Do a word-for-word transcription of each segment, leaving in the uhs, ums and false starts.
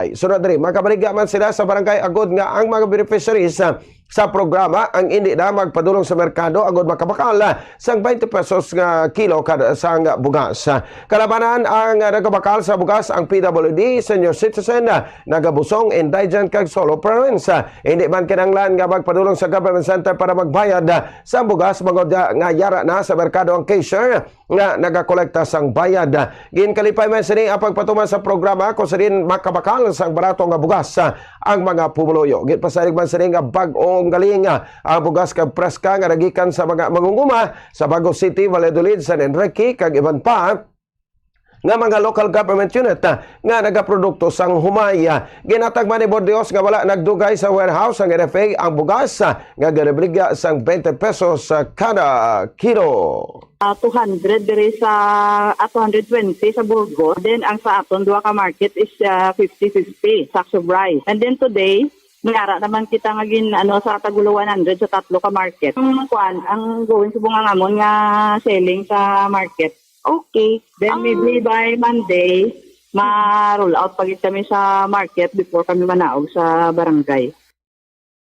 Ay, sunod diri, makabaligya man sila sa barangay agod nga ang mga beneficiaries, ah, sa programa ang indi na magpadulong sa merkado agod makabakal, ah, sang twenty pesos nga kilo kada sang bugas. Ah, kalabanan ang, ah, nagabakal sa bugas ang P W D, senior citizen, ah, nagabusong, indigent kag solo parents. Ah, hindi man kinahanglan nga magpadulong sa government center para magbayad, ah, sa bugas bangod, ah, nga yara na sa merkado ang cashier nga nagakolekta sang bayad. Ginkalipay man sini ang pagpatuman sa programa kung sa diin makabakal sang barato nga bugas ang mga pumuluyo. Ginpasalig man sini nga bag-o ang galing ang bugas kag preska nga nagikan sa mga mangunguma sa Bago City, Valladolid, San Enrique, kag iban pa nga mga local government unit, ah, nga nagaprodukto sang humay. Ah, ginatag man ni Bordios nga wala nagdugay sa warehouse sang N F A ang bugas, ah, nga ginabaligya sang twenty pesos, ah, kada kilo. Ah, two hundred diri sa, ah, two hundred twenty sa Burgos. Then, ang sa aton duha ka market is, ah, fifty fifty, sacks of rice. And then today, may ara naman kita nga gin, ano, sa tagulo one hundred sa tatlo ka market. Ang kuan, ang going sa bunga namon nga selling sa market, okay. Then, ah, maybe by Monday, ma-roll out pa gid kami sa market before kami manaog sa barangay.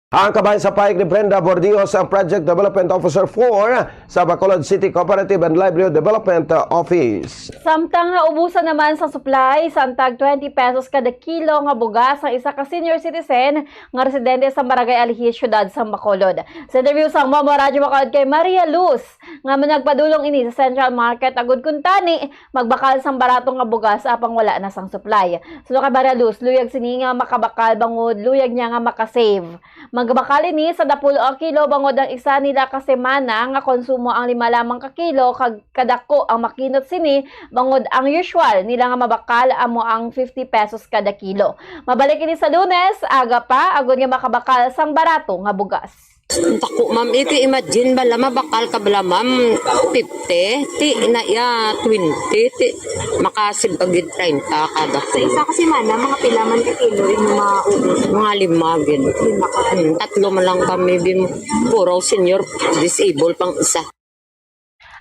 Ang kabahin sa pahayag ni Brenda Bordios, ang Project Development Officer four sa Bacolod City Cooperative and Livelihood Development Office. Samtang naubusan naman sa supply, sang tag twenty pesos kada kilo nga bugas ang isa ka senior citizen nga residente sa Barangay Alihis, Siyudad sang Bacolod. Sa interview sang Momo Radyo Bacolod kay Maria Luz, nga nagpadulong ini sa Central Market, agud kuntani magbakal sang barato nga bugas apang wala na sang supply. Suno kay Maria Luz, luyag sini nga makabakal bangod luyag niya nga makasave. Magbakal ini sa dapulo ka kilo bangod ang isa nila ka semana nga konsumo ang lima lamang ka kilo, kag kadako ang makinot sini bangod ang usual nila nga mabakal amo ang fifty pesos kada kilo. Mabalik ini sa Lunes aga pa, agud nga makabakal sang barato nga bugas. Tako, ma'am. Iti, imagine bala, mabakal ka bala, ma'am, fifty, ti na iya twenty, ti makasib ka gid treinta kada. Sa isa ka semana, mga pila man ka kilo inyo maubos? Mga lima gid. Lima ka. Hmm, tatlo man lang kami, bin, puro senior, disabled pang isa.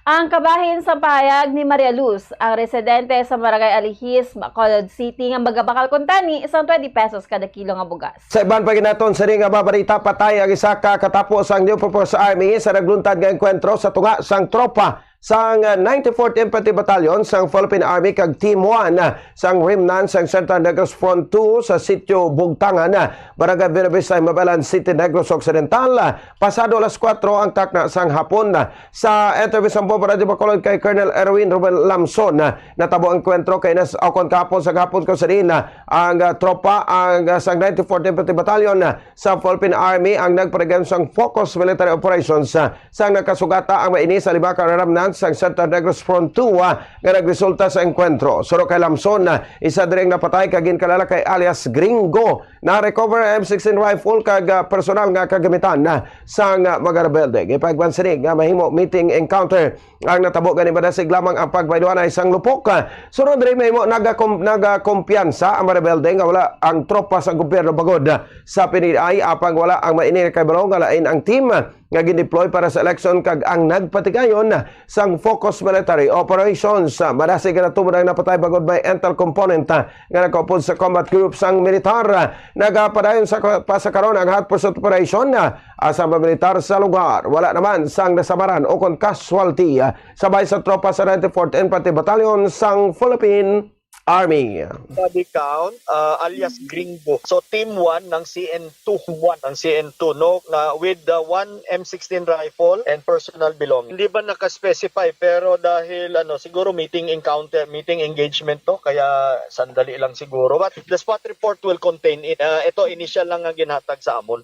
Ang kabahin sa pahayag ni Maria Luz, ang residente sa Barangay Alihis, Bacolod City, nga magabakal kuntani sang twenty pesos kada kilo nga bugas. Sa iban pa gid naton sini nga mga balita, patay ang isa ka katapo sang New People's Army sa nagluntad nga engkwentro sa tunga sang tropa sang ninety-fourth Infantry Battalion sang Philippine Army kag Team one sang Remnant sang Central Negros Front two sa Sitio Bugtangan, Barangay Buenavista, Mabalan City, Negros Occidental, pasado alas kuwatro ang takna sang hapon. Sa interview sang Bombo Radyo Bacolod kay Colonel Erwin Romel Lamson, ah, natabo ang enkwentro kay nas-, o kon kahapon sa gahapon, kung sa diin, ah, ang, ah, tropa, ang, ah, sang ninety-fourth Infantry Battalion, ah, sa Philippine Army ang nagpaligam sang focus military operations, ah, sang nakasugata ang maini sa lima ka remnants sang Central Negros Front two, ah, nga nagresulta sa enkwentro. Suno kay Lamson, ah, isa diri ang napatay kag ginkalala kay alias Gringo. Na-recover ang M sixteen rifle kag, ah, personal nga kagamitan, ah, sang, ah, mga rebelde. Gipahayag man sini nga mahimo meeting encounter ang natabo gani madasig lamang ang pagbayluanay sang lupok. Ah, sunod diri mahimo nagakom-, nagakumpiyansa ang mga rebelde nga wala ang tropa sa gobyerno bangod, ah, sa P N P I, apang wala ang maini nakahibalo nga lain ang team, ah, nga gindeploy para sa eleksyon kag ang nagpatigayon sang focus military operations. Madasig nga natumod ang napatay bangod may intel component, ah, nga nagkaupod sa combat group sang militar. Nagapadayon sa ka-, pa sa karon ang hot pursuit operation, ah, sa mga militar sa lugar. Wala naman sang nasamaran o kon casualty, ah, sabay sa tropa sa ninety-fourth Infantry Battalion sang Philippine Army. Body count, ah, alias Gringo. So, team one ng C N two. One ng C N two, no? Na with the one M sixteen rifle and personal belongings. Hindi ba naka-specify? Pero dahil, ano, siguro meeting encounter, meeting engagement, no? Kaya sandali lang siguro. But the spot report will contain it. Ah, ito, initial lang ang ginhatag sa amon.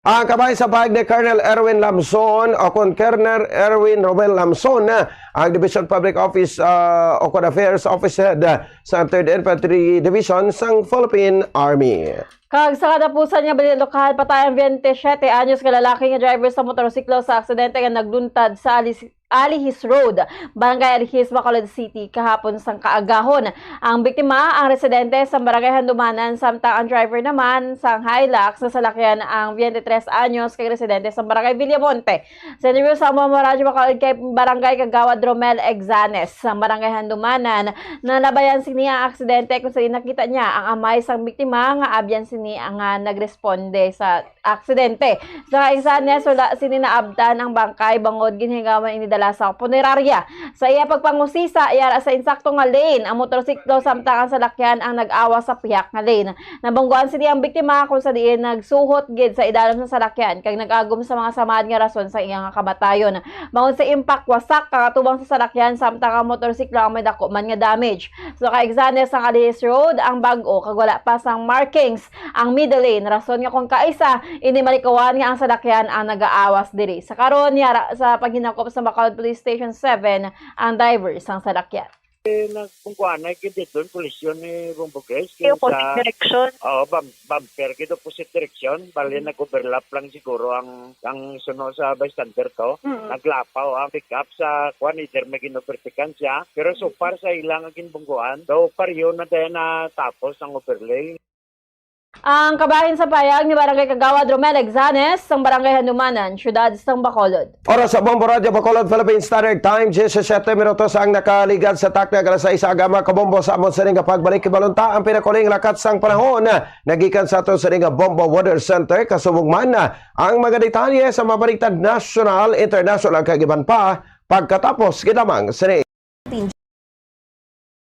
Ang kabahin sa pahayag ni Colonel Erwin Lamson, o kon Colonel Erwin Romel Lamson, ang Division Public Office, ah, o kon Affairs Office Head, ah, sa Third Infantry Division sang Philippine Army. Kag sa katapusan nga balita lokal, patay ang twenty-siyete anyos nga lalaki nga driver sa motorsiklo sa aksidente nga nagluntad sa Alis-, Alihis Road, Barangay Alihis, Bacolod City, kahapon sang kaagahon. Ang biktima, ang residente sa Barangay Handumanan, samtang ang driver naman sang Hilux nga salakyan ang twenty-three anyos kag residente sa Barangay Villamonte. Sa interview sa Amo Radyo Bacolod kay Barangay Kagawad Romel Exanes, sa Barangay Handumanan, nalabayan sini ang aksidente kung saan nakita niya ang amay sang biktima nga abyan sini ang, ah, nagresponde sa aksidente. Sa Exanes, wala sini naabtan ang bangkay bangod ginhigawan ini dala sa punerarya. Sa iya pagpangusisa, yara sa insakto nga lane ang motorsiklo samtang ang salakyan ang nag-awas sa pihak nga lane. Nabunggoan sini ang biktima kung sa diin nagsuhot gid sa idalom sa salakyan kag nag-agom sa mga samad nga rason sa iya nga kamatayon. Bangod sa impact, wasak ang atubang sa salakyan samtang ang motorsiklo ang may dako man nga damage. So, ka Exanes sang Alihis Road ang bag-o kag wala pa sang markings ang middle lane, rason nga kung kaisa ini malikawan nga ang salakyan ang nagaawas diri. Sa karon, yara sa paghinakop sa Bacolod Police Station seven ang driver sang salakyan. Eh, nagpungkuanay gid dito, kolisyon ni Bombo Grace, Yung opposite sa, direksyon. Oo, bam-, bumper gid opposite direksyon. Bali, Mm. nag-overlap lang siguro ang, ang suno sa bystander to. Mm. Naglapaw ang pick-up sa kwan, either may gin-overtakean siya. Pero so Mm. far sa ilang ginbungguan, so far yun na din natapos ang overlay. Ang kabahin sa payag ni Barangay Kagawad Romel Exanes sang Barangay Handumanan, Siyudad sang Bacolod. Oras sa Bombo Radyo Bacolod, Philippine Standard Time, diyesisiyete minutos ang nakaligad sa takna alas sais sa aga, mga kabombo. Sa amon sini nga pagbalik, ibalunta ang pinakahuling lakat sang panahon nagikan sa ato sini nga Bombo Weather Center. Kasubong man ang mga detalye sa mga balita nasyonal, internasyonal, kag iban pa, pagkatapos gid lamang sini.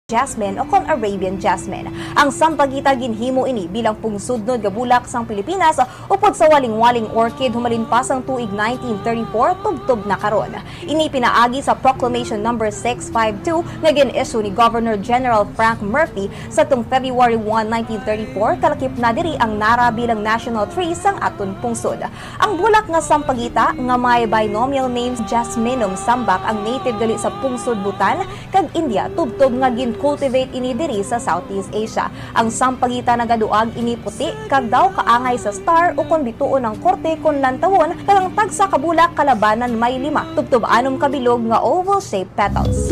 Jasmine o kon Arabian jasmine. Ang sampaguita ginhimo ini bilang pungsudnod nga bulak sang Pilipinas upod sa walingwaling orchid humalin pa sang tuig nineteen thirty-four tubtob na karon. Ini pinaagi sa Proclamation Number six five two nga gin-issue ni Governor General Frank Murphy sadtong February one, nineteen thirty-four, kalakip na diri ang nara bilang national tree sang aton pungsod. Ang bulak nga sampaguita nga may binomial name Jasminum sambac ang native gali sa pungsod Bhutan kag India, tubtob nga gin-cultivate ini diri sa Southeast Asia. Ang sampaguita nagaduag ini puti kag daw kaangay sa star ukon bituon ang korte kon lantawon, kag ang tagsa ka bulak kalabanan may lima tubtob anom ka bilog nga oval-shaped petals.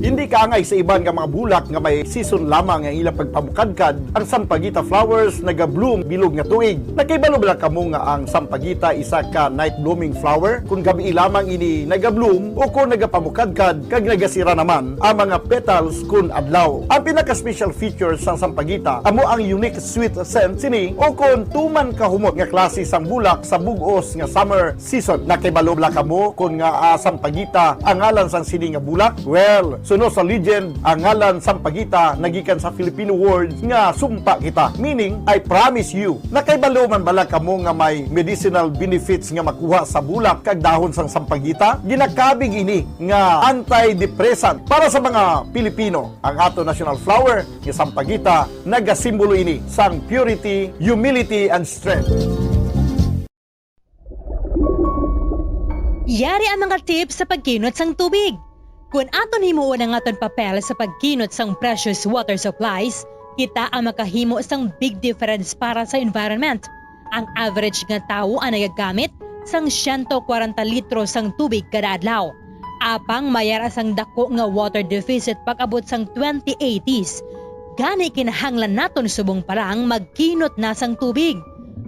Hindi kaangay sa iban nga mga bulak nga may season lamang ang ilang pagpamukadkad, ang sampaguita flowers nagabloom bilog nga tuig. Nakahibalo bala kamo nga ang sampaguita isa ka night blooming flower? Kung gabii lamang ini nagabloom o kung nagapamukadkad kag nagasira naman ang mga petals kun adlaw. Ang pinaka-special feature sang sampaguita amo ang unique sweet scent sini o kon tuman kahumot nga klase sang bulak sa bug-os nga summer season. Nakahibalo bala kamo kon ngaa sampaguita ang ngalan sang sini nga bulak? Well, suno sa legend, ang ngalan sampaguita nagikan sa Filipino word nga sumpa kita, meaning I promise you. Nakahibalo man bala kamo nga may medicinal benefits nga makuha sa bulak kag dahon sang sampaguita? Ginakabig ini nga antidepressant para sa mga Pilipino. Ang ato national flower nga sampaguita nagasimbolo ini sang purity, humility, and strength. Yari ang mga tips sa pagkinot sang tubig. Kon aton himuon ang aton papel sa pagkinot sang precious water supplies, kita ang makahimo sang big difference para sa environment. Ang average nga tawo ang nagagamit sang siyento kwarenta litro sang tubig kada adlaw. Apang may ara sang dako nga water deficit pag-abot sang twenty eighties. Gani kinahanglan naton subong pa lang magkinot na sang tubig.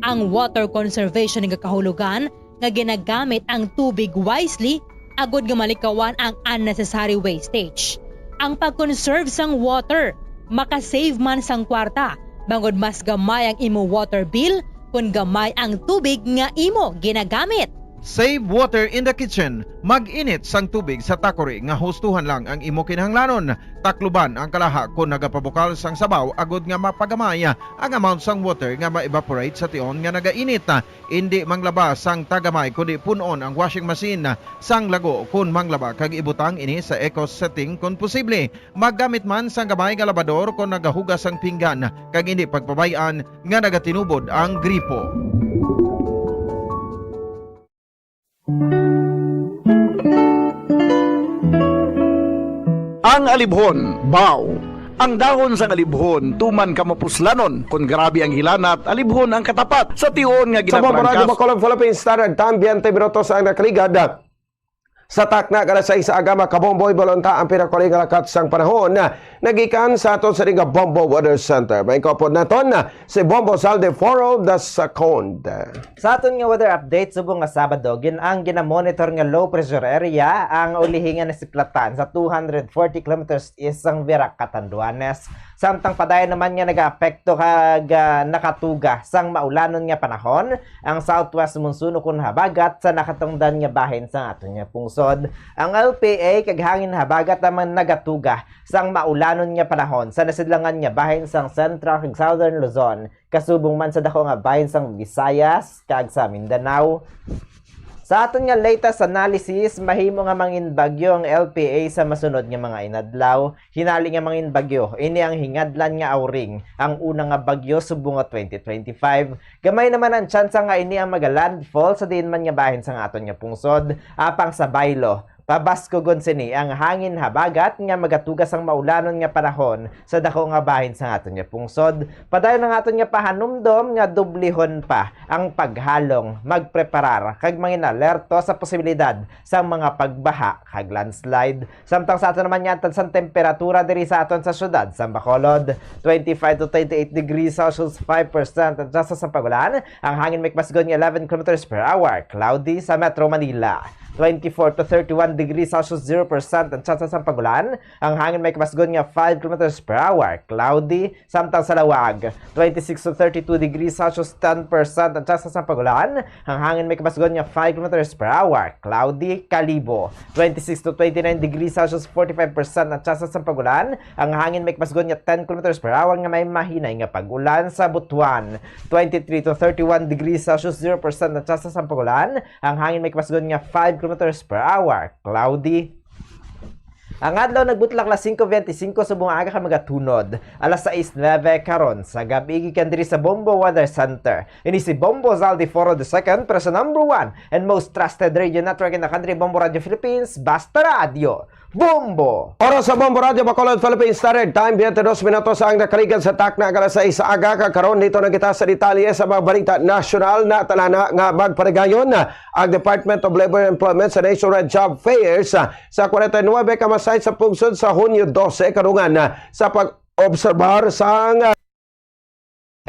Ang water conservation nga kahulogan nga ginagamit ang tubig wisely agod nga malikawan ang unnecessary wastage. Ang pag-conserve sang water maka-save man sang kwarta, bangod mas gamay ang imo water bill kon gamay ang tubig nga imo ginagamit. Save water in the kitchen. Mag-init sang tubig sa takori nga hustuhan lang ang imo kinahanglanon. Takluban ang kalaha kon nagapabukal sang sabaw agod nga mapagamay ang amount sang water nga ma-evaporate sa tion nga nagainit. Indi manglaba sang tagamay, kundi pun-on ang washing machine sang lago kon manglaba kag ibutang ini sa eco setting kon posible. Maggamit man sang gamay nga labador kon nagahugas sang pinggan, kag indi pagpabay-an nga nagatinubod ang gripo. Ang alibhon, baw. Ang dahon sang alibhon tuman ka mapuslanon. Kon grabe ang hilanat, alibhon ang katapat. Sa tion nga Sa Bombo Radio ginaparangkas Bacolod, Philippines Standard Time, twenty minutos ang nakaligad sa takna nga alas sais sa aga. Mga kabomboy, balon ta ang pinakuli nga lakat sang panahon nagikan sa aton sa nga Bombo Weather Center. May kaupod naton si Bombo Zaldi Foro the second. Sa aton nga weather update, subong nga Sabado, gin-, ang ginamonitor nga low pressure area ang ulihi nga nasiplatan sa two hundred forty kilometers east sang Virac, Catanduanes. Samtang padayon naman nga nagaapekto kag, ah, nakatuga sang maulanon nga panahon ang southwest monsoon ukon habagat sa nakatungdan nga bahin sang aton nga pungsod. Ang L P A kag hangin habagat naman nagatuga sang maulanon nga panahon sa nasidlangan nga bahin sang Central kag Southern Luzon, kasubong man sa dako nga bahin sang Visayas kag sa Mindanao. Sa aton nga latest analysis, mahimo nga mangin bagyo ang L P A sa masunod nga mga inadlaw. Hinali nga mangin bagyo, ini ang hingadlan nga Auring, ang una nga bagyo subong nga twenty twenty-five. Gamay naman ang tsansa nga ini ang maga-landfall sa diin man nga bahin sang aton nga pungsod, apang sa baylo. Pabaskugon sini ang hangin habagat nga magatuga sang maulanon nga panahon sa dako nga bahin sang aton nga pungsod. Padayon ang aton nga pahanumdom nga dublihon pa ang paghalong, magpreparar, kag mangin-alerto sa posibilidad sang mga pagbaha kag landslide. Samtang sa aton naman nga antad sang temperatura diri sa aton sa siyudad sang Bacolod, twenty-five to twenty-eight degrees Celsius, five percent ang tsansa sang pag-ulan. Ang hangin may kapasgon nga eleven kilometers per hour, cloudy sa Metro Manila. Twenty-four to thirty-one degrees Celsius, zero percent ang tsansa sang pag-ulan. Ang hangin may kapasgon nga five kilometers per hour, cloudy. Samtang sa Laoag, twenty-six to thirty-two degrees Celsius, ten percent ang tsansa sang pag-ulan. Ang hangin may kapasgon nga five kilometers per hour, cloudy. Kalibo, twenty-six to twenty-nine degrees Celsius, forty-five percent ang tsansa sang pag-ulan. Ang hangin may kapasgon nga ten kilometers per hour nga may mahinay nga pag-ulan. Sa Butuan, twenty-three to thirty-one degrees Celsius, zero percent ang tsansa sang pag-ulan. Ang hangin may kapasgon nga five kilometers per hour, cloudy. Ang adlaw nagbutlak alas singko benti singko subong nga aga kag magatunod alas sais nuebe karon sa gab-i gikan diri sa Bombo Weather Center. Ini si Bombo Zaldi Foro the second, pero sa number one and most trusted radio network in the country, Bombo Radio Philippines, basta radyo, Bombo! Oras sa Bombo Radio Bacolod, Philippine Standard Time, twenty-two minutos ang nakaligad sa takna nga alas sais sa aga, kag karon dito na kita sa detalye sa mga balita nasyonal na talana nga magparigayon. Ang Department of Labor and Employment sa nationwide job fairs, ah, sa forty-nine ka mga site sa pungsod sa Hunyo dose, karungan, ah, sa pag-obserbar sang, ah,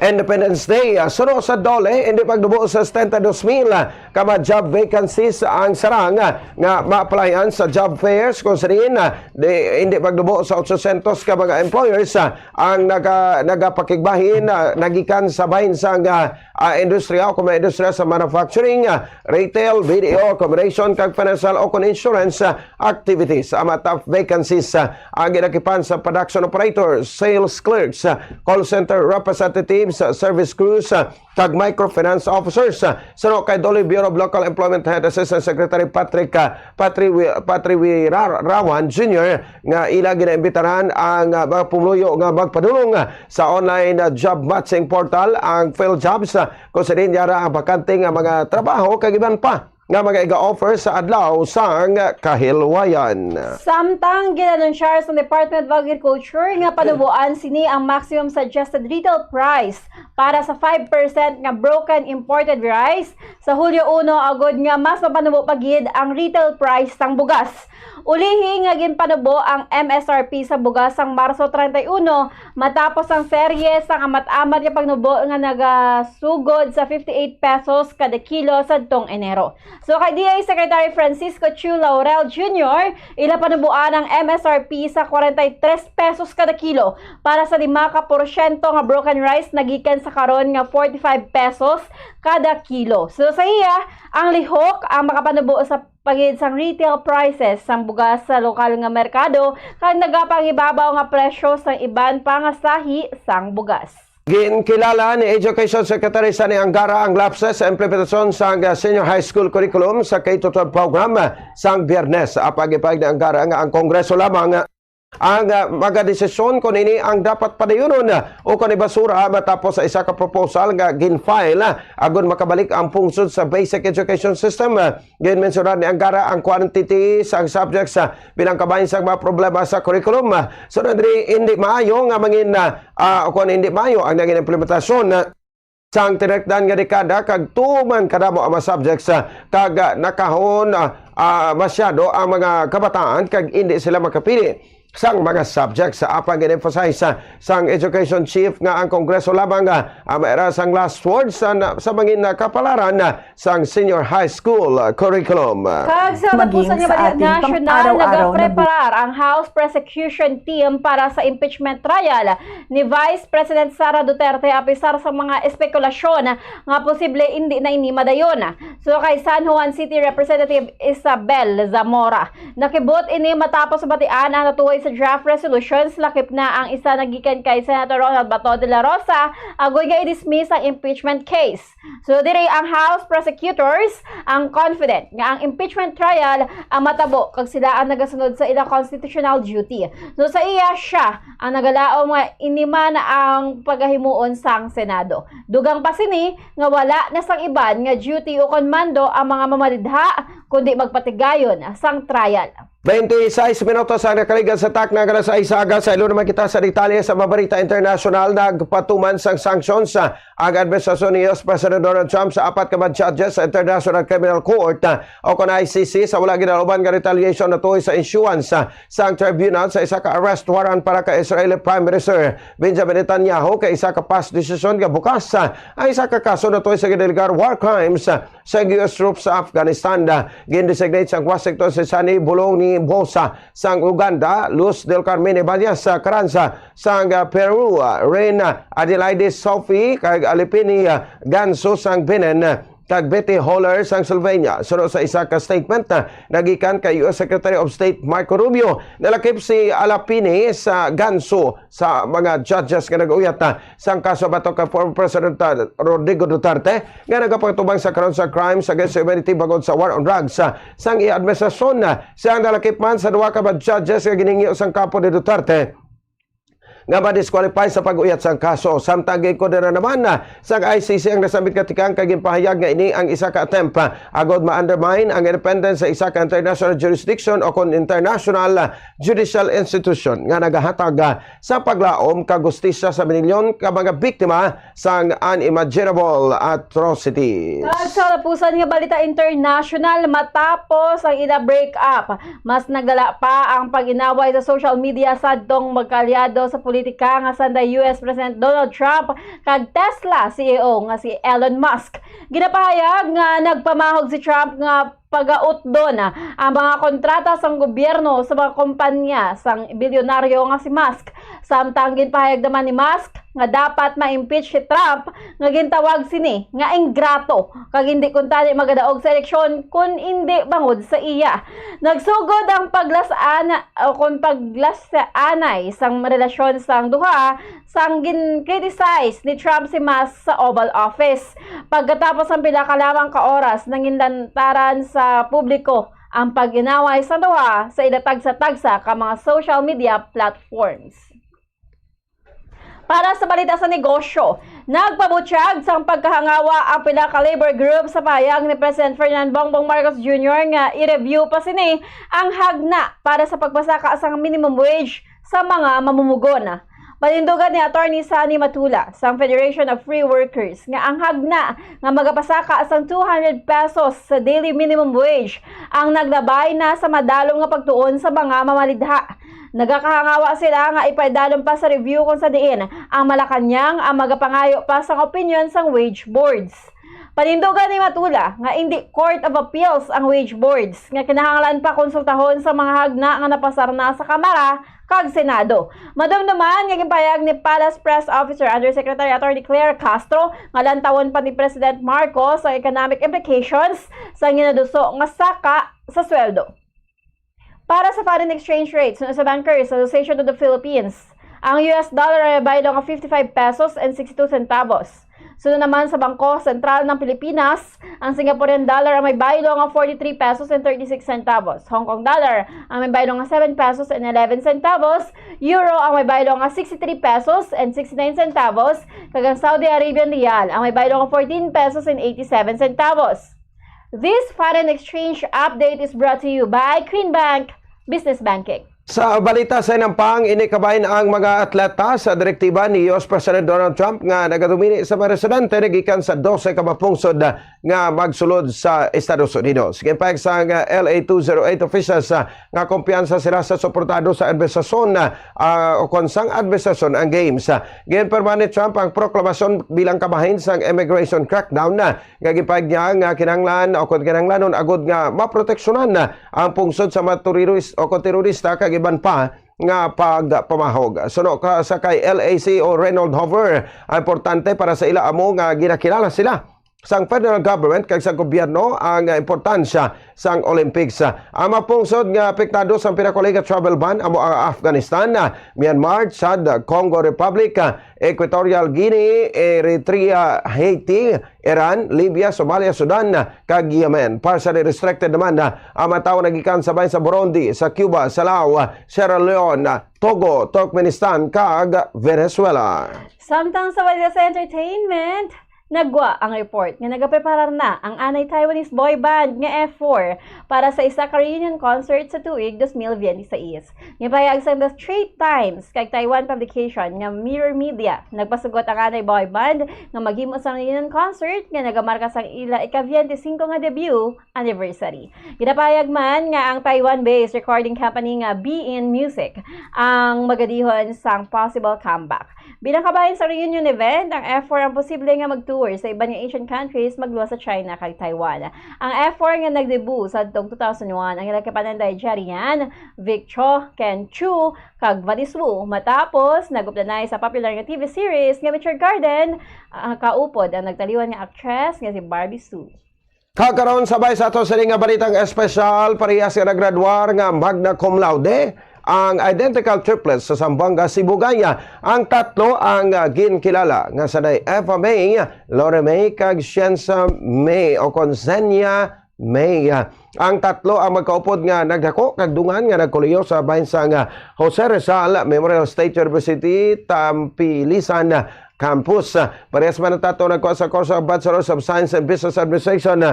Independence Day. Ah, suno sa DOLE, hindi pagdubo sa setenta y dos mil, ah, ka mga job vacancies ang sarang, ah, nga maaplayan sa job fairs, kung sa diin, ah, di, hindi pagdubo sa otsosyentos ka mga employers, ah, ang naga-, nagapakigbahin, ah, nagikan sa bahin sang, ah, ah, industriya o kung mga industriya sa manufacturing, ah, retail, B D O, accommodation, kag financial o kon insurance, ah, activities. Ang mga top vacancies, ah, ang ginakipan sa production operators, sales clerks, ah, call center representatives, ah, service crews, ah, kag microfinance officers. Ah, suno kay DOLE Bureau of Local Employment Head Assistant Secretary Patrick, ah, Patri Wi-, Patri Wirarawan Junior, nga ila ginaimbitaran ang, ah, mga pumuluyo nga magpadulong, ah, sa online, ah, job matching portal, ang PhilJobs, ah, kung sa diin yara ang bakante nga mga trabaho kag iban pa nga mga iga-offer sa adlaw sang kahilwayan. Samtang ginanunsyar sa Department of Agriculture nga panuboan sini ang maximum suggested retail price para sa five percent nga broken imported rice sa Hulyo uno, agod nga mas mapanubo pa gid ang retail price sang bugas. Ulihi nga ginpanubo ang M S R P sa bugas sang Marso treinta y uno, matapos ang serye sang amat-amat nga pagnubo nga nagasugod sa fifty-eight pesos kada kilo sadtong Enero. So, kay D A Secretary Francisco Chu Laurel Junior, ila panuboan ang M S R P sa forty-three pesos kada kilo para sa lima ka porsyento nga broken rice nagikan sa karon nga forty-five pesos kada kilo. So, sa iya, ang lihok ang makapanubo sa pagid sang retail prices sang bugas sa lokal nga merkado kag nagapangibabaw nga presyo sang iban pa nga sahi sang bugas. Ginkilala ni Education Secretary Sonny Angara ang lapses sa implementasyon sang Senior High School Curriculum sa K to twelve program sang Biyernes. Apang ipahayag ni Angara nga ang Kongreso lamang ang, ah, magadesisyon kon ini ang dapat padayunon, ah, o kon ibasura matapos sa isa ka proposal nga gin-file, ah, agud makabalik ang pungsod sa basic education system. Ah, ginmensyonar ni Angara ang quantity sang subjects, ah, bilang kabahin sang mga problema sa curriculum. Ah, sunod diri, hindi maayo nga mangin, ah, ah, o kon hindi maayo ang nangin implementasyon, ah, sang tinakdan nga dekada, kag tuman kadamo ang mga subjects, ah, kag, ah, nakahon, ah, ah, masyado ang mga kabataan kag indi sila makapili sang mga subjects. Apan gin-emphasize, ah, sang education chief nga ang Kongreso lamang, ah, ang maira sang last word sa, sa mangin, ah, kapalaran, ah, sang senior high school, ah, curriculum. Kag sa Maging tapusan nga sa balita ating nasyonal, pang-araw-araw na bu- nagapreparar ang House Prosecution Team para sa impeachment trial ni Vice President Sara Duterte, apisar sa mga espekulasyon nga posible indi na ini madayon. So, kay San Juan City Representative Isabel Zamora, nakibot ini matapos mabatian ang natuhoy sa draft resolutions, lakip na ang isa nagikan kay Senator Ronald Bato de la Rosa, agod nga i-dismiss ang impeachment case. So, diri ang House prosecutors ang confident nga ang impeachment trial ang matabo kag sila ang nagasunod sa ila constitutional duty. So, sa iya, siya ang nagalaom nga ini man ang pagahimuon sang Senado. Dugang pa sini nga wala na sang iban nga duty o kon mando ang mga mamaridha, kundi magpatigayon sang trial. Twenty-six minutos ang nakaligad sa takna nga alas sais sa aga. Sa ilo naman kita sa detalye sa mga balita internasyonal. Nagpatuman sang sanctions, ah, ang administrasyon ni U S President Donald Trump sa apat ka mga judges sa International Criminal Court, ah, o kon I C C, sa wala ginalauman nga retaliation natuhoy sa issuance, ah, sang tribunal sa isa ka arrest warrant para kay Israeli Prime Minister Benjamin Netanyahu, kay isa ka past desisyon nga bukas, ah, ang isa ka kaso natuhoy sa ginalegar war crimes, ah, sang U S troops sa Afghanistan. Gin-designate sang Washington si Sani Bolong ni Bosa sang Uganda, Luz del Carmen Ibañez sa Karanza sang, ah, Peru, ah, Reina Adelaide Sophie kag Alipini, ah, Ganso sang Benin, ah, kag Betty Holler sang Slovenia. Suno sa isa ka statement, ah, nagikan kay U S Secretary of State Marco Rubio, nalakip si Alapini sa Ganso sa mga judges nga nag-uyat, ah, sang kaso batok kay former President, ah, Rodrigo Duterte nga nagapatubang sa karon sa crimes against humanity bangod sa war on drugs, ah, sang iya administrasyon. Ah, siya ang nalakip man sa duha ka mga judges nga ginhingyo sang kampo ni Duterte nga ma-disqualify sa pag-uyat sang kaso. Samtang ginkondena naman, ah, sang I C C ang nasambit nga tikang kag ginpahayag nga ini ang isa ka attempt, ah, agud ma-undermine ang independence sa isa ka international jurisdiction o kon international, ah, judicial institution nga nagahatag, ah, sa paglaom kag hustisya sa minilyon ka mga biktima sang unimaginable atrocities. Kag sa tapusan nga balita international, matapos ang ila break-up, mas nagdala pa ang pag-inaway sa social media sadtong magkaalyado sa politika nga sanday U S President Donald Trump kag Tesla C E O nga si Elon Musk. Ginapahayag nga nagpamahog si Trump nga pagautdon ang mga kontrata sang gobyerno sa mga kompanya sang bilyonaryo nga si Musk. Samtang ginpahayag naman ni Musk nga dapat ma-impeach si Trump nga gintawag sini nga ingrato kag hindi kuntani magadaog sa eleksyon kun indi bangod sa iya. Nagsugod ang paglas-an o kon paglasanay sang relasyon sang duha sang gin-criticize ni Trump si Musk sa Oval Office. Pagkatapos ang pila ka lamang ka oras, nanginlantaran sa publiko ang pag-inaway sa duha sa ila tagsa-tagsa ka mga social media platforms. Para sa balita sa negosyo, nagpabutyag sang pagkahangawa ang pila ka labor group sa pahayag ni President Ferdinand Bongbong Marcos Junior nga i-review pa sini ang hagna para sa pagpasaka sang minimum wage sa mga mamumugon. Panindugan ni Attorney Sonny Matula sang Federation of Free Workers nga ang hagna nga magapasaka sang two hundred pesos sa daily minimum wage ang naglabay na sa madalom nga pagtuon sa mga mamaridha. Nagakahangawa sila nga ipaidalom pa sa review kung sa diin ang Malacañang ang magapangayo pa sang opinyon sang wage boards. Panindugan ni Matula nga indi Court of Appeals ang wage boards, nga kinahanglan pa konsultahon sa mga hagna nga napasar na sa Kamara kag Senado. Madumduman nga ginpahayag ni Palace Press Officer Undersecretary Attorney Claire Castro nga lantawon pa ni President Marcos ang economic implications sa ginaduso nga saka sa sweldo. Para sa foreign exchange rates, suno sa Bankers Association of the Philippines, ang U S dollar ang baylo nga fifty-five pesos and sixty-two centavos. Sunod naman sa Bangko Sentral ng Pilipinas, ang Singaporean dollar ang may baylo nga forty-three pesos and thirty-six centavos, Hong Kong dollar ang may baylo nga seven pesos and eleven centavos, euro ang may baylo nga sixty-three pesos and sixty-nine centavos, kag ang Saudi Arabian riyal ang may baylo nga fourteen pesos and eighty-seven centavos. This foreign exchange update is brought to you by Queen Bank Business Banking. Sa balita sa inampang, ini kabahin ang mga atleta sa direktiba ni U S President Donald Trump nga nagadumili sa mga residente nagikan sa dose ka mga pungsod nga magsulod sa Estados Unidos. Ginpahayag sang L A two zero eight officials, ah, nga kumpiyansa sila sa suportado sa administrasyon, ah, o kon sang administrasyon ang games. Ah, ginpirma ni Trump ang proklamasyon bilang kabahin sang immigration crackdown, ah, nga gipahayag niya nga kinahanglan o kon kinahanglanon agud nga maproteksyonan ang pungsod sa mga teroris-, o kon terorista kag iban pa nga pagpamahog. Suno ka sa kay L A C E O Raynold Hover, ang importante para sa ila amo nga ginakilala sila sang federal government kag sa gobyerno ang importansya sang Olympics. Ang mga pungsod nga apektado sang pinakahuli nga travel ban amo ang Afghanistan, Myanmar, Chad, Congo Republic, Equatorial Guinea, Eritrea, Haiti, Iran, Libya, Somalia, Sudan, kag Yemen. Partially restricted naman ang mga tawo nagikan sa bahin sa Burundi, sa Cuba, sa Laos, Sierra Leone, Togo, Turkmenistan, kag Venezuela. Samtang sa balita sa entertainment, nagwa ang report nga nagapreparar na ang anay Taiwanese boy band nga F four para sa isa ka reunion concert sa tuig dos mil biyente sais. Gipahayag sang The Straits Times kag Taiwan publication nga Mirror Media, nagpasugot ang anay boy band nga maghimo sang reunion concert nga nagamarka sang ila ika-biyente singko nga debut anniversary. Ginapahayag man nga ang Taiwan-based recording company nga Be In Music ang magadihon sang possible comeback. Bilang kabahin sa reunion event, ang F four ang posible nga mag-tour sa iban nga Asian countries, magluwas sa China kag Taiwan. Ang F four nga nag-debut sa adtong two thousand one, ang ila kapananday Jerry Yan, Vic Cho, Ken Chu, kag Valis Wu, matapos nag-updanay sa popular nga T V series nga Meteor Garden, ah, kaupod ang nagtaliwan nga aktres nga si Barbie Su. Kag karon, sabay sa ato sini nga balitang espesyal, parehas nga naggraduar nga magna cum laude ang identical triplets sa Zamboanga, Sibugay. Ang tatlo ang, ah, ginkilala nga sanay Eva May, Lore May, kag Scienza May o kon Xenia May. Ang tatlo ang magkaupod nga nagdako kag dungan nga nagkolehiyo sa bahin sang Jose Rizal Memorial State University, Tampilisan Campus. Parehas man ang tatlo nagkuha sa kurso Bachelor of Science in Business Administration,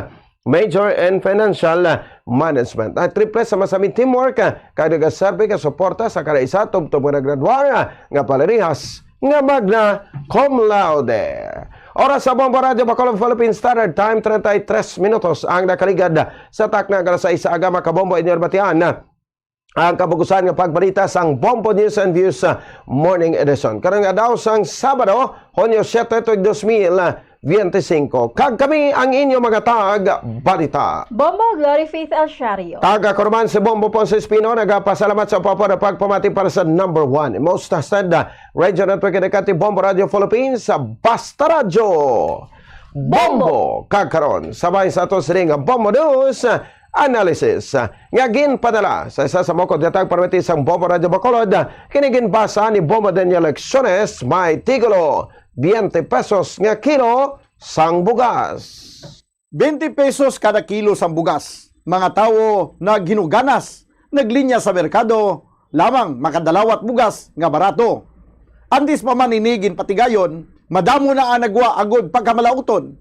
major in Financial Management. Ang triplets sa masami teamwork kag nagaserbi nga suporta sa kada isa tubtob nga naggraduar nga parehas nga magna cum laude. Oras sa Bombo Radyo Bacolod Philippine Standard Time, treinta y tres minutos ang nakaligad sa takna nga alas sais sa aga. Mga kabombo, inyo batian ang kabugusan nga pagbalita sang Bombo News and Views, uh, Morning Edition. Karon nga daw sang Sabado, Hunyo siete, tuig dos mil veinticinco. Kag kami ang inyo mga tag balita. Bombo, Glory Faith El Shario. Taga Corman, si Bombo Ponce Espino, nagapasalamat sa papa na pagpamati para sa number one most trusted, uh, radio network in the country, Bombo Radio Philippines, sa Basta Radyo. Bombo! Kag karon, sabay sa ato sining Bombo News, analysis nga ginpadala sa isa sa mukod nga tagparamati sang Bombo Radyo Bacolod, kini ginbasa ni Bombo Daniel Lecciones, may titulo, "Biyente pesos nga kilo sang bugas." Biyente pesos kada kilo sang bugas. Mga tawo naghinuganas, naglinya sa merkado, lamang makadalawat bugas nga barato. Antes pa man ini ginpatigayon, madamo na ang nagwa agod pagkamalauton,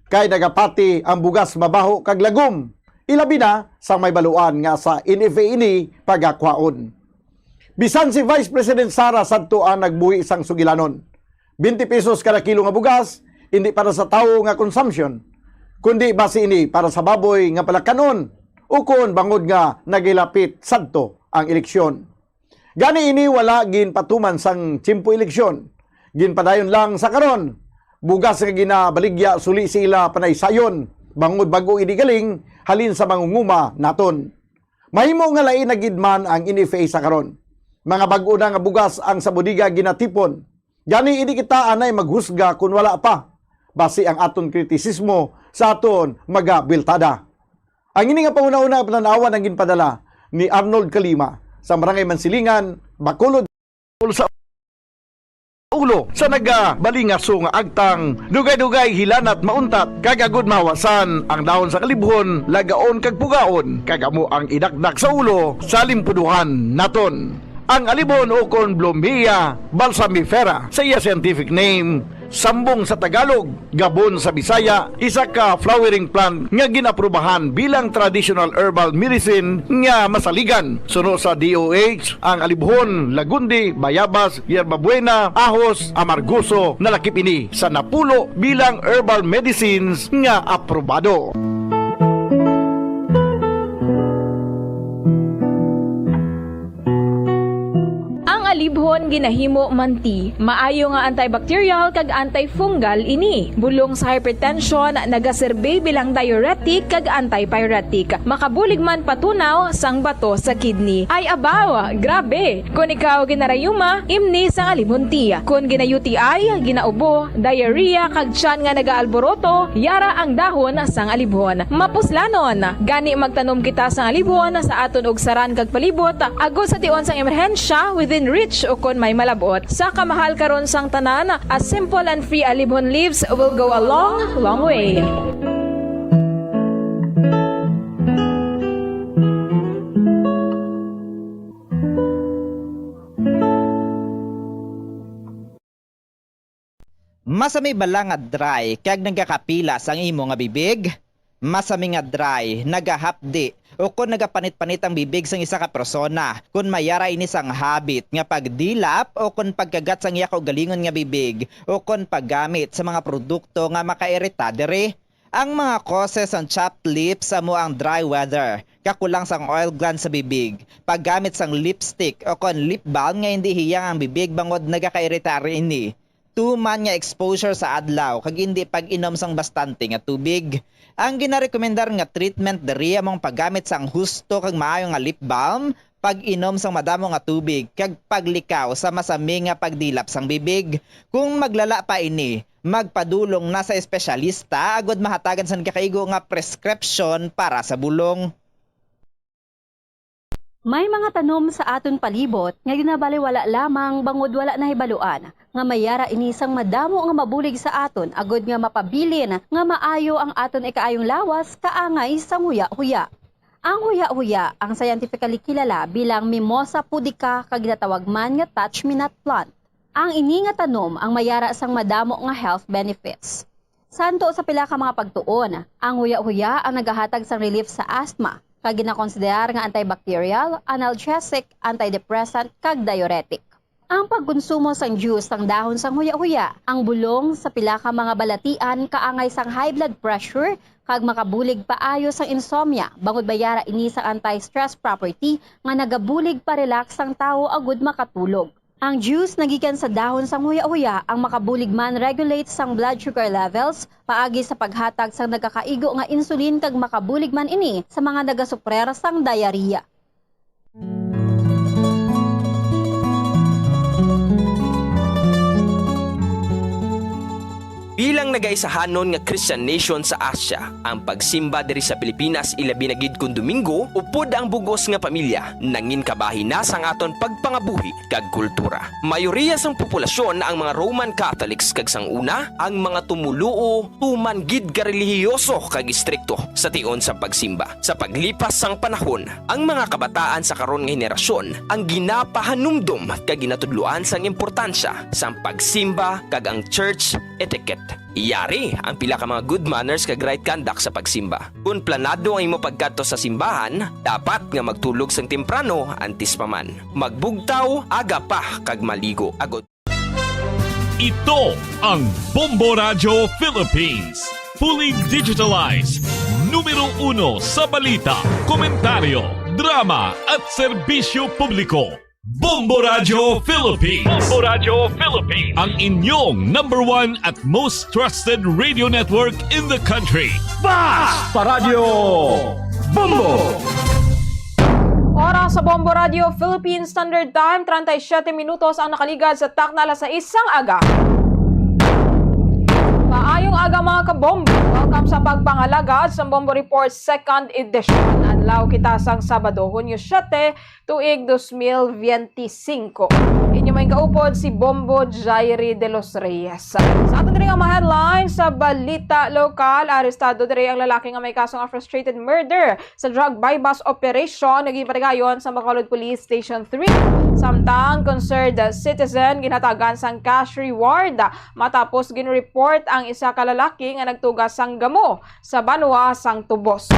kay nagapati ang bugas mabaho kag lagom, ilabi na sang may baluan nga sa N F A ini pagakwaon. Bisan si Vice President Sara sadto ang nagbuhi sang sugilanon. Twenty pesos kada kilo nga bugas, hindi para sa tawo nga consumption, kundi basi ini para sa baboy nga palakanon, ukon bangod nga nagilapit sadto ang eleksyon. Gani ini wala ginpatuman sang tiyempo eleksyon. Ginpadayon lang sa karon. Bugas nga ginabaligya suli sa ila panaysayon, bangod bag-o ini galing halin sa mangunguma naton. Mahimo nga lain na gid man ang N F A sa karon. Mga bag-o na nga bugas ang sa bodega ginatipon. Gani, hindi kita anay maghusga kun wala pa. Basi ang aton kritisismo sa aton magabweltada. Ang ini nga panghunahuna nga panan-awan ang ginpadala ni Arnold Kalima sa Barangay Mansilingan, Bacolod. Sa ulo sa nagabalingaso nga agtang, dugay-dugay hilanat mauntat, kag agud mahawasan ang dahon sang alibhon, lagaon kag pugaon, kag amo ang idakdak sa ulo sa limpuduhan naton. Ang alibhon ukon Blumea balsamifera sa iya scientific name, sambong sa Tagalog, gabon sa Bisaya, isa ka flowering plant nga gin-aprubahan bilang traditional herbal medicine nga masaligan. Suno sa D O H, ang alibhon, lagundi, bayabas, yerba buena, ahos, amargoso, nalakip ini sa napulo bilang herbal medicines nga aprobado. Ang alibhon ginahimo man ti, maayo nga antibacterial kag antifungal ini. Bulong sa hypertension, nagaserbi bilang diuretic kag antipyretic. Makabulig man patunaw sang bato sa kidney. Ay abaw, grabe! Kon ikaw ginarayuma, imni sang alibhon tea. Kon gina-U T I, ginaubo, diarrhea, kag tiyan nga nagaalboroto, yara ang dahon sang alibhon. Mapuslanon, gani magtanom kita sang alibhon sa aton ugsaran kag palibot, agod sa tion sang emerhensya, within reach ukon may malab-ot. Sa kamahal karon sang tanan, a simple and free alibhon leaves will go a long, long way. Masami bala nga dry kag nagakapilas ang imo nga bibig? Masami nga dry, nagahapdi, ukon nagapanit-panit ang bibig sang isa ka persona, kon may ara ini sang habit nga pagdilap ukon pagkagat sang iya kaugalingon nga bibig, ukon paggamit sa mga produkto nga makairita diri. Ang mga causes sang chapped lips amo ang dry weather, kakulang sang oil glands sa bibig, paggamit sang lipstick ukon lip balm nga indi hiyang ang bibig bangod nagakairita ini, tuman nga exposure sa adlaw kag indi pag-inom sang bastante nga tubig. Ang ginarekomendar nga treatment diri amo ang paggamit sang husto kag maayo nga lip balm, pag-inom sang madamo nga tubig, kag paglikaw sa masami nga pagdilap sang bibig. Kung maglala pa ini, magpadulong na sa espesyalista agud mahatagan sang nagakaigo nga prescription para sa bulong. May mga tanom sa aton palibot nga ginabaliwala lamang bangod wala nahibaluan nga may ara ini sang madamo nga mabulig sa aton agud nga mapabilin nga maayo ang aton ikaayong lawas kaangay sang huya-huya. Ang huya-huya, ang scientifically kilala bilang Mimosa pudica kag ginatawag man nga touch-me-not plant. Ang ini nga tanom ang may ara sang madamo nga health benefits. Santo sa pila ka mga pagtuon, ang huya-huya ang nagahatag sang relief sa asthma, kag ginakonsiderar nga antibacterial, analgesic, antidepressant, kag diuretic. Ang pagkonsumo sang juice sang dahon sang huya-huya, ang bulong sa pila ka mga balatian kaangay sang high blood pressure kag makabulig paayo sang insomnia, bangod may ara ini sang anti-stress property nga nagabulig pa-relax sang tawo agud makatulog. Ang juice nagikan sa dahon sang huya-huya ang makabulig man regulate sang blood sugar levels paagi sa paghatag sang nagakaigo nga insulin kag makabulig man ini sa mga nagasuprer sang diarrhea. Bilang nagaisahanon nga Christian nation sa Asia, ang pagsimba diri sa Pilipinas, ilabi na gid kon Domingo, upod ang bug-os nga pamilya, nangin kabahin na sang aton pagpangabuhi kag kultura. Mayoriya sang populasyon ang mga Roman Catholics kag sang una, ang mga tumoluo tuman gid ka relihiyoso kag istrikto sa tion sang pagsimba. Sa paglipas sang panahon, ang mga kabataan sa karon nga henerasyon ang ginapahanumdom kag ginatudloan sang importansya sang pagsimba kag ang church etiquette. Yari ang pila ka mga good manners kag right conduct sa pagsimba. Kon planado ang imo pagkadto sa simbahan, dapat nga magtulog sang temprano antes pa man. Magbugtaw aga pa kag maligo agud. Ito ang Bombo Radyo Philippines. Fully digitalized. Numero uno sa balita, komentaryo, drama at serbisyo publiko. Bombo Radyo Philippines. Bombo Radyo Philippines. Ang inyong number one at most trusted radio network in the country. Basta Radyo Bombo! Oras sa Bombo Radyo Philippine Standard Time, treinta y siete minutos ang nakaligad sa takna alas sais sang aga. Maayong aga, mga kabombo. Welcome sa pagpangalagad sa Bombo Report Second Edition. Adlaw kita sang Sabado, Hunyo siete, tuig dos mil veinticinco. Inyo may kaupod si Bombo Jairi de los Reyes. Sa aton diri nga mga headlines sa balita lokal, arestado diri ang lalaki nga may kaso nga frustrated murder sa drug buy-bust operation nga ginpatigayon sa Bacolod Police Station three. Samtang concerned citizen ginhatagan sang cash reward matapos ginreport ang isa ka lalaki nga nagtuga sang gamo sa banwa sang Tubos.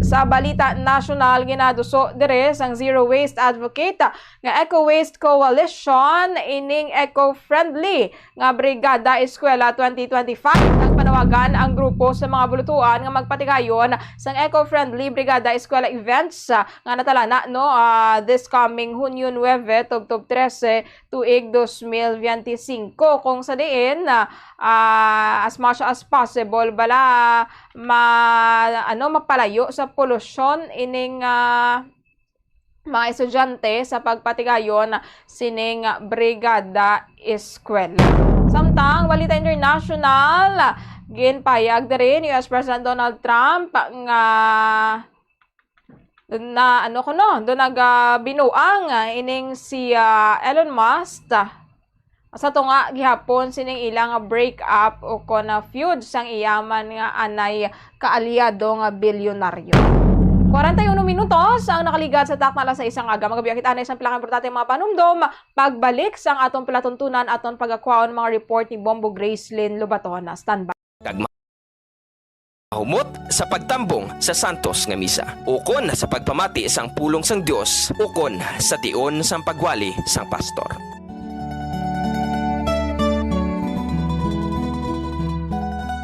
Sa balita nasyonal, ginaduso dire sang Zero Waste Advocate nga Eco Waste Coalition ining eco-friendly nga Brigada Eskwela twenty twenty-five. Nagpanawagan ang grupo sa mga bulutuan nga magpatigayon sang eco-friendly Brigada Eskwela events, ah, nga natalana, no, ah, this coming Hunyo nuebe tubtob trese tuig dos mil biyente singko, kung sa diin, ah, ah, as much as possible bala ma-, ano, mapalayo sa polusyon ining, ah, mga estudyante sa pagpatigayon sining Brigada Eskwela. Samtang balita international, ginpahayag diri ni U S President Donald Trump nga na, ano kuno, do nagabinuang, ah, ining si, ah, Elon Musk, ah, sa tunga gihapon sining ilang break up o kon, ah, feud sang iya man nga anay kaalyado nga bilyonaryo. Kwarenta y uno minutos ang nakaligat sa takna alas sais sang aga. Magabiya kita anay sang pila ka importante mga panumdom. Pagbalik sang atong palatuntunan, aton pagakwaon mga report ni Bombo Gracelyn Lobaton. Standby. Kag mahumot sa pagtambong sa santos nga misa, ukon sa pagpamati sang pulong sang Dios, ukon sa tion sang pagwali sang pastor.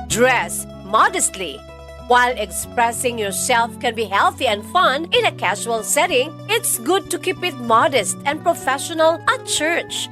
Dress modestly. While expressing yourself can be healthy and fun in a casual setting, it's good to keep it modest and professional at church.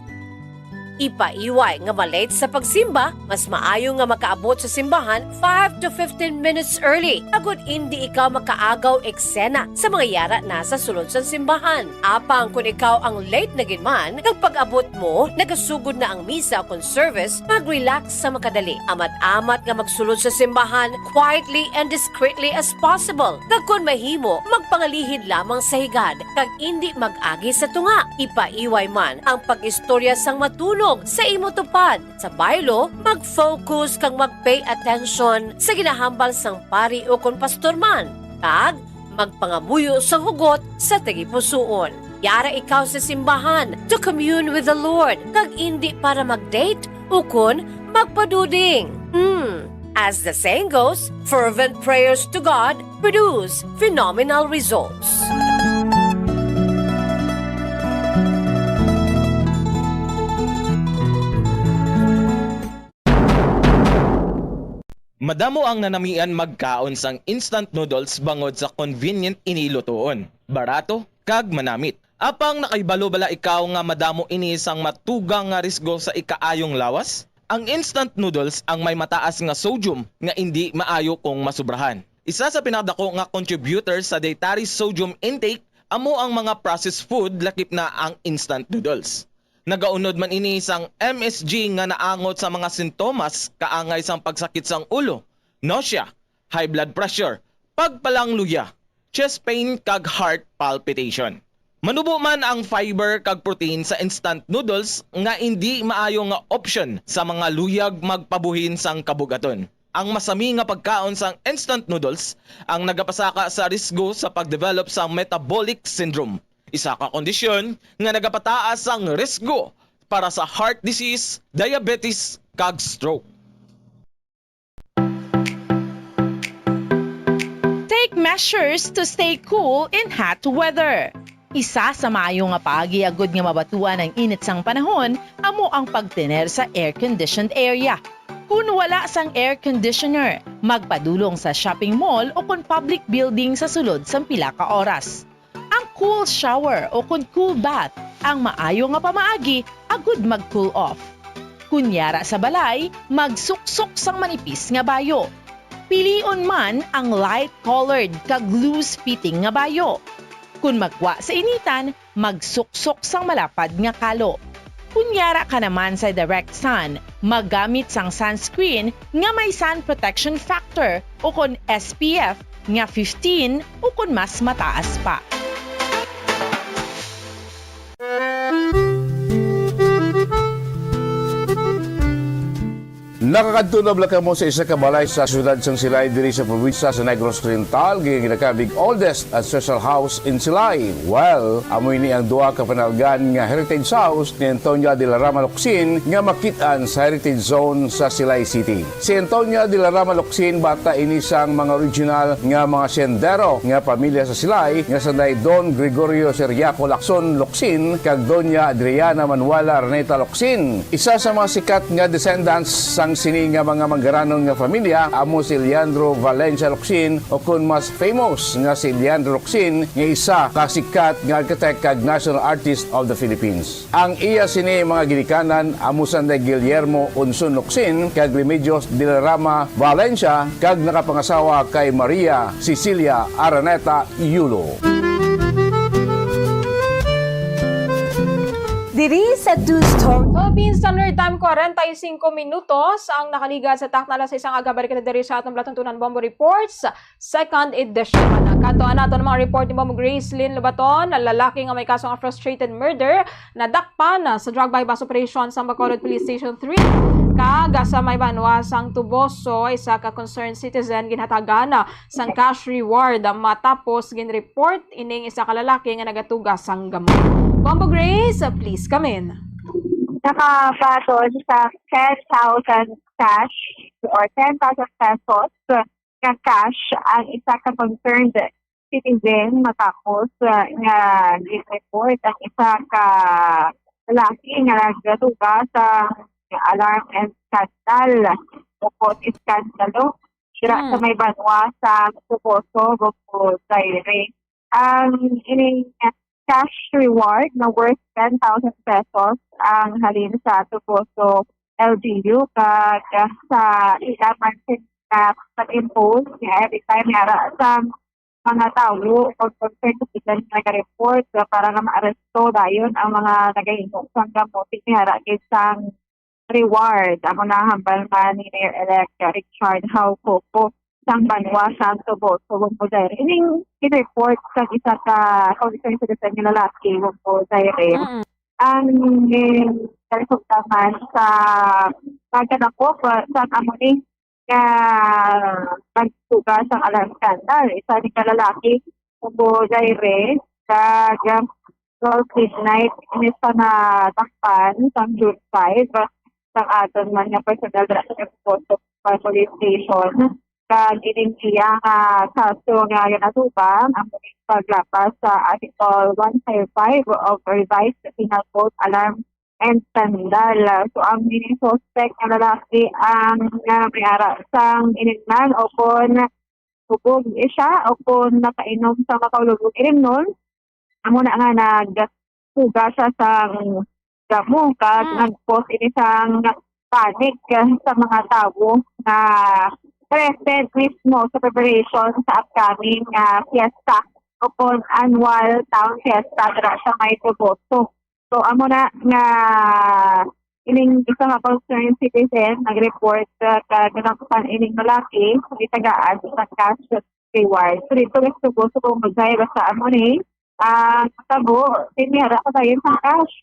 Ipaiway nga ma-late sa pagsimba, mas maayo nga makaabot sa simbahan five to fifteen minutes early, agod indi ikaw makaagaw eksena sa mga yara na sa sulod sang simbahan. Apang kon ikaw ang late na gid man, kag pag-abot mo, nagasugod na ang misa kon service, mag-relax sa makadali. Amat-amat nga magsulod sa simbahan quietly and discreetly as possible. Kag kon mahimo, magpangalihid lamang sa higad, kag indi mag-agi sa tunga. Ipaiway man ang pag-istorya sang matunog sa imo tupad. Sa baylo, mag-focus kag mag-pay attention sa ginahambal sang pari ukon pastor man, kag magpangamuyo sang hugot sa tagipusoon. Yara ikaw sa simbahan to commune with the Lord, kag indi para mag-date ukon magpaduding. Hmm. As the saying goes, fervent prayers to God produce phenomenal results. Madamo ang nanamian magkaon sang instant noodles bangod sa convenient ini lutuon, barato, kag manamit. Apang nakahibalo bala ikaw nga madamo ini sang matugang nga risgo sa ikaayong lawas? Ang instant noodles ang may mataas nga sodium nga indi maayo kung masubrahan. Isa sa pinakadako nga contributor sa dietary sodium intake amo ang mga processed food, lakip na ang instant noodles. Nagaunod man ini sang M S G nga naangot sa mga sintomas kaangay sang pagsakit sang ulo, nausea, high blood pressure, pagpalangluya, chest pain, kag heart palpitation. Manubo man ang fiber kag protein sa instant noodles nga indi maayo nga option sa mga luyag magpabuhin sang kabug-aton. Ang masami nga pagkaon sang instant noodles ang nagapasaka sa risgo sa pag-develop sang metabolic syndrome, isa ka kondisyon nga nagapataas sang risgo para sa heart disease, diabetes, kag stroke. Take measures to stay cool in hot weather. Isa sa maayo nga paagi agud nga mabatuan ang init sang panahon amo ang pagtener sa air-conditioned area. Kun wala sang air conditioner, magpadulong sa shopping mall o kon public building sa sulod sang pila ka oras. Ang cool shower o kon cool bath ang maayo nga pamaagi agud mag-cool off. Kun yara sa balay, magsuksok sang manipis nga bayo. Pilion man ang light-colored kag loose-fitting nga bayo. Kun magwa sa initan, magsuksok sang malapad nga kalo. Kun yara ka naman sa direct sun, maggamit sang sunscreen nga may sun protection factor o kon S P F nga fifteen o kon mas mataas pa. Nakakadto na bala kamo sa isa ka balay sa siyudad sang Silay diri sa probinsya sa Negros Oriental, nga ginakabig oldest ancestral house in Silay? Well, amo ini ang duha ka panalgan nga heritage house ni Antonia de la Rama Locsin nga makit-an sa Heritage Zone sa Silay City. Si Antonia de la Rama Locsin, bata ini sang mga original nga mga sendero nga pamilya sa Silay, nga sanday Don Gregorio Seriaco Lacson Locsin kag Doña Adriana Manuela Araneta Locsin. Isa sa mga sikat nga descendants sang sini nga mga manggaranon nga familya amo si Leandro Valencia Locsin, o kon mas famous nga si Leandro Locsin, nga isa ka sikat nga architect kag national artist of the Philippines. Ang iya sini mga ginikanan amo sanday Guillermo Unson Locsin kag Remedios de la Rama Valencia, kag nakapangasawa kay Maria Cecilia Araneta Yulo. Diri sa Two Story. Philippine Standard Time, kwarenta y cinco minutos ang nakaliga sa takna alas sais sang aga. Balik kita diri sa atong palatuntunan, Bombo Reports, second edition. Kadto ang aton mga report ni Bombo Grace Lynn Lobaton, lalaki nga may kaso nga frustrated murder, nadakpan sa drug buy-bust operation sa Bacolod Police Station three. Kag sa may banwa sang Toboso, isa ka concerned citizen ginhatagan sang cash reward matapos ginreport ining isa ka lalaki nga nagatuga sang gamot. Bombo Grace, please come in. Nakabaton sa ten thousand cash or ten thousand pesos nga cash ang isa ka concerned citizen matapos, ah, nga gin-report ang isa ka lalaki nga nagatuga sa alarm and scandal o kon iskandalo dira sa Hmm. may banwa sa Toboso, Bugto, Zaire. Ang ining cash reward na worth ten thousand pesos ang halin sa Toboso L G U, kag sa ila man sin-, ah, pag-impose nga every time may ara sa mga tawo o concerned citizen nga nag-report, ah, para nga maaresto dayon ang mga nagahimo sang gamot, may ara gid sang reward. Amo na hambal man ni Mayor-elect Richard Howe Coco sang banwa sang Toboso, Bugto, Zaire. Ining gin-report sa isa ka concerned citizen nga lalaki, Bugto, Zaire. Mm-mm. Ang, eh, resulta man sa pagkadakop, ah, sa amo ni nga nagtuga sang alarm scandal. Isa ni ka lalaki, Bugto, Zaire, kag twelve midnight, ini sa nadakpan sang June five, sang aton man nga personnel dira sa Exposto Police Station. Kag ining iya nga kaso nga ginatubang ang paglabas sa Article one five five of Revised Penal Code, Alarm and Scandal. So, ang ini suspect nga lalaki ang, ah, may ara sang ining man o kon hubog siya o kon nakainom sa makaulog-ulog irimnon, amo na nga nagtuga siya sang damo kag Hmm. nag-cause ini sang panic sa mga tawo nga present mismo sa preparation sa upcoming, ah, fiesta o kon annual town fiesta dira sa may Toboso. So, amo na nga ining isa ka concerned citizen nag-report, ah, kag nadakpan ining lalaki, gitagaan sa cash reward. So, dito gusto ko sa kung magay basta amo ni ang tabo, tinira ko tayo sa cash.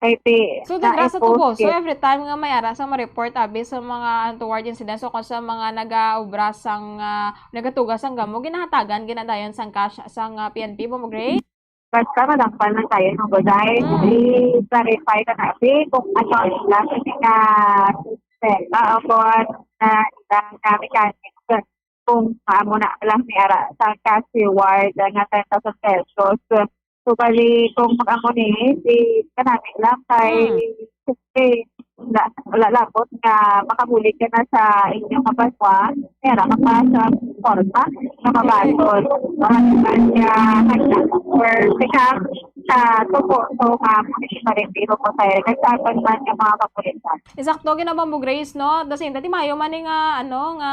Kay ti-, So, dira sa na-post Toboso, it. Every time nga may ara sa ma-report, abi, sa mga untoward incidents o kung sa mga nagaobra sang, ah, nagatuga sang gamo, ginahatagan, ginadayon sang cash, sang, ah, P N P, Bombo Grace? Basta madakpan man tayo ng buday, Mm. i-clarify ka na, abi, kung ano ang ila sa mga sistema o kung, ah, ila nga mechanics. Kung amo na lang ni ara sa cash reward, ah, nga ten thousand pesos. So, bali, kung mag-amo ni, si kanami lang kay, Hmm. siyempre, wala, wala labot nga makabulig ka na sa inyong kabanwa. Pera ka pa sa forma na mabaton. Maraming man nga nagtatanggol. Kaya sa Toboso, ma'am, municipal review po tayo. Nagtatanggol man nga mga kapulisan. Isakto, Ginobambo Grace, no? At the same time, timayo man ni nga, ano, nga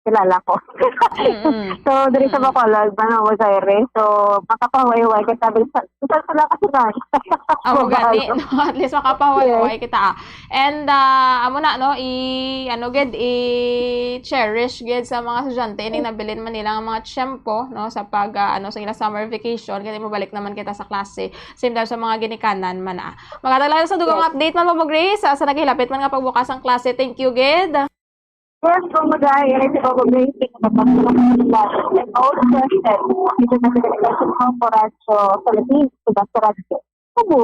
kilala ko. Mm-mm. So, diri sa Mm-mm. Bacolod, ano, Buenos Aires. So, makapahuway-huway kita, bisan, bisan sila kasi na. Amo gani, no? At least makapahuway-huway Yes. kita, ah. And, ah, amo na, no, i-, ano gid, i-cherish gid sa mga estudyante ining nabilin man nila nga mga tiyempo, no, sa pag, ah, ano, sa ilang summer vacation, kay mobalik naman kita sa klase. Same time sa mga ginikanan man, ah. Maghatag lang sa dugang Yes. update man, Bombo Grace, ah, sa naghilapit man nga pagbukas ang klase. Thank you gid. Yes, Bombo Jai, ito si Bombo Grace, ito si Bombo Grace, ito si Bombo Grace, ito si Bombo Radyo Philippines, ito si Radyo. Opo.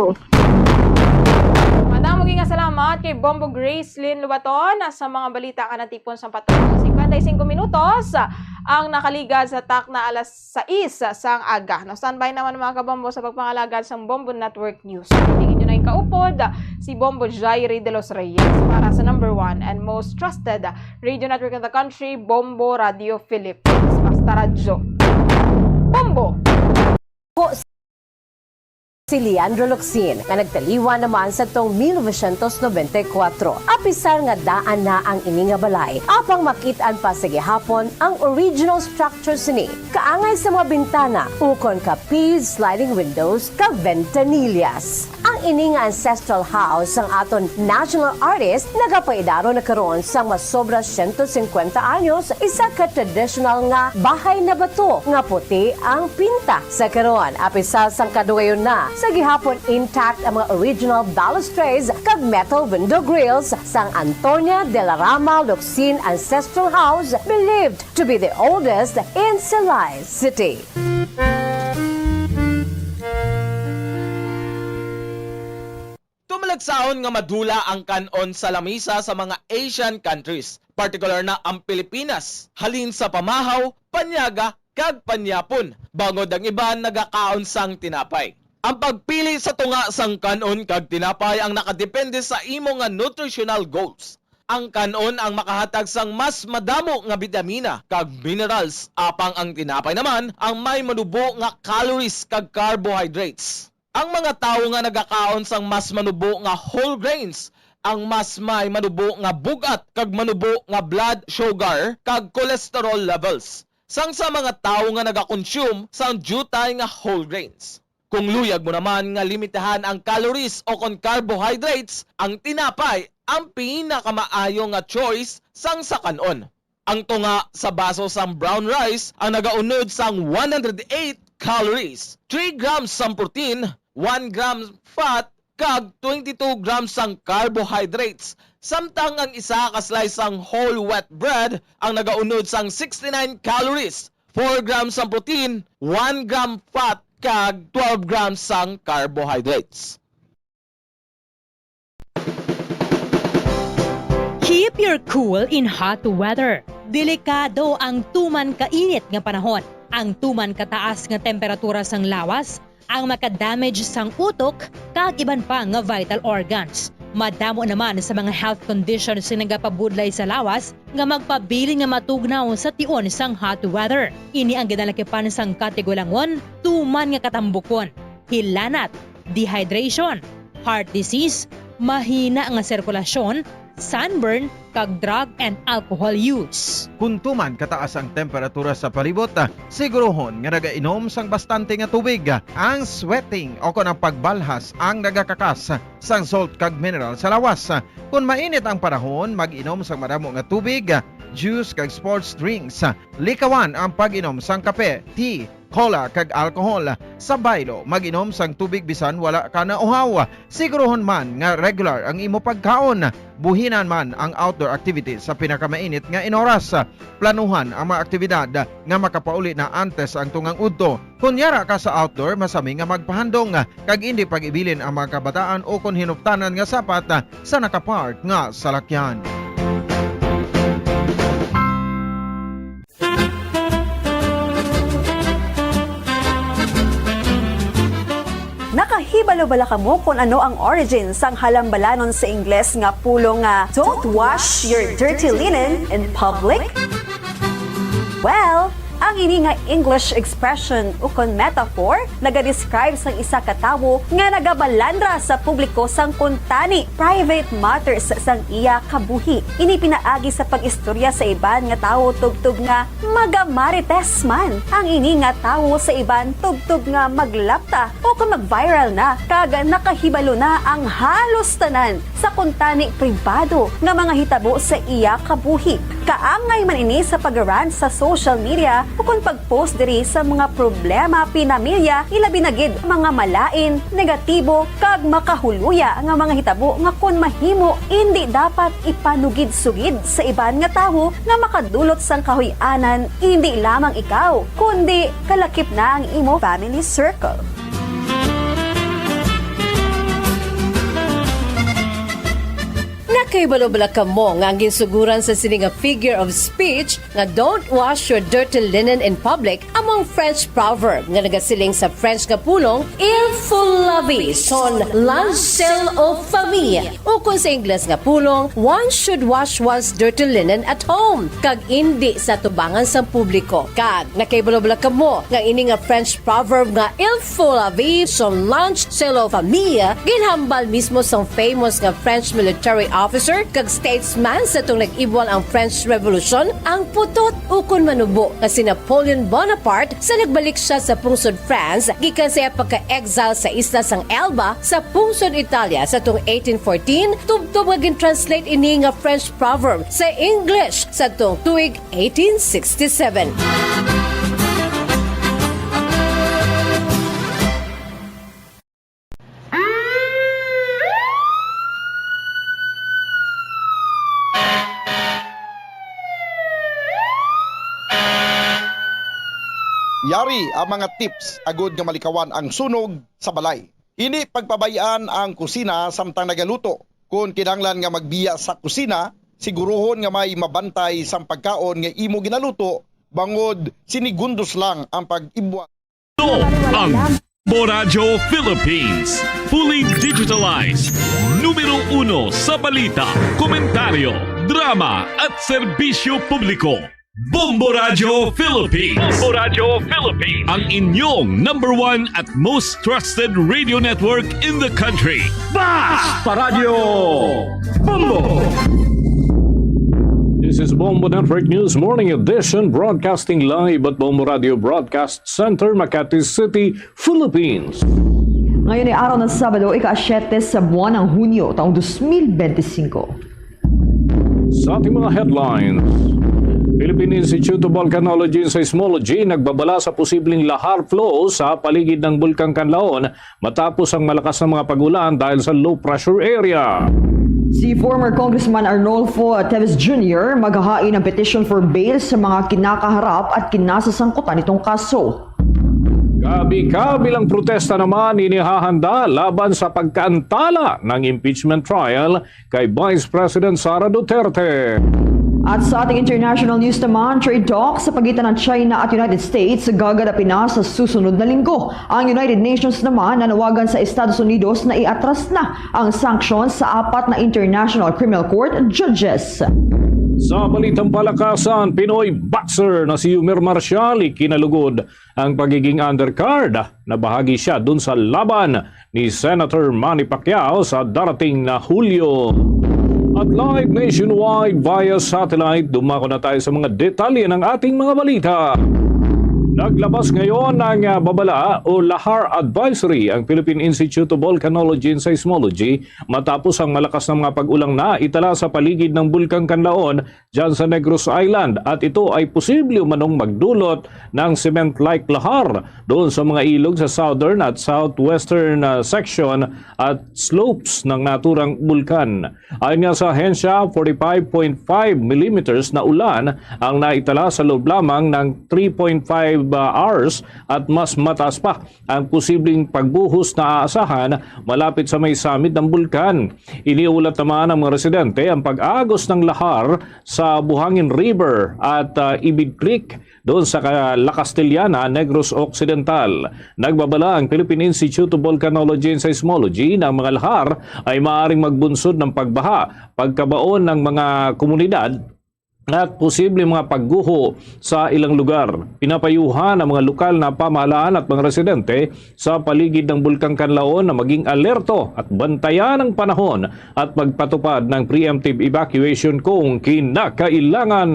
Madamo nga salamat kay Bombo Grace Lynn Lubaton sa mga balita nga natipon sa patungod sa cincuenta y cinco minutos ang nakaligad sa takna alas sais sang aga. No, standby naman, mga kabombo, sa pagpangalagad sang Bombo Network News. Tingin nyo na yung kaupod, si Bombo Jairi de los Reyes para sa number one and most trusted radio network in the country, Bombo Radio Philippines. Basta radyo. Bombo! Ko si Leandro Locsin, nga nagtaliwan naman sa tong mil novecientos nobenta y kuwatro. Apisar nga daan na ang ini nga balay, apang makit-an pa sa gihapon ang original structure sini, kaangay sa mga bintana, ukon kapis, sliding windows, kag ventanillas. Ang ini nga ancestral house sang aton national artist nagapaidaro na karon sang masobra siyento singkwenta anyos, isa ka traditional nga bahay na bato nga puti ang pinta. Sa karon, apisar sang kadugayon na, sa gihapon intact ang mga original balustrades kag metal window grills sang Antonia de la Rama Locsin Ancestral House, believed to be the oldest in Silay City. Tumalagsahon nga madula ang kan-on sa lamisa sa mga Asian countries, partikular na ang Pilipinas, halin sa pamahaw, panyaga, kag panyapon, bangod ang iban nagakaon sang tinapay. Ang pagpili sa tunga sang kan-on kag tinapay ang nakadepende sa imo nga nutritional goals. Ang kan-on ang makahatag sang mas madamo nga bitamina kag minerals, apang ang tinapay naman ang may manubo nga calories kag carbohydrates. Ang mga tawo nga nagakaon sang mas manubo nga whole grains ang mas may manubo nga bug-at kag manubo nga blood sugar kag cholesterol levels, sang sa mga tawo nga nagakonsume sang diutay nga whole grains. Kung luyag mo naman nga limitahan ang calories o kon carbohydrates, ang tinapay ang pinakamaayo nga choice sang sa kan-on. Ang tunga sa baso sang brown rice ang nagaunod sang one hundred eight calories, three grams sang protein, one gram fat, kag twenty-two grams sang carbohydrates, samtang ang isa ka slice sang whole wheat bread ang nagaunod sang sixty-nine calories, four grams sang protein, one gram fat, kag twelve grams sang carbohydrates. Keep your cool in hot weather. Delikado ang tuman kainit nga panahon. Ang tuman kataas nga temperatura sang lawas ang makadamage sang utok kag iban pa nga vital organs. Madamo naman sa mga health conditions nga nagapabudlay sa lawas nga magpabilin nga matugnaw sa tion sang hot weather. Ini ang ginalakipan sang katigulangon, tuman nga katambukon, hilanat, dehydration, heart disease, mahina nga sirkulasyon, sunburn, kag drug and alcohol use. Kung tuman kataas ang temperatura sa palibot, sigurohon nga nagainom sang bastante nga tubig. Ang sweating o kon ang pagbalhas ang nagakakas sang salt kag mineral sa lawas. Kung mainit ang panahon, mag-inom sang madamo nga tubig, juice kag sports drinks. Likawan ang pag-inom sang kape, tea, cola, kag alcohol. Sa baylo, mag-inom sang tubig bisan wala ka nauhaw. Sigurohon man nga regular ang imo pagkaon. Buhinan man ang outdoor activities sa pinakamainit nga inoras. Planuhan ang mga aktibidad nga makapauli na antes ang tungang udto. Kon yara ka sa outdoor, masami nga magpahandong kag indi pag-ibilin ang mga kabataan o kon hinuptanan nga sapat sa nakapark nga salakyan. Nakahibalo bala kamo kon ano ang origin sang halambalanon sa Ingles nga pulong nga "Don't wash your dirty linen in public"? Well, Ang ini nga English expression ukon metaphor nagadescribe sang isa ka tawo nga nagabalandra sa publiko sang kuntani, private matters, sang iya kabuhi. Ini pinaagi sa pag-istorya sa iban nga tawo tubtob nga magamarites man ang ini nga tawo sa iban tubtob nga maglapta o kon mag-viral na kag nakahibalo na ang halos tanan sa kuntani pribado nga mga hitabo sa iya kabuhi. Kaangay man ini sa pag-rant sa social media ukon pag-post diri sa mga problema pinamilya, ilabi na gid mga malain, negatibo, kag makahuluya nga mga hitabo nga kon mahimo, indi dapat ipanugid-sugid sa iban nga tawo nga makadulot sang kahuy-anan, indi lamang ikaw, kundi kalakip na ang imo family circle. Nakahibalo bala kamo nga ang ginsuguran sa sini nga figure of speech nga "Don't wash your dirty linen in public" amo ang French proverb nga nagasiling sa French nga pulong "Il faut laver son linge sale aux femmes", ukon sa Ingles nga pulong "One should wash one's dirty linen at home", kag indi sa tubangan sang publiko. Kag nakahibalo bala kamo nga ini nga French proverb nga "Il faut laver son linge sale aux femmes" ginhambal mismo sang famous nga French military officer kag statesman sa tong nag-ibwal ang French Revolution, ang putot ukon manubo nga si Napoleon Bonaparte sa nagbalik siya sa pungsod France gikan sa iya pagka-exile sa isla sang Elba sa pungsod Italia sa tong eighteen fourteen, tubtob nga gin-translate ini nga French proverb sa English sa tong tuig eighteen sixty-seven. Yari ang mga tips agud nga malikawan ang sunog sa balay. Hindi pagpabay-an ang kusina samtang nagaluto. Kon kinahanglan nga magbiya sa kusina, siguruhon nga may mabantay sang pagkaon nga imo ginaluto, bangod sinigundos lang ang pag-ibwal. Ito ang Bombo Radyo Philippines, fully digitalized, numero uno sa balita, komentaryo, drama at serbisyo publiko. Bombo Radyo Philippines. Bombo Radyo Philippines. Ang inyong number one at most trusted radio network in the country. Basta Radyo Bombo! This is Bombo Network News Morning Edition, broadcasting live at Bombo Radio Broadcast Center, Makati City, Philippines. Ngayon ay araw ng Sabado, ika-siyete sa buwan ng Hunyo, taong dos mil bente singko. Sa ating mga headlines, Philippine Institute of Volcanology and Seismology nagbabala sa posibleng lahar flow sa paligid ng Bulkang Kanlaon matapos ang malakas na mga pag-ulan dahil sa low pressure area. Si former Congressman Arnolfo Teves Junior maghahain ng petition for bail sa mga kinakaharap at kinasasangkutan nitong kaso. Kabi-kabi lang protesta naman inihahanda laban sa pagkaantala ng impeachment trial kay Vice President Sara Duterte. At sa ating international news naman, trade talks sa pagitan ng China at United States gaganapin na sa susunod na linggo. Ang United Nations naman nanawagan sa Estados Unidos na iatras na ang sanctions sa apat na International Criminal Court judges. Sa balitang palakasan, Pinoy boxer na si Yumer Marcial ikinalugod ang pagiging undercard. Nabahagi siya dun sa laban ni Senator Manny Pacquiao sa darating na Hulyo. At live nationwide via satellite, dumako na tayo sa mga detalye ng ating mga balita. Naglabas ngayon ng, ah, babala o lahar advisory ang Philippine Institute of Volcanology and Seismology matapos ang malakas na mga pag-ulang naitala sa paligid ng Bulkang Kanlaon dyan sa Negros Island, at ito ay posible umanong magdulot ng cement-like lahar doon sa mga ilog sa southern at southwestern, ah, section at slopes ng naturang bulkan. Ayon nga sa ahensya, forty-five point five millimeters na ulan ang naitala sa loob lamang ng three point five, ah, hours, at mas mataas pa ang posibleng pagbuhos na aasahan malapit sa may summit ng bulkan. Iniulat naman ng mga residente ang pag-agos ng lahar sa Buhangin River at, ah, Ibid Creek doon sa ka-, La Castellana, Negros Occidental. Nagbabala ang Philippine Institute of Volcanology and Seismology na ang mga lahar ay maaaring magbunsod ng pagbaha, pagkabaon ng mga komunidad, at posibleng mga pagguho sa ilang lugar. Pinapayuhan ang mga lokal na pamahalaan at mga residente sa paligid ng Bulkang Kanlaon na maging alerto at bantayan ang panahon at magpatupad ng preemptive evacuation kung kinakailangan.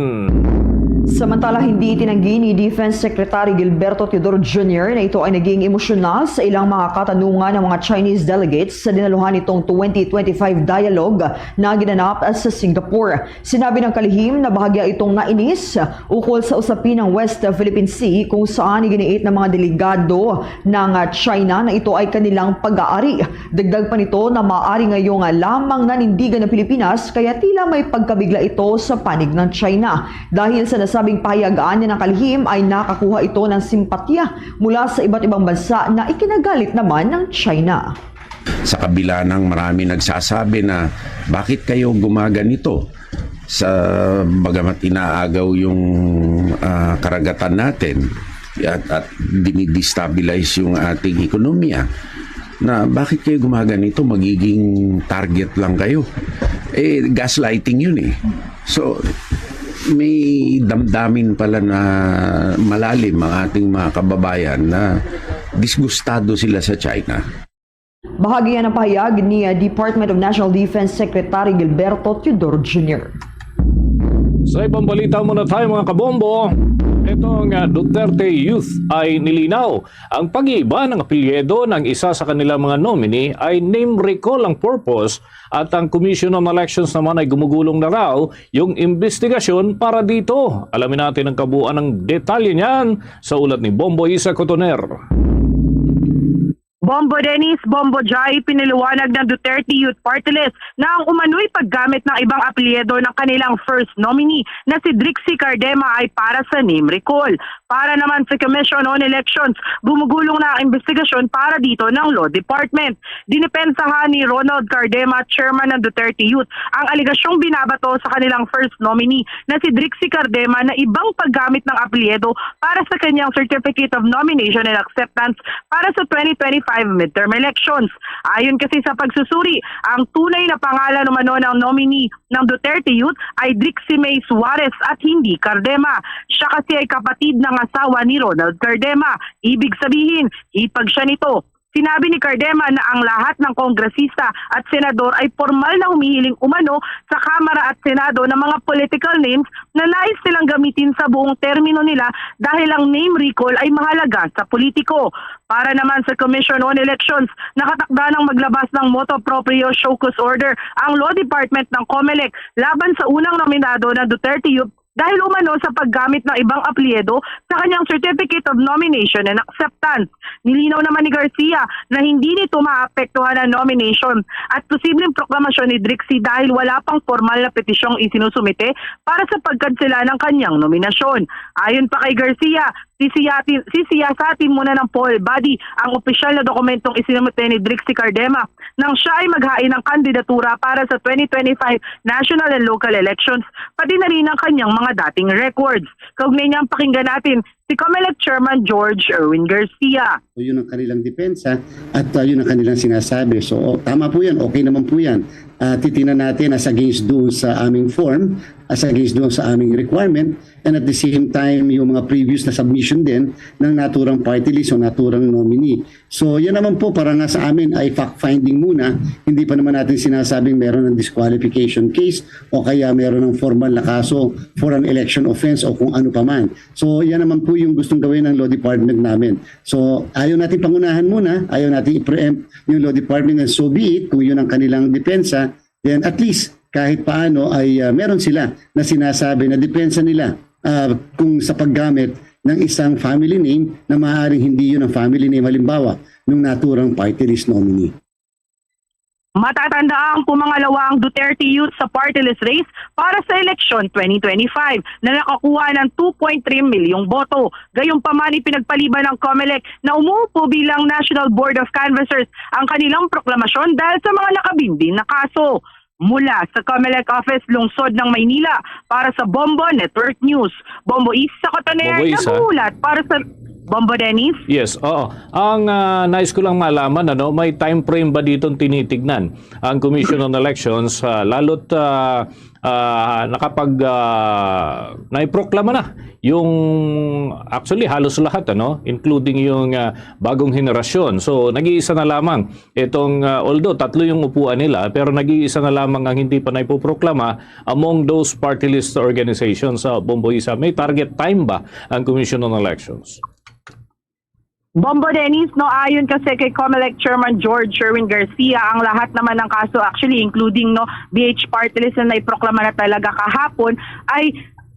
Samantala, hindi itinanggi ni Defense Secretary Gilberto Teodoro Junior na ito ay naging emosyonal sa ilang mga katanungan ng mga Chinese delegates sa dinaluhan nitong twenty twenty-five dialogue na ginanap sa Singapore. Sinabi ng kalihim na bahagya itong nainis ukol sa usapin ng West Philippine Sea, kung saan iginiit ng mga delegado ng, ah, China na ito ay kanilang pag-aari. Dagdag pa nito na maaari ngayong, ah, lamang nanindigan ng Pilipinas, kaya tila may pagkabigla ito sa panig ng China. Dahil sa nasabing pahayag, anya ng kalihim, ay nakakuha ito ng simpatya mula sa iba't ibang bansa na ikinagalit naman ng China. Sa kabila ng marami nagsasabi na, "Bakit kayo gumaganito?" Sa, bagamat inaagaw yung, ah, karagatan natin at, at dinidestabilize yung ating ekonomiya, na, "Bakit kayo gumaganito? Magiging target lang kayo." Eh, gaslighting yun eh. So, may damdamin pala na malalim ang ating mga kababayan na disgustado sila sa China. Bahagi yan ang pahayag ni, uh, Department of National Defense Secretary Gilberto Teodoro Junior. Sa ibang balita muna tayo, mga kabombo. Itong, uh, Duterte Youth ay nilinaw ang pag-iiba ng apelyido ng isa sa kanilang mga nominee ay name recall ang purpose at ang Commission on Elections naman ay gumugulong na raw yung investigasyon para dito. Alamin natin ang kabuuan ng detalye niyan sa ulat ni Bombo Isa Cotoner. Bombo Dennis, Bombo Jai, pinaliwanag ng Duterte Youth Party List na ang umano'y paggamit ng ibang apelyido ng kanilang first nominee na si Drixie Cardema ay para sa name recall. Para naman sa Commission on Elections, gumugulong na ang investigasyon para dito ng Law Department. Dinipensahan ni Ronald Cardema, chairman ng Duterte Youth, ang alegasyong binabato sa kanilang first nominee na si Drixie Cardema na ibang paggamit ng apelyido para sa kanyang Certificate of Nomination and Acceptance para sa twenty twenty-five midterm elections. Ayon kasi sa pagsusuri, ang tunay na pangalan umano ng nominee ng Duterte Youth ay Drixie May Suarez at hindi Cardema. Siya kasi ay kapatid ng asawa ni Ronald Cardema. Ibig sabihin, hipag siya nito. Sinabi ni Cardema na ang lahat ng kongresista at senador ay formal na humihiling umano sa Kamara at Senado ng mga political names na nais nilang gamitin sa buong termino nila dahil ang name recall ay mahalaga sa politiko. Para naman sa Commission on Elections, nakatakda ng maglabas ng motu proprio show cause order ang Law Department ng COMELEC laban sa unang nominado na Duterte Youth dahil umano sa paggamit ng ibang apelyido sa kanyang Certificate of Nomination and Acceptance. Nilinaw naman ni Garcia na hindi nito maapektuhan ang nomination at posibleng proklamasyon ni Drixie dahil wala pang formal na petisyong isinusumite para sa pagkansela ng kanyang nominasyon. Ayon pa kay Garcia, sisiyatin, sisiyasatin muna ng poll body ang opisyal na dokumentong isinumite ni Drixie Cardema nang siya ay maghain ng kandidatura para sa twenty twenty-five national and local elections, pati na rin ang kanyang mga dating records. Kaugnay niyan, pakinggan natin si COMELEC Chairman George Erwin Garcia. So, yun ang kanilang depensa at, uh, yun ang kanilang sinasabi. So, o-, tama po yan, okay naman po yan. Uh, titingnan natin as against doon sa aming form, as against doon sa aming requirement, and at the same time, yung mga previous na submission din ng naturang party list o naturang nominee. So, yan naman po para nga sa amin ay fact-finding muna. Hindi pa naman natin sinasabing meron ng disqualification case o kaya meron ng formal na kaso for an election offense o kung ano pa man. So, yan naman po yung gustong gawin ng Law Department namin. So, ayaw natin pangunahan muna, ayaw natin i-preempt yung Law Department, and so be it kung yun ang kanilang depensa. Then at least, kahit paano ay, ah, meron sila na sinasabi na depensa nila, ah, kung sa paggamit ng isang family name na maaaring hindi yun ang family name, halimbawa, ng naturang party list nominee. Matatandaan, pumangalawa ang Duterte Youth sa party list race para sa eleksyon twenty twenty-five na nakakuha ng two point three milyong boto. Gayunpaman, ipinagpaliban ng COMELEC na umuupo bilang National Board of Canvassers ang kanilang proklamasyon dahil sa mga nakabinbin na kaso. Mula sa COMELEC office, lungsod ng Maynila, para sa Bombo Network News, Bombo Isa Cotoner, Bombo Isa. Namulat para sa Bombo Dennis? Yes, oo. Ang ah, nais ko lang malaman, ano, may time frame ba ditong tinitignan ang Commission on Elections, ah, lalo't ah, ah, nakapag ah, naiproklama na yung, actually, halos lahat, ano, including yung ah, bagong henerasyon. So, nag-iisa na lamang itong, ah, although tatlo yung upuan nila, pero nag-iisa na lamang ang hindi pa naipoproklama among those party list organizations sa Bombo Isa. May target time ba ang Commission on Elections? Bombo Dennis, no, ayon kasi kay Comelec Chairman George Sherwin Garcia, ang lahat naman ng kaso, actually including, no, B H party list na naiproklama na talaga kahapon, ay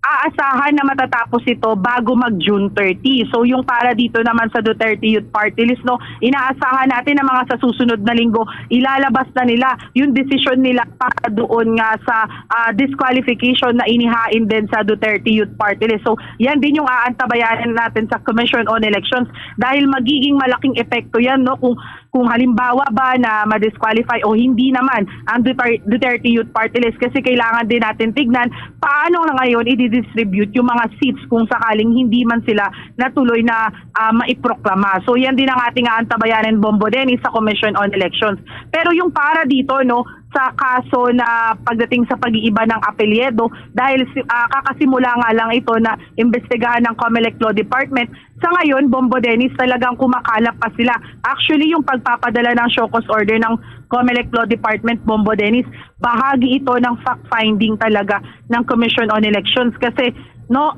aasahan na matatapos ito bago mag June thirty. So yung para dito naman sa Duterte Youth Party List, no, inaasahan natin na mga sa susunod na linggo ilalabas na nila yung desisyon nila para doon nga sa ah, disqualification na inihain din sa Duterte Youth Party List. So yan din yung aantabayanan natin sa Commission on Elections dahil magiging malaking epekto yan, no, kung kung halimbawa ba na ma-disqualify o hindi naman ang Dutar- Duterte Youth Party List, kasi kailangan din natin tignan paano na ngayon i-distribute yung mga seats kung sakaling hindi man sila natuloy na ah, maiproklama. So yan din ang ating aantabayanan, Bombo Dennis, sa Commission on Elections. Pero yung para dito, no, sa kaso na pagdating sa pag-iiba ng apelyido, dahil si- ah, kakasimula nga lang ito na imbestigahan ng Comelec Law Department, sa ngayon, Bombo Dennis, talagang kumakalap pa sila. Actually, yung pagpapadala ng show cause order ng Comelec Law Department, Bombo Dennis, bahagi ito ng fact-finding talaga ng Commission on Elections. Kasi, no,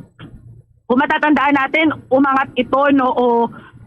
kung matatandaan natin, umangat ito, no, o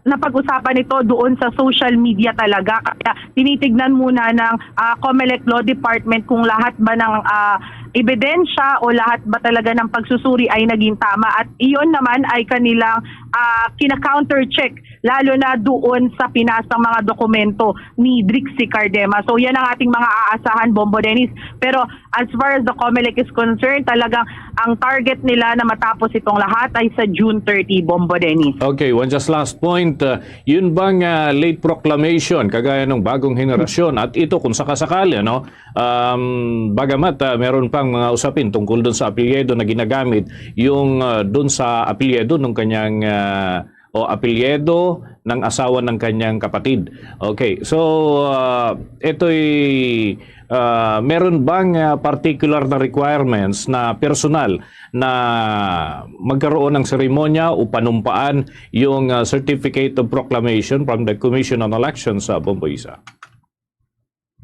napag-usapan ito doon sa social media talaga. Kaya tinitignan muna ng ah, Comelec Law Department kung lahat ba ng ah, ebidensya o lahat ba talaga ng pagsusuri ay naging tama. At iyon naman ay kanilang ah, kina-counter-check, lalo na doon sa pinasang mga dokumento ni Drixie Cardema. So yan ang ating mga aasahan, Bombo Dennis. Pero as far as the Comelec is concerned, talagang ang target nila na matapos itong lahat ay sa June thirty, Bombo Dennis. Okay, one just last point. Uh, yun bang uh, late proclamation, kagaya ng bagong henerasyon, at ito kung sakasakali, ano, um, bagamat uh, meron pang mga usapin tungkol dun sa apelyido na ginagamit, yung uh, dun sa apelyido ng kanyang uh, o apelyido ng asawa ng kanyang kapatid. Okay, so uh, ito'y uh, meron bang uh, particular na requirements na personal na magkaroon ng seremonya o panumpaan yung uh, Certificate of Proclamation from the Commission on Elections sa Bomboisa?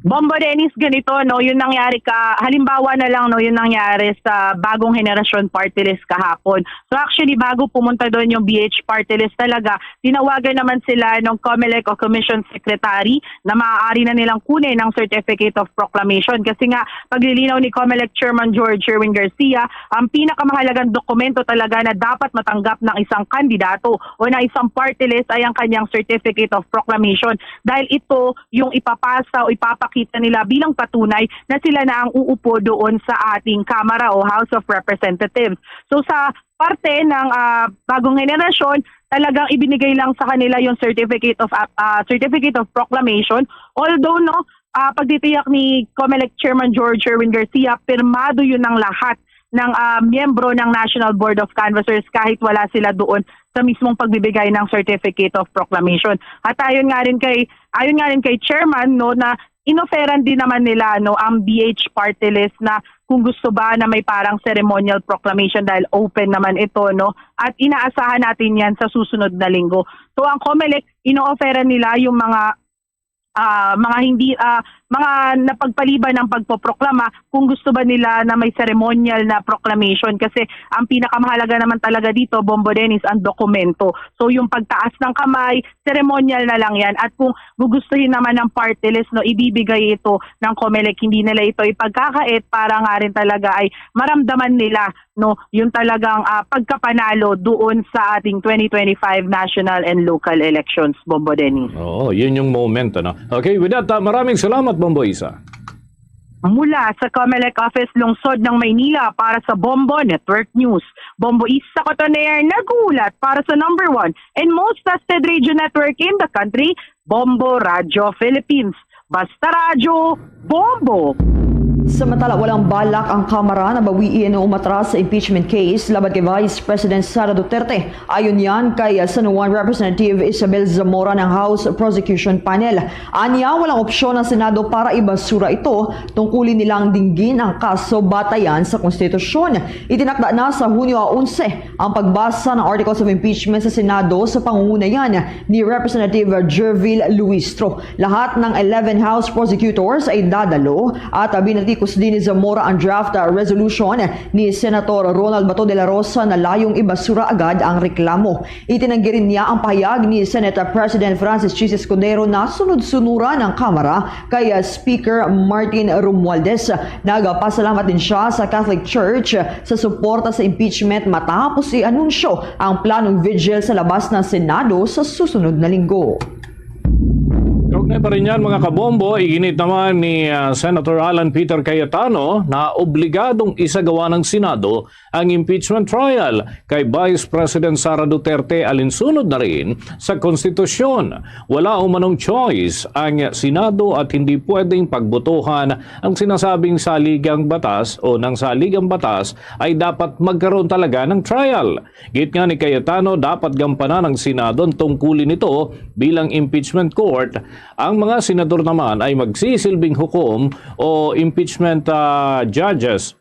Bombo Dennis, ganito, no, yung nangyari ka, halimbawa na lang, no, yung nangyari sa bagong henerasyon party list kahapon. So actually, bago pumunta doon yung B H party list talaga, tinawagan naman sila ng Comelec o Commission Secretary na maaari na nilang kunin ang Certificate of Proclamation. Kasi nga, paglilinaw ni Comelec Chairman George Sherwin Garcia, ang pinakamahalagang dokumento talaga na dapat matanggap ng isang kandidato o ng isang party list ay ang kanyang Certificate of Proclamation. Dahil ito yung ipapasa o ipapakita nila bilang patunay na sila na ang uupo doon sa ating Kamara o House of Representatives. So sa parte ng ah, bagong henerasyon, talagang ibinigay lang sa kanila yung Certificate of ah, Certificate of Proclamation. Although, no, ah, pagtitiyak ni Comelec Chairman George Sherwin Garcia, pirmado yun ng lahat ng ah, miyembro ng National Board of Canvassers kahit wala sila doon sa mismong pagbibigay ng Certificate of Proclamation. At ayon nga rin kay ayon nga rin kay Chairman, no, na inoferan din naman nila, no, ang B H party list na kung gusto ba na may parang ceremonial proclamation dahil open naman ito, no, at inaasahan natin yan sa susunod na linggo. So ang Comelec, inoferan nila yung mga ah, mga hindi ah, mga napagpaliban ng pagpoproklama kung gusto ba nila na may ceremonial na proclamation, kasi ang pinakamahalaga naman talaga dito, Bombo Dennis, ang dokumento. So yung pagtaas ng kamay, ceremonial na lang yan, at kung gugustuhin naman ng party list, no, ibibigay ito ng Comelec, hindi nila ito ipagkakait para nga rin talaga ay maramdaman nila, no, yung talagang ah, pagkapanalo doon sa ating twenty twenty-five national and local elections, Bombo Dennis. Oo, yun yung moment, ano. Okay, with that, ah, maraming salamat, Bombo Isa. Mula sa Comelec Office, Lungsod ng Maynila, para sa Bombo Network News, Bombo Isa Cotoner, nag-uulat para sa number one and most trusted radio network in the country, Bombo Radio Philippines. Basta Radyo, Bombo! Samantala, walang balak ang Kamara na bawiin o umatras sa impeachment case laban kay Vice President Sara Duterte. Ayon yan kay San Juan Representative Isabel Zamora ng House Prosecution Panel. Anya, walang opsyon ang Senado para ibasura ito. Tungkulin nilang dinggin ang kaso batayan sa konstitusyon. Itinakda na sa Hunyo onse ang pagbasa ng Articles of Impeachment sa Senado sa pangunguna yan ni Representative Gerville Luistro. Lahat ng eleven House prosecutors ay dadalo at binatikos din ni Zamora ang draft resolution ni Senator Ronald Bato de la Rosa na layong ibasura agad ang reklamo. Itinanggi rin niya ang pahayag ni Senate President Francis Chiz Escudero na sunod-sunuran ang Kamara kay Speaker Martin Romualdez. Nagpasalamat din siya sa Catholic Church sa suporta sa impeachment matapos i-anunsyo ang planong vigil sa labas ng Senado sa susunod na linggo. Kaugnay pa rin yan, mga kabombo, iginit naman ni ah, Senator Alan Peter Cayetano na obligadong isagawa ng Senado ang impeachment trial kay Vice President Sara Duterte alinsunod na rin sa konstitusyon. Wala umanong choice ang Senado at hindi pwedeng pagbotohan ang sinasabing saligang batas o ng saligang batas ay dapat magkaroon talaga ng trial. Git nga ni Cayetano, dapat gampanan ng Senado ang tungkulin nito bilang impeachment court. Ang mga senador naman ay magsisilbing hukom o impeachment ah, judges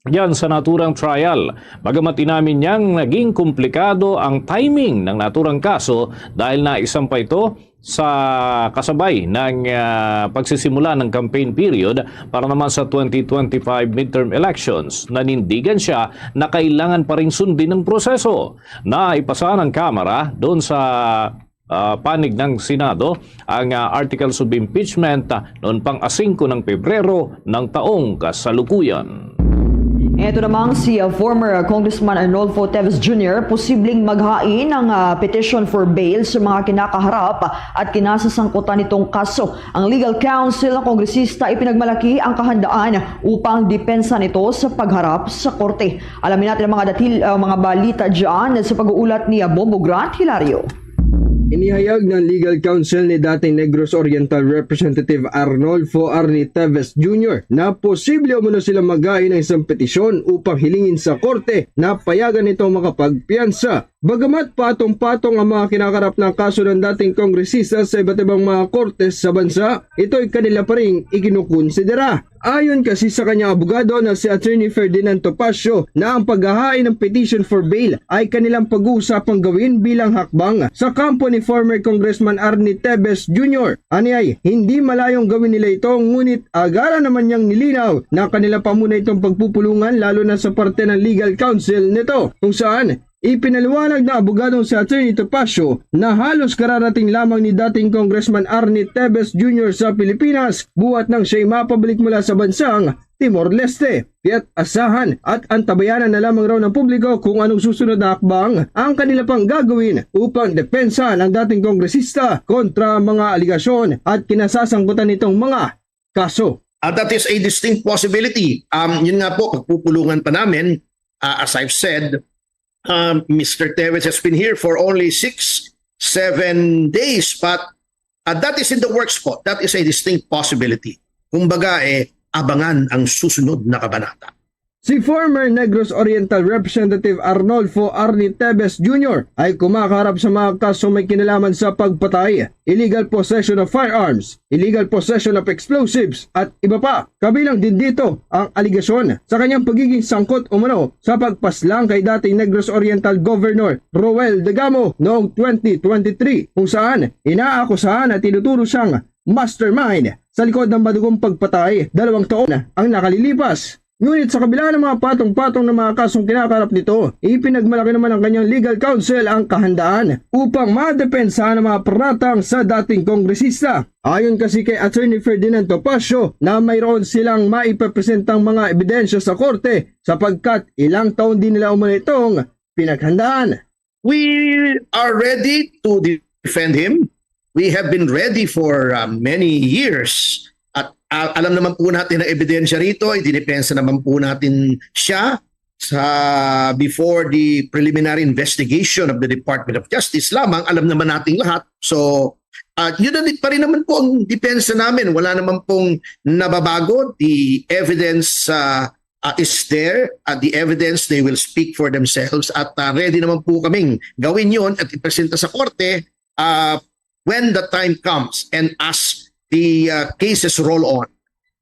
yan sa naturang trial. Bagamat inamin niyang naging komplikado ang timing ng naturang kaso dahil naisampa ito sa kasabay ng ah, pagsisimula ng campaign period para naman sa twenty twenty-five midterm elections. Nanindigan siya na kailangan pa rin sundin ang proseso. Naipasa ng Kamara doon sa ah, panig ng Senado ang ah, Articles of Impeachment ah, noon pang asingko ng Pebrero ng taong kasalukuyan. Ito namang si uh, former Congressman Arnolfo Teves Junior posibleng maghain ng uh, petition for bail sa mga kinakaharap at kinasasangkutan nitong kaso. Ang legal counsel ng kongresista ipinagmalaki ang kahandaan upang depensa nito sa pagharap sa korte. Alamin natin ang mga datil, uh, mga balita dyan sa pag-uulat ni uh, Bobo Grant Hilario. Inihayag ng legal counsel ni dating Negros Oriental Representative Arnolfo Arnie Teves Junior na posible umano sila magain ng isang petisyon upang hilingin sa korte na payagan itong makapagpiyansa. Bagamat patong-patong ang mga kinakarap ng kaso ng dating kongresista sa iba't ibang mga korte sa bansa, ito'y kanila pa rin ikinukonsidera. Ayon kasi sa kanyang abogado na si Attorney Ferdinand Topacio na ang paghahain ng petition for bail ay kanilang pag-uusapang gawin bilang hakbang sa kampo ni former Congressman Arnie Teves Junior. Aniay, hindi malayong gawin nila ito, ngunit agara naman niyang nilinaw na kanila pa muna itong pagpupulungan, lalo na sa parte ng legal counsel nito, kung saan ipinaliwanag ng abogadong si Attorney Topacio na halos kararating lamang ni dating Congressman Arnie Teves Junior sa Pilipinas buhat nang siya'y mapabalik mula sa bansang Timor-Leste. Kaya't asahan at antabayanan na lamang raw ng publiko kung anong susunod na hakbang ang kanila pang gagawin upang depensahan ang dating kongresista kontra mga aligasyon at kinasasangkutan nitong mga kaso. Uh, that is a distinct possibility. Um, yun nga po, pagpupulungan pa namin, uh, as I've said, um, Mister Teves has been here for only six, seven days, but uh, that is in the works po. That is a distinct possibility. Kumbaga, eh, abangan ang susunod na kabanata. Si former Negros Oriental Representative Arnolfo Arnie Teves Junior ay kumakaharap sa mga kasong may kinalaman sa pagpatay, illegal possession of firearms, illegal possession of explosives, at iba pa. Kabilang din dito ang aligasyon sa kanyang pagiging sangkot umano sa pagpaslang kay dating Negros Oriental Governor Roel Degamo noong twenty twenty-three, kung saan inaakusahan at tinuturo siyang mastermind sa likod ng madugong pagpatay dalawang taon ang nakalilipas. Ngunit sa kabila ng mga patong-patong na mga kasong kinakarap nito, ipinagmalaki naman ng kanyang legal counsel ang kahandaan upang madepensahan ang mga paratang sa dating kongresista. Ayon kasi kay Attorney Ferdinand Topacio na mayroon silang maipapresentang mga ebidensya sa korte sapagkat ilang taon din nila umano itong pinaghandaan. We are ready to defend him. We have been ready for uh, many years. At uh, alam naman po natin ang ebidensya rito, idinepensa naman po natin siya sa before the preliminary investigation of the Department of Justice lamang, alam naman nating lahat. So, At yun na din pa rin naman po ang depensa namin. Wala naman pong nababago. The evidence uh, uh, is there. At the evidence, they will speak for themselves. At uh, ready naman po kaming gawin yun at ipresenta sa korte uh, when the time comes and as the uh, cases roll on.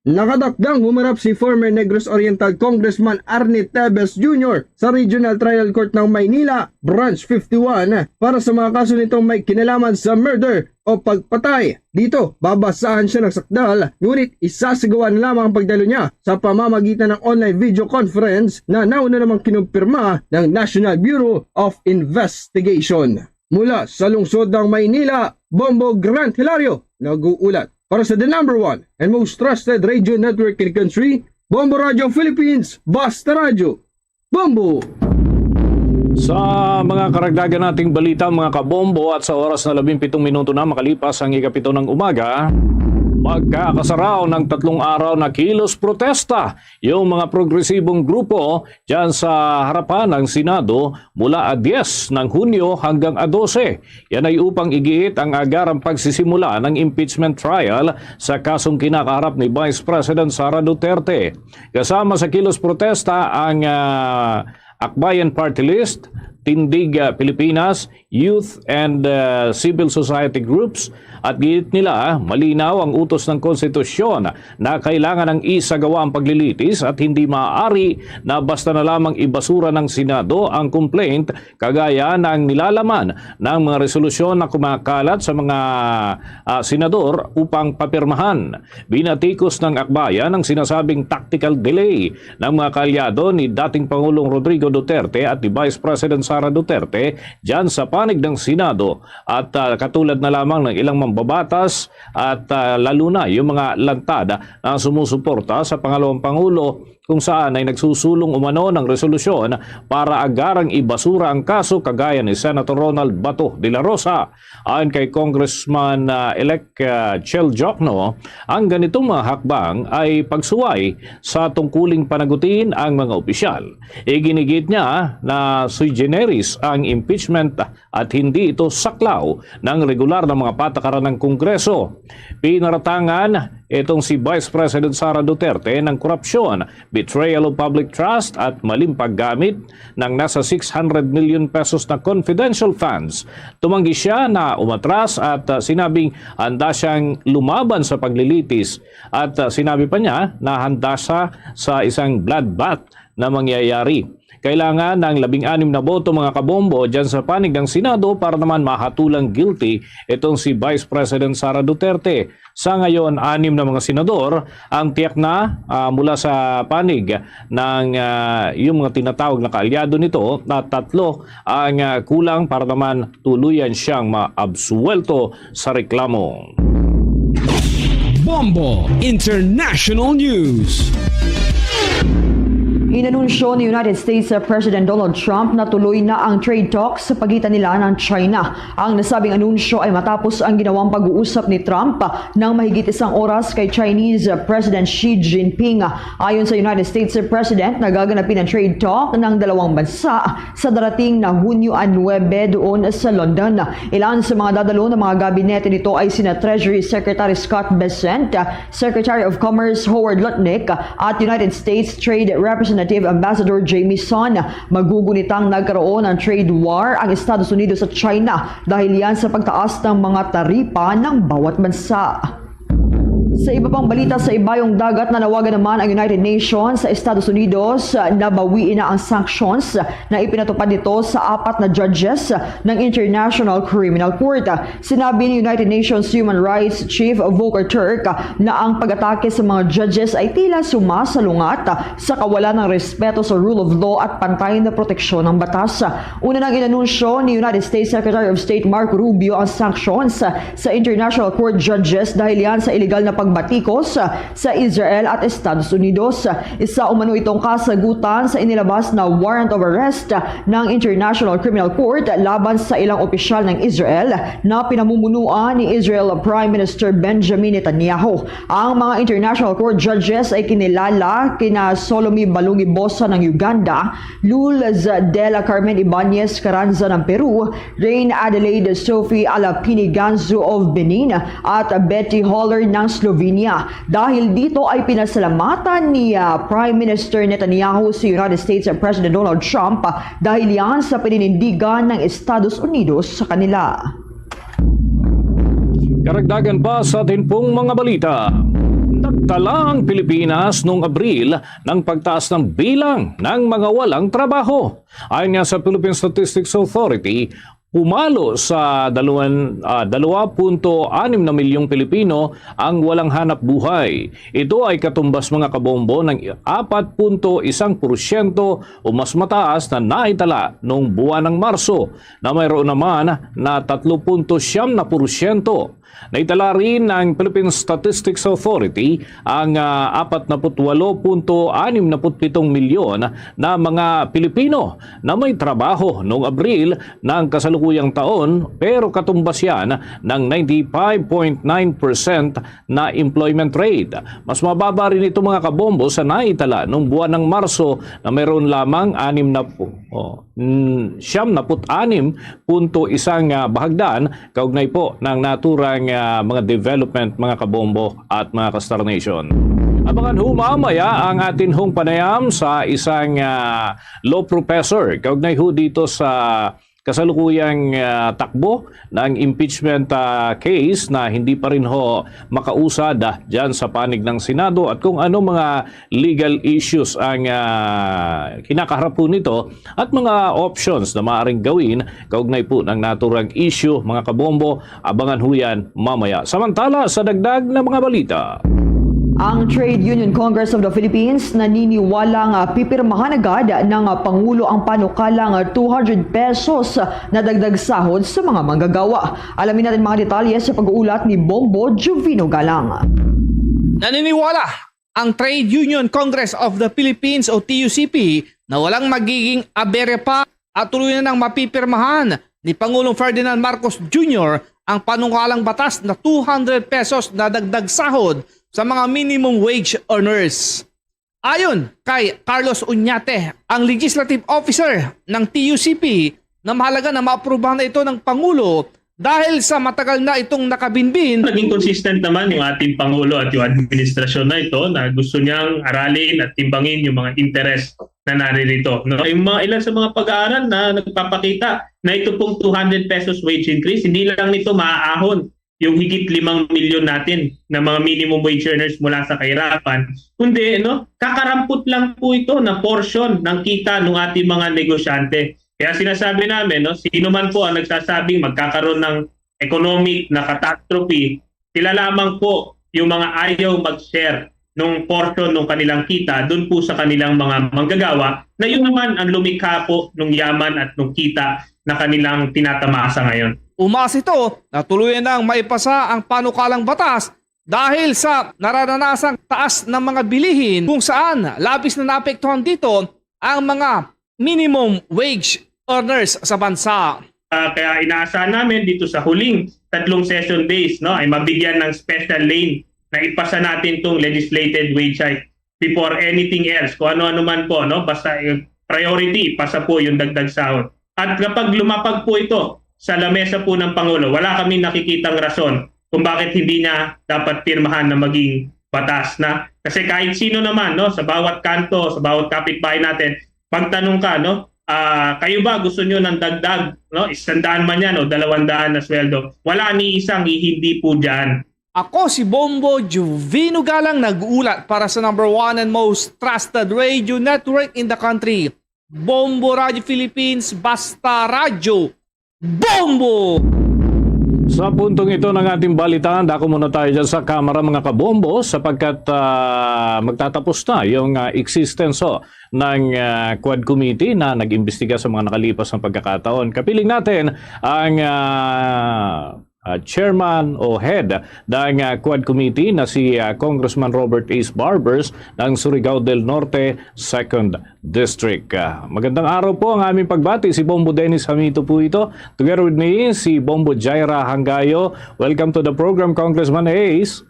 Nakatakdang humarap si former Negros Oriental Congressman Arnie Tevez Junior sa Regional Trial Court ng Maynila, Branch fifty-one, para sa mga kaso nitong may kinalaman sa murder o pagpatay. Dito, babasahan siya ng sakdal, ngunit isasagawa na lamang ang pagdalo niya sa pamamagitan ng online video conference na nauna namang kinumpirma ng National Bureau of Investigation. Mula sa lungsod ng Maynila, Bombo Grant Hilario nag-uulat. Para sa the number one and most trusted radio network in the country, Bombo Radio Philippines, Basta Radyo, Bombo! Sa mga karagdagan nating balita, mga kabombo, at sa oras na labing pitong minuto na makalipas ang ikapito ng umaga, magkakasaraw ng tatlong araw na kilos protesta yung mga progresibong grupo dyan sa harapan ng Senado mula a diyes ng Hunyo hanggang a dose. Yan ay upang igiit ang agarang pagsisimula ng impeachment trial sa kasong kinakaharap ni Vice President Sara Duterte. Kasama sa kilos protesta ang ah, Akbayan Party List, Tindig ah, Pilipinas, youth and ah, civil society groups, at giit nila malinaw ang utos ng konstitusyon na kailangan ang isagawa ang paglilitis at hindi maaari na basta na lamang ibasura ng Senado ang complaint kagaya ng nilalaman ng mga resolusyon na kumakalat sa mga ah, senador upang papirmahan. Binatikos ng Akbayan ang sinasabing tactical delay ng mga kaalyado ni dating Pangulong Rodrigo Duterte at ni Vice President Sara Duterte dyan sa panig ng Senado at ah, katulad na lamang ng ilang mambabatas at ah, lalo na yung mga lantad na sumusuporta sa pangalawang Pangulo kung saan ay nagsusulong umano ng resolusyon para agarang ibasura ang kaso kagaya ni Senator Ronald Bato de la Rosa. Ayon kay Congressman ah, elect ah, Chel Jokno, ang ganitong mga hakbang ay pagsuway sa tungkuling panagutin ang mga opisyal. Iginigit niya na sui generis ang impeachment at hindi ito saklaw ng regular na mga patakaran ng Kongreso. Pinaratangan itong si Vice President Sara Duterte ng korupsyon, betrayal of public trust at maling paggamit ng nasa six hundred million pesos na confidential funds. Tumanggi siya na umatras at ah, sinabing handa siyang lumaban sa paglilitis at ah, sinabi pa niya na handa siya sa isang bloodbath na mangyayari. Kailangan ng labing anim na boto, mga kabombo, dyan sa panig ng Senado para naman mahatulang guilty itong si Vice President Sara Duterte. Sa ngayon, anim na mga senador ang tiyak na ah, mula sa panig ng ah, yung mga tinatawag na kaalyado nito at tatlo ang ah, kulang para naman tuluyan siyang maabsuwelto sa reklamo. Bombo International News. Inanunsyo ni United States President Donald Trump na tuloy na ang trade talks sa pagitan nila ng China. Ang nasabing anunsyo ay matapos ang ginawang pag-uusap ni Trump ng mahigit isang oras kay Chinese President Xi Jinping. Ayon sa United States President, nagaganapin ang trade talk ng dalawang bansa sa darating na Hunyo nuebe doon sa London. Ilan sa mga dadalo ng mga gabinete nito ay sina Treasury Secretary Scott Bessent, Secretary of Commerce Howard Lutnick, at United States Trade Representative Ambassador Jamieson. Magugunitang nagkaroon ng trade war ang Estados Unidos at China dahil yan sa pagtaas ng mga taripa ng bawat bansa. Sa iba pang balita, sa ibayong dagat, nanawagan naman ang United Nations sa Estados Unidos na bawiin na ang sanctions na ipinatupad nito sa apat na judges ng International Criminal Court. Sinabi ni United Nations Human Rights Chief Volker Turk na ang pag-atake sa mga judges ay tila sumasalungat sa kawalan ng respeto sa rule of law at pantay na proteksyon ng batas. Una nang inanunsyo ni United States Secretary of State Marco Rubio ang sanctions sa International Court judges dahil yan sa illegal na pag batikos sa Israel at Estados Unidos. Isa umano itong kasagutan sa inilabas na warrant of arrest ng International Criminal Court laban sa ilang opisyal ng Israel na pinamumunuan ni Israel Prime Minister Benjamin Netanyahu. Ang mga International Court judges ay kinilala kina Solomi Balungi Bosa ng Uganda, Lourdes de la Carmen Ibanez Carranza ng Peru, Reine Adelaide Sophie Alapini Ganzo of Benin, at Betty Holler ng Slovenia. Dahil dito ay pinasalamatan ni, ah, Prime Minister Netanyahu si United States President Donald Trump, ah, dahil yan sa paninindigan ng Estados Unidos sa kanila. Karagdagan pa sa atin pong mga balita. Nagtala ang Pilipinas noong Abril ng pagtaas ng bilang ng mga walang trabaho. Ayon nga sa Philippine Statistics Authority, pumalo sa daluan, ah, dalawa punto anim na milyong Pilipino ang walang hanap buhay. Ito ay katumbas, mga kabombo, ng apat punto isang porsyento o mas mataas na naitala noong buwan ng Marso, na mayroon naman na tatlo punto siyam na porsyento. Naitala rin ng Philippine Statistics Authority ang, ah, apat na put walo punto anim na put pitong milyon na mga Pilipino na may trabaho noong Abril ng kasalukuyang taon, pero katumbas yan ng ninety-five point nine percent na employment rate. Mas mababa rin ito, mga kabombo, sa naitala noong buwan ng Marso, na mayroon lamang anim na pu-, oh, mm, siyam na put anim punto isang, ah, bahagdan kaugnay po ng naturang, ah, mga development, mga kabombo at mga ka-Star Nation. Abangan ho mamaya ang atin hong panayam sa isang, ah, law professor kaugnay ho dito sa kasalukuyang, ah, takbo ng impeachment, ah, case na hindi pa rin ho makausad, ah, dyan sa panig ng Senado, at kung ano mga legal issues ang, ah, kinakaharap po nito at mga options na maaaring gawin kaugnay po ng naturang issue, mga kabombo. Abangan ho yan mamaya. Samantala, sa dagdag na mga balita. Ang Trade Union Congress of the Philippines naniniwalang, ah, pipirmahan agad ng, ah, Pangulo ang panukalang, ah, two hundred pesos na dagdag sahod sa mga manggagawa. Alamin natin mga detalye sa pag-uulat ni Bombo Jovino Galang. Naniniwala ang Trade Union Congress of the Philippines o T U C P na walang magiging aberya pa at tuluyan nang mapipirmahan ni Pangulong Ferdinand Marcos Junior ang panukalang batas na two hundred pesos na dagdag sahod sa mga minimum wage earners. Ayon kay Carlos Uñate, ang legislative officer ng T U C P, na mahalaga na maaprubahan na ito ng Pangulo dahil sa matagal na itong nakabinbin. Naging consistent naman yung ating Pangulo at yung administrasyon na ito na gusto niyang aralin at timbangin yung mga interes na naririto. No? Yung mga ilan sa mga pag-aaral na nagpapakita na ito pong two hundred pesos wage increase, hindi lang nito maaahon yung higit limang milyon natin na mga minimum wage earners mula sa kahirapan, kundi, no, kakarampot lang po ito na portion ng kita ng ating mga negosyante. Kaya sinasabi namin, no, sino man po ang nagsasabing magkakaroon ng economic na catastrophe, sila lamang po yung mga ayaw mag-share nung portion ng kanilang kita doon po sa kanilang mga manggagawa, na yun naman ang lumikha po ng yaman at ng kita na kanilang tinatamasa ngayon. Umasa ito na tuluyan nang maipasa ang panukalang batas dahil sa narananasang taas ng mga bilihin, kung saan labis na naapektuhan dito ang mga minimum wage earners sa bansa. Ah, kaya inaasahan namin dito sa huling tatlong session days, no, ay mabigyan ng special lane na ipasa natin tong legislated wage hike before anything else, kung ano-ano man po, no, basta yung priority, ipasa po yung dagdag sahod. At kapag lumapag po ito sa lamesa po ng Pangulo, wala kami nakikitang rason kung bakit hindi niya dapat pirmahan na maging batas na. Kasi kahit sino naman, no, sa bawat kanto, sa bawat kapitbahay natin, magtanong ka, no, ah, kayo ba gusto nyo ng dagdag, no, isang daan man yan o dalawang daan na sweldo? Wala ni isang hindi po dyan. Ako si Bombo Jovino Galang, nag-uulat para sa number one and most trusted radio network in the country, Bombo Radio Philippines, Basta Radyo Bombo! Sa puntong ito ng ating balitaan, dako muna tayo dyan sa Kamara, mga kabombo, sapagkat, ah, magtatapos na yung, ah, existence, oh, ng, ah, Quad Committee na nag-imbestiga sa mga nakalipas na pagkakataon. Kapiling natin ang, ah, ah, chairman o head ng, ah, Quad Committee na si, ah, Congressman Robert Ace Barbers ng Surigao del Norte, Second District. Ah, magandang araw po, ang aming pagbati, si Bombo Dennis Hamito po ito. Together with me, si Bombo Jaira Hangayo. Welcome to the program, Congressman Ace.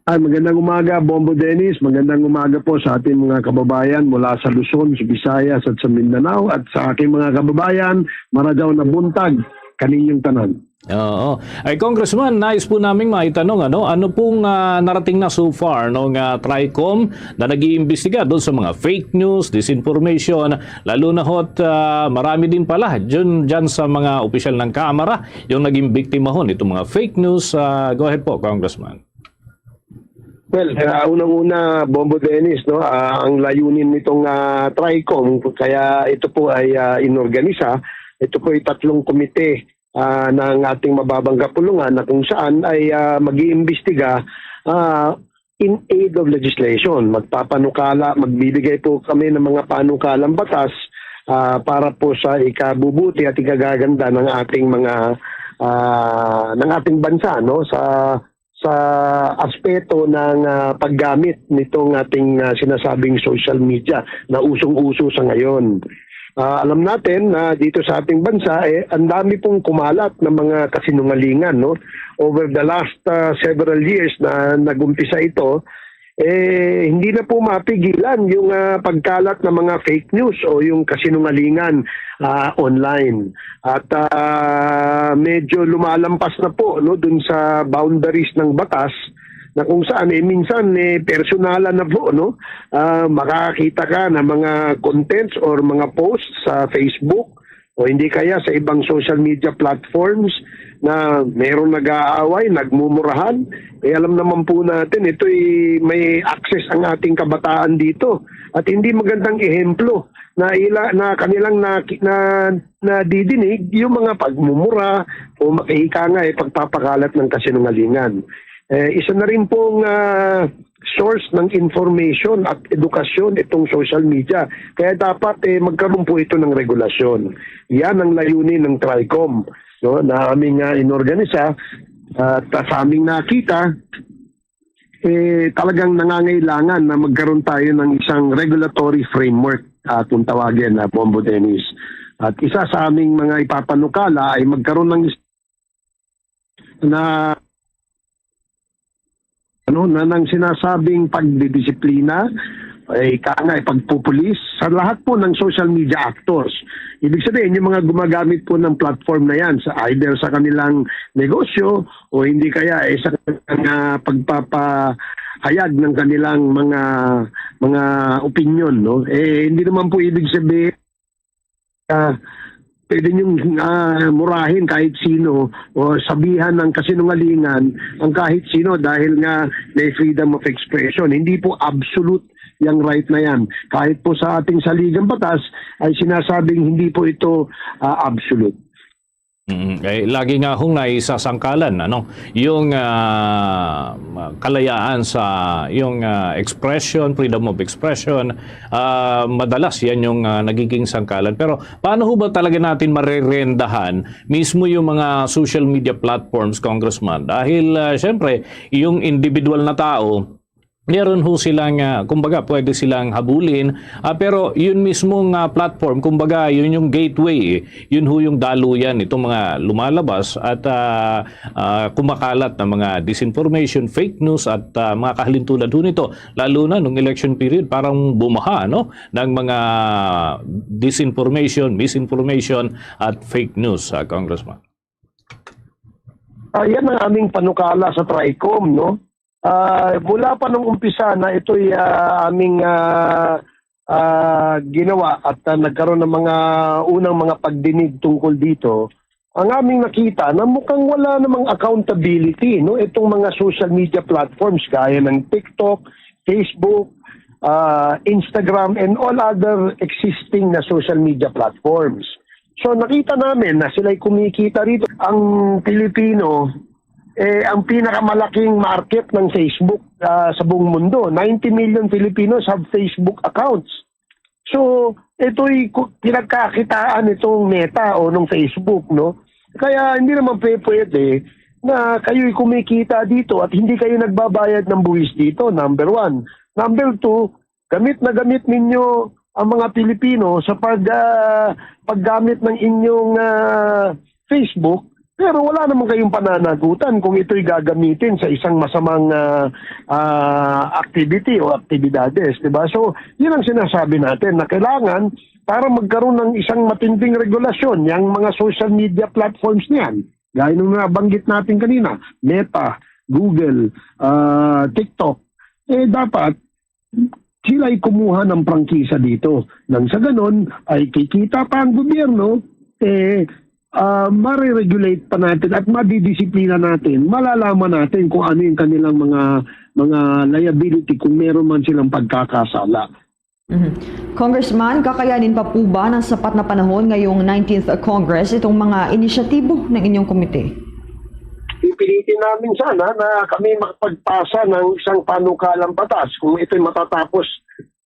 Ay, magandang umaga, Bombo Dennis. Magandang umaga po sa ating mga kababayan mula sa Luzon, sa Visayas at sa Mindanao, at sa aking mga kababayan, maradaw na buntag kaninyong tanan. Oo. Ay, Congressman, nais po naming maitanong, ano, ano pong, ah, narating na so far, no, nga TRICOM na nag-iimbestiga doon sa mga fake news, disinformation, lalo na hot, ah, marami din pala dyan, dyan sa mga opisyal ng Kamara yung naging biktima ho nitong mga fake news. Ah, go ahead po, Congressman. Well, uh, unang-una, Bombo Dennis, no, uh, ang layunin nitong uh, TRICOM, kaya ito po ay uh, inorganisa, ito po ay tatlong komite uh, ng ating mababang kapulungan na kung saan ay uh, mag-iimbestiga uh, in aid of legislation. Magpapanukala, magbibigay po kami ng mga panukalang batas uh, para po sa ikabubuti at ikagaganda ng ating mga uh, ng ating bansa, no, sa sa aspeto ng ah, paggamit nitong ating ah, sinasabing social media na usong-uso sa ngayon. Ah, alam natin na dito sa ating bansa, eh, ang dami pong kumalat ng mga kasinungalingan, no? Over the last ah, several years na nagumpisa ito, eh, hindi na po mapigilan yung ah, pagkalat ng mga fake news o yung kasinungalingan ah, online. At ah, medyo lumalampas na po, no, dun sa boundaries ng batas na kung saan eh minsan eh personalan na po, no. Ah, makakita ka ng mga contents or mga posts sa Facebook o hindi kaya sa ibang social media platforms na meron nag-aaway, nagmumurahan. Eh, alam naman po natin, ito'y may access ang ating kabataan dito. At hindi magandang ehemplo na ila na kanilang na, na nadidinig yung mga pagmumura o makaika nga eh, pagpapakalat ng kasinungalingan. Eh, isa na rin pong ah, source ng information at edukasyon itong social media. Kaya dapat eh, magkaroon po ito ng regulasyon. Yan ang layunin ng TRICOM, no, na aming ah, inorganisa at ah, sa aming nakita, eh, talagang nangangailangan na magkaroon tayo ng isang regulatory framework, ah, kung tawagin na Bombo Dennis. At isa sa aming mga ipapanukala ay magkaroon ng is- na ano na nang sinasabing pagdidisiplina, ay ka nga, pagpupulis sa lahat po ng social media actors. Ibig sabihin, yung mga gumagamit po ng platform na yan, sa either sa kanilang negosyo o hindi kaya eh, sa kanilang ah, pagpapahayag ng kanilang mga mga opinion, no? Eh, hindi naman po ibig sabihin ah, pwede niyong ah, murahin kahit sino o sabihan ng kasinungalingan ang kahit sino dahil nga may freedom of expression. Hindi po absolute yung right na yan. Kahit po sa ating saligang batas ay sinasabing hindi po ito ah, absolute. Mm, eh, lagi nga hong naisasangkalan, ano, yung ah, kalayaan sa yung ah, expression, freedom of expression, ah, madalas yan yung ah, nagiging sangkalan. Pero paano ho ba talaga natin marerendahan mismo yung mga social media platforms, Congressman? Dahil ah, syempre, yung individual na tao, meron ho silang, ah, kumbaga, pwede silang habulin. Ah, pero yun mismong ah, platform, kumbaga, yun yung gateway, eh. Yun ho yung daluyan itong mga lumalabas at ah, ah, kumakalat ng mga disinformation, fake news at ah, mga kahalintulad ho nito. Lalo na nung election period, parang bumaha, no, ng mga disinformation, misinformation at fake news, ah, Congressman. Ah, yan ang aming panukala sa TRICOM, no? Ah, mula pa nung umpisa na ito'y ah, aming ah, ah, ginawa at ah, nagkaroon ng mga unang mga pagdinig tungkol dito, ang aming nakita na mukhang wala namang accountability, no, itong mga social media platforms gaya ng TikTok, Facebook, ah, Instagram, and all other existing na social media platforms. So nakita namin na sila'y kumikita rito. Ang Pilipino, eh, ang pinakamalaking market ng Facebook ah, sa buong mundo. Ninety million Filipinos have Facebook accounts. So, ito'y ku- pinagkakitaan nitong Meta o nung Facebook, no? Kaya hindi naman pe-, pwede na kayo'y kumikita dito at hindi kayo nagbabayad ng buwis dito, number one. Number two, gamit na gamit ninyo ang mga Pilipino sa pag, ah, paggamit ng inyong, ah, Facebook, pero wala naman kayong pananagutan kung ito'y gagamitin sa isang masamang, ah, ah, activity o aktibidades, di ba? So, yun ang sinasabi natin na kailangan para magkaroon ng isang matinding regulasyon, yung mga social media platforms niyan, gaya ng nabanggit natin kanina, Meta, Google, ah, TikTok, eh dapat sila'y kumuha ng prangkisa dito. Nang sa ganon ay kikita pa ang gobyerno, eh, ah, mariregulate pa natin at madidisiplina natin, malalaman natin kung ano yung kanilang mga, mga liability kung meron man silang pagkakasala. Mhm. Congressman, kakayanin pa po ba ng sapat na panahon ngayong nineteenth Congress itong mga inisyatibo ng inyong komite? Pipilitin namin sana na kami makapagpasa ng isang panukalang batas kung ito'y matatapos,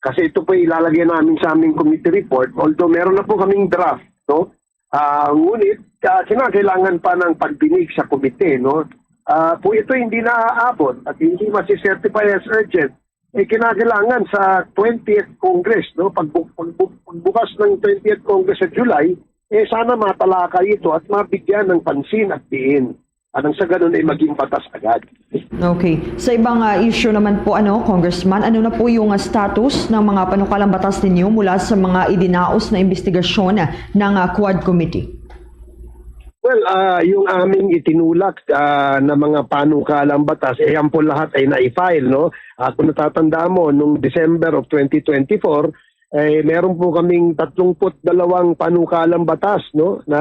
kasi ito po ilalagay namin sa aming committee report, although meron na po kaming draft, no? Ah, ngunit, ah, kinakailangan pa ng pagdinig sa komite, no? Ah, kung ito hindi naaabot at hindi masisertify as urgent, eh, kinakailangan sa twentieth Congress, no? Pagbu-, pagbu-, pagbukas ng twentieth Congress sa July, eh, sana matalakay ito at mabigyan ng pansin at diin. At nang sa ganun ay maging batas agad. Okay. Sa ibang ah, issue naman po, ano, Congressman, ano na po yung ah, status ng mga panukalang batas ninyo mula sa mga idinaos na investigasyon ng ah, Quad Committee? Well, ah, yung aming itinulak ah, na mga panukalang batas, eh, yan po lahat ay na-file, no? Ah, kung natatanda mo, nung December of twenty twenty-four, eh, meron po kaming tatlumpu't dalawang panukalang batas, no, na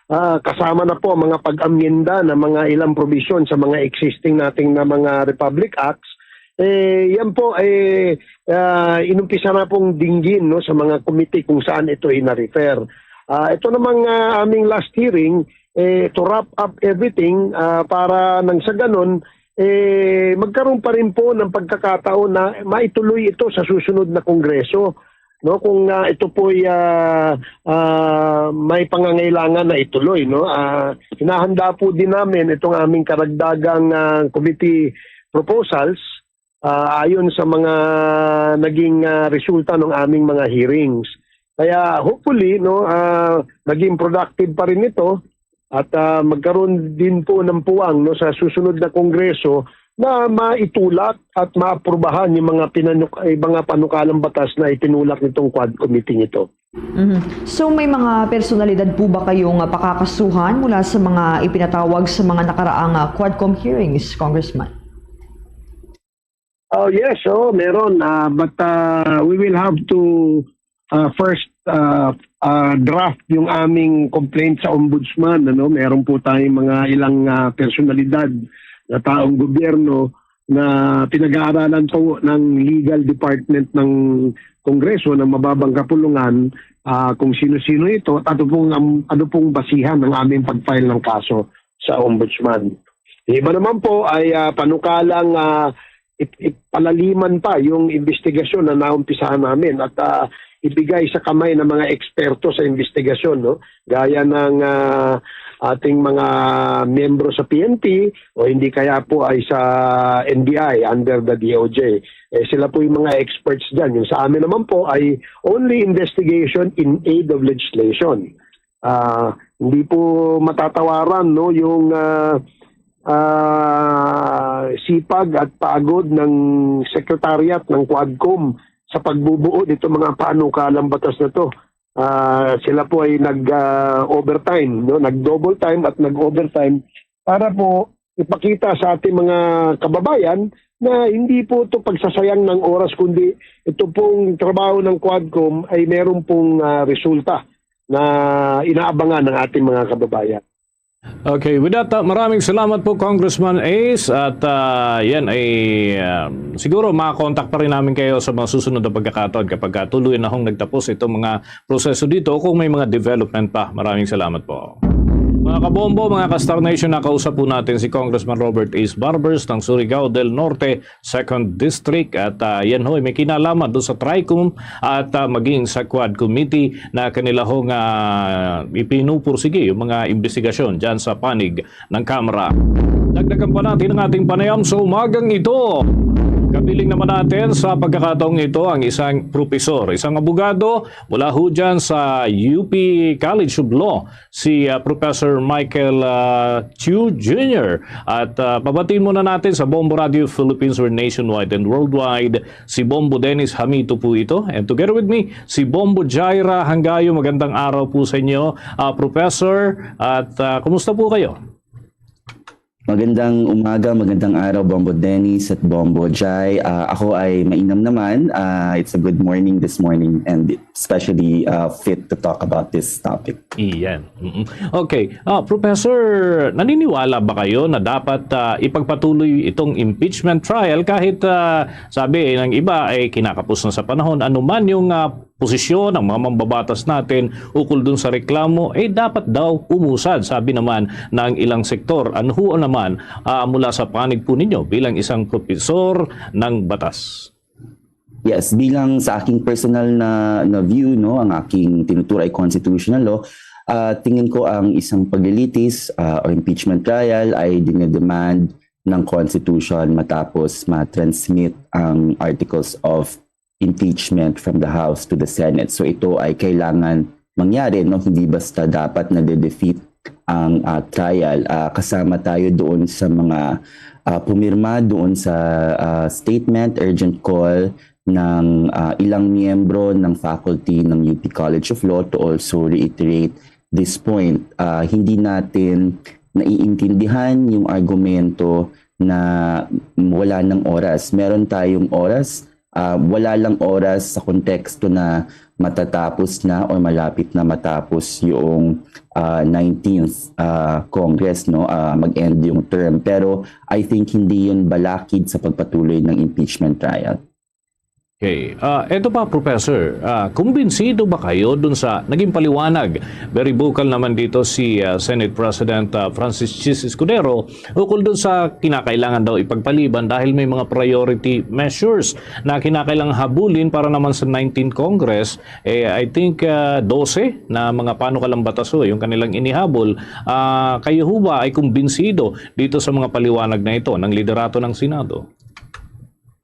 ah, kasama na po ang mga pag-amyenda ng mga ilang provision sa mga existing nating na mga Republic Acts. Eh, yan po, eh, ah, inumpisa na pong dinggin, no, sa mga committee kung saan ito ay na-refer. Ah, ito namang ah, aming last hearing, eh, to wrap up everything, ah, para nang sa ganun, eh, magkaroon pa rin po ng pagkakataon na maituloy ito sa susunod na Kongreso, no, kung ah, ito po'y ah, ah, may pangangailangan na ituloy, no. Ah, hinahanda po din namin itong aming karagdagang ah, committee proposals ah, ayon sa mga naging ah, resulta ng aming mga hearings. Kaya hopefully, no, ah, maging productive pa rin ito at ah, magkaroon din po ng puwang, no, sa susunod na Kongreso na maitulak at maaprubahan yung mga pinanuk-, ay, mga panukalang batas na itinulak nitong Quad Committee ito. Mhm. So may mga personalidad po ba kayong ah, pakakasuhan mula sa mga ipinatawag sa mga nakaraang ah, Quadcom hearings, Congressman? Oh, yes, oh, meron. Ah, but ah, we will have to ah, first ah, ah, draft yung aming complaint sa ombudsman. Ano, meron po tayong mga ilang ah, personalidad na taong gobyerno na pinag-aaralan po ng legal department ng Kongreso, ng mababang kapulungan, ah, kung sino-sino ito at ano pong, am-, ano pong basihan ng aming pag-file ng kaso sa ombudsman. Yung iba naman po ay ah, panukalang ah, ip-, ipalaliman pa yung investigasyon na naumpisahan namin at ah, ibigay sa kamay ng mga eksperto sa investigasyon, no? Gaya ng ah, ating mga miyembro sa P N P o hindi kaya po ay sa N B I under the D O J. Eh, sila po yung mga experts dyan. Yung sa amin naman po ay only investigation in aid of legislation. Ah, hindi po matatawaran, no, yung ah, ah, sipag at pagod ng secretariat ng Quadcom sa pagbubuo nito mga panukalang batas na to. Ah, sila po ay nag ah, overtime, no, nag double time at nag overtime para po ipakita sa ating mga kababayan na hindi po ito pagsasayang ng oras, kundi ito pong trabaho ng Quadcom ay meron pong ah, resulta na inaabangan ng ating mga kababayan. Okay, with that, uh, maraming salamat po, Congressman Ace, at uh, yan ay uh, siguro makakontak pa rin namin kayo sa mga susunod na pagkakataon kapag uh, tuloy na hong nagtapos itong mga proseso dito o kung may mga development pa. Maraming salamat po. Mga kabombo, mga ka-Star Nation, nakausap po natin si Congressman Robert Ace Barbers ng Surigao del Norte, Second District. At ah, yan ho, may kinalaman doon sa TRICOM at ah, maging sa Quad Committee na kanila ho nga ipinupursige yung mga investigasyon dyan sa panig ng Kamara. Dagdagan pa natin ang ating panayam sa umagang ito. Kapiling naman natin sa pagkakataong ito ang isang profesor, isang abogado mula ho dyan sa U P College of Law, si ah, Professor Michael ah, Chiu Junior. At ah, pabatiin muna natin sa Bombo Radio Philippines or nationwide and worldwide, si Bombo Dennis Hamito po ito. And together with me, si Bombo Jaira Hangayo. Magandang araw po sa inyo, ah, Professor. At ah, kumusta po kayo? Magandang umaga, magandang araw, Bombo Dennis at Bombo Jai. Ah, ako ay mainam naman. Ah, it's a good morning this morning and especially uh, fit to talk about this topic. Iyan. Mm-mm. Okay. Ah, Professor, naniniwala ba kayo na dapat ah, ipagpatuloy itong impeachment trial kahit ah, sabi ng iba ay kinakapos na sa panahon? Ano man yung ah, posisyon ng mga mambabatas natin ukol dun sa reklamo, eh dapat daw umusad, sabi naman ng ilang sektor. Ano ho naman ah, mula sa panig po ninyo bilang isang profesor ng batas? Yes, bilang sa aking personal na, na view, no, ang aking tinuturo ay constitutional law, ah, tingin ko ang isang paglilitis ah, o impeachment trial ay dinedemand ng Constitution matapos ma-transmit ang articles of impeachment from the House to the Senate. So ito ay kailangan mangyari, no? Hindi basta dapat na-defeat ang ah, trial. Ah, kasama tayo doon sa mga ah, pumirma doon sa ah, statement, urgent call ng ah, ilang miyembro ng faculty ng U P College of Law to also reiterate this point. Ah, hindi natin naiintindihan yung argumento na wala ng oras. Meron tayong oras, ah, wala lang oras sa konteksto na matatapos na or malapit na matapos yung ah, nineteenth ah, Congress, no? Ah, mag-end yung term. Pero I think hindi yun balakid sa pagpatuloy ng impeachment trial. Okay. Ah, eto pa, Professor, ah, kumbinsido ba kayo dun sa naging paliwanag? Very vocal naman dito si ah, Senate President ah, Francis Chis Escudero ukol dun sa kinakailangan daw ipagpaliban dahil may mga priority measures na kinakailangan habulin para naman sa nineteenth Congress. Eh, I think ah, dose na mga panukalang batas ho yung kanilang inihabol. Ah, kayo ho ba ay kumbinsido dito sa mga paliwanag na ito ng liderato ng Senado?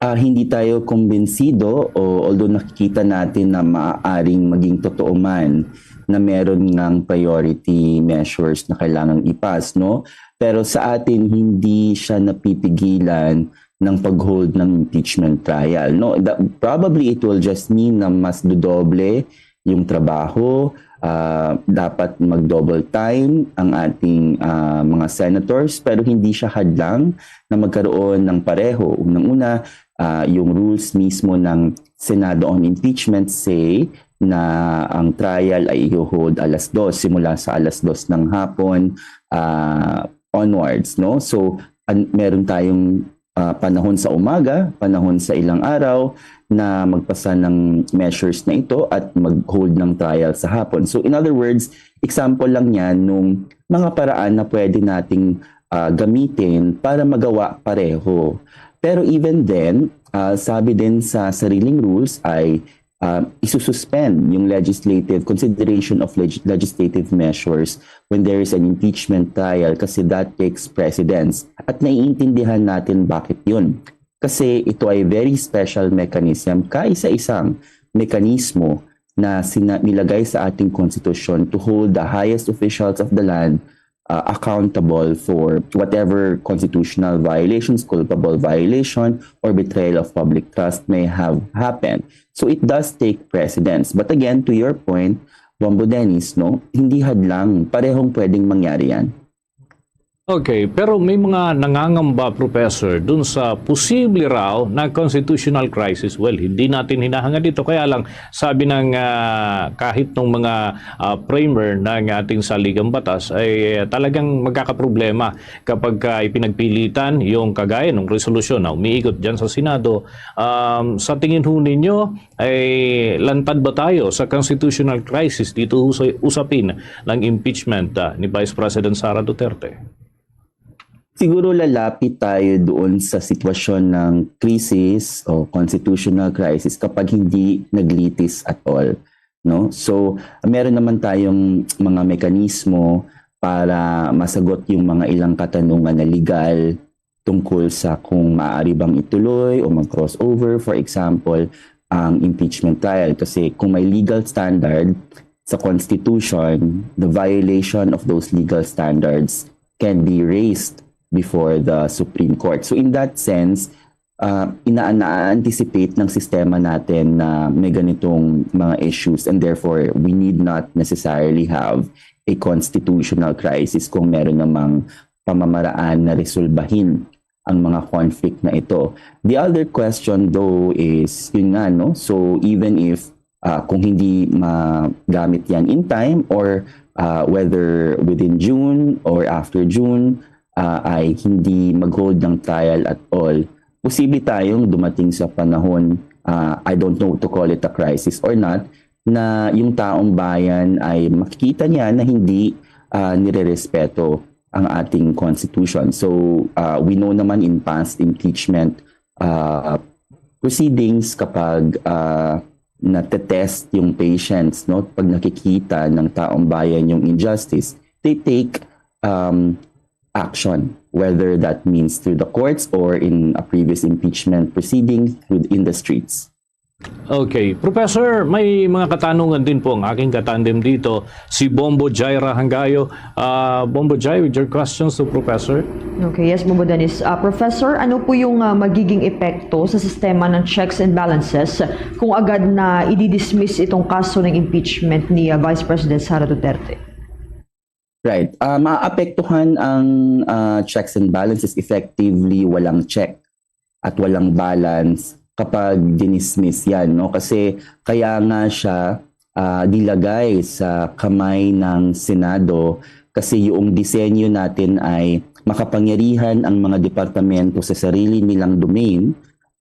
Ah, hindi tayo kumbinsido, o although nakikita natin na maaaring maging totoo man na meron ngang priority measures na kailangang i-pass, no? Pero sa atin, hindi siya napipigilan ng pag-hold ng impeachment trial, no? That, probably it will just mean na mas dodoble yung trabaho, ah, dapat mag-double time ang ating ah, mga senators, pero hindi siya hadlang na magkaroon ng pareho. Unang-una, ah, yung rules mismo ng Senado on impeachment say na ang trial ay i-hold alas dos, simula sa alas dos ng hapon ah, onwards, no? So, an- meron tayong ah, panahon sa umaga, panahon sa ilang araw na magpasa ng measures na ito at mag-hold ng trial sa hapon. So, in other words, example lang yan nung mga paraan na pwede nating ah, gamitin para magawa pareho. Pero even then, ah, sabi din sa sariling rules ay ah, isususpend yung legislative consideration of leg- legislative measures when there is an impeachment trial, kasi that takes precedence. At naiintindihan natin bakit yun. Kasi ito ay very special mechanism, kaisa-isang mekanismo na sina- nilagay sa ating konstitusyon to hold the highest officials of the land uh, accountable for whatever constitutional violations, culpable violation, or betrayal of public trust may have happened. So it does take precedence. But again, to your point, Bombo Dennis, no, hindi hadlang. Parehong pwedeng mangyari yan. Okay, pero may mga nangangamba, Professor, dun sa posible raw na constitutional crisis. Well, hindi natin hinahangad ito. Kaya lang, sabi ng ah, kahit ng mga ah, framer ng ating saligang batas, ay ah, talagang magkakaproblema kapag ah, ipinagpilitan yung kagaya ng resolusyon na umiikot dyan sa Senado. Um, sa tingin ho ninyo, ay lantad ba tayo sa constitutional crisis dito ho sa usapin ng impeachment ah, ni Vice President Sara Duterte? Siguro lalapit tayo doon sa sitwasyon ng crisis o constitutional crisis kapag hindi naglitis at all, no? So, meron naman tayong mga mekanismo para masagot yung mga ilang katanungan na legal tungkol sa kung maaari bang ituloy o mag-crossover, for example, ang impeachment trial. Kasi kung may legal standard sa Constitution, the violation of those legal standards can be raised before the Supreme Court. So in that sense, uh, ina-, na-anticipate ng sistema natin na may ganitong mga issues, and therefore we need not necessarily have a constitutional crisis kung meron namang pamamaraan na resolbahin ang mga conflict na ito. The other question though is, yun nga, no? So even if uh, kung hindi magamit yan in time, or uh, whether within June or after June, uh, ay hindi mag-hold ng trial at all, posible tayong dumating sa panahon, uh, I don't know to call it a crisis or not, na yung taong bayan ay makikita niya na hindi uh, nirerespeto ang ating constitution. So uh, we know naman in past impeachment uh, proceedings, kapag uh, natetest yung patience, no? Pag nakikita ng taong bayan yung injustice, they take um, action, whether that means through the courts or in a previous impeachment proceeding through in the streets. Okay. Professor, may mga katanungan din po ang aking katandem dito, si Bombo Jaira Hangayo. Uh, Bombo Jai, with your questions to Professor. Okay, yes, Bombo Dennis. Uh, Professor, ano po yung uh, magiging epekto sa sistema ng checks and balances kung agad na i-dismiss itong kaso ng impeachment ni uh, Vice President Sara Duterte? Right. Uh, maapektuhan ang uh, checks and balances, effectively walang check at walang balance kapag dinismiss yan, no? Kasi kaya nga siya uh, dilagay sa kamay ng Senado, kasi yung disenyo natin ay makapangyarihan ang mga departamento sa sarili nilang domain,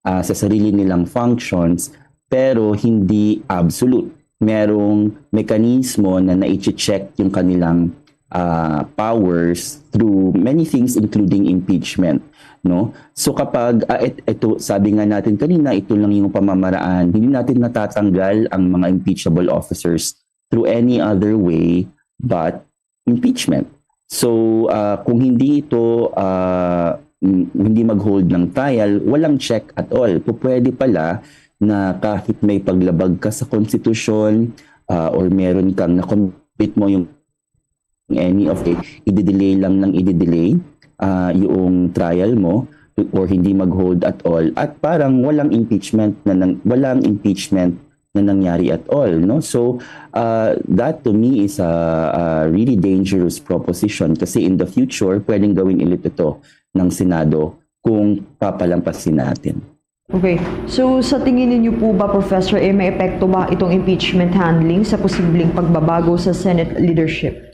uh, sa sarili nilang functions, pero hindi absolute. Merong mekanismo na nai-check yung kanilang uh, powers through many things, including impeachment, no? So kapag uh, et, ito, sabi nga natin kanina, ito lang yung pamamaraan, hindi natin natatanggal ang mga impeachable officers through any other way but impeachment. So uh, kung hindi ito uh, hindi mag-hold ng trial, walang check at all. Pwede pala na kahit may paglabag ka sa konstitusyon uh, or meron kang na-commit mo yung any of the, i-delay lang ng i-delay uh, yung trial mo or hindi mag-hold at all, at parang walang impeachment na nang, walang impeachment na nangyari at all, no? So uh, that to me is a, a really dangerous proposition, kasi in the future pwedeng gawin ulit ito ng Senado kung papalampasin natin. Okay. So sa tingin ninyo po ba, Professor, eh, may epekto ba itong impeachment handling sa posibleng pagbabago sa Senate leadership?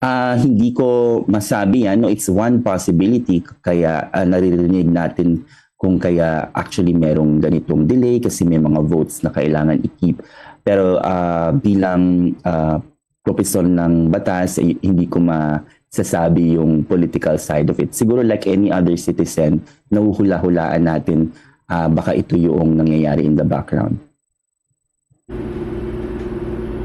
Uh, hindi ko masabi, ano, it's one possibility, kaya uh, naririnig natin kung kaya actually merong ganitong delay kasi may mga votes na kailangan i-keep. Pero uh, bilang uh, profesor ng batas, eh, hindi ko masasabi yung political side of it. Siguro like any other citizen, nahuhula-hulaan natin uh, baka ito yung nangyayari in the background.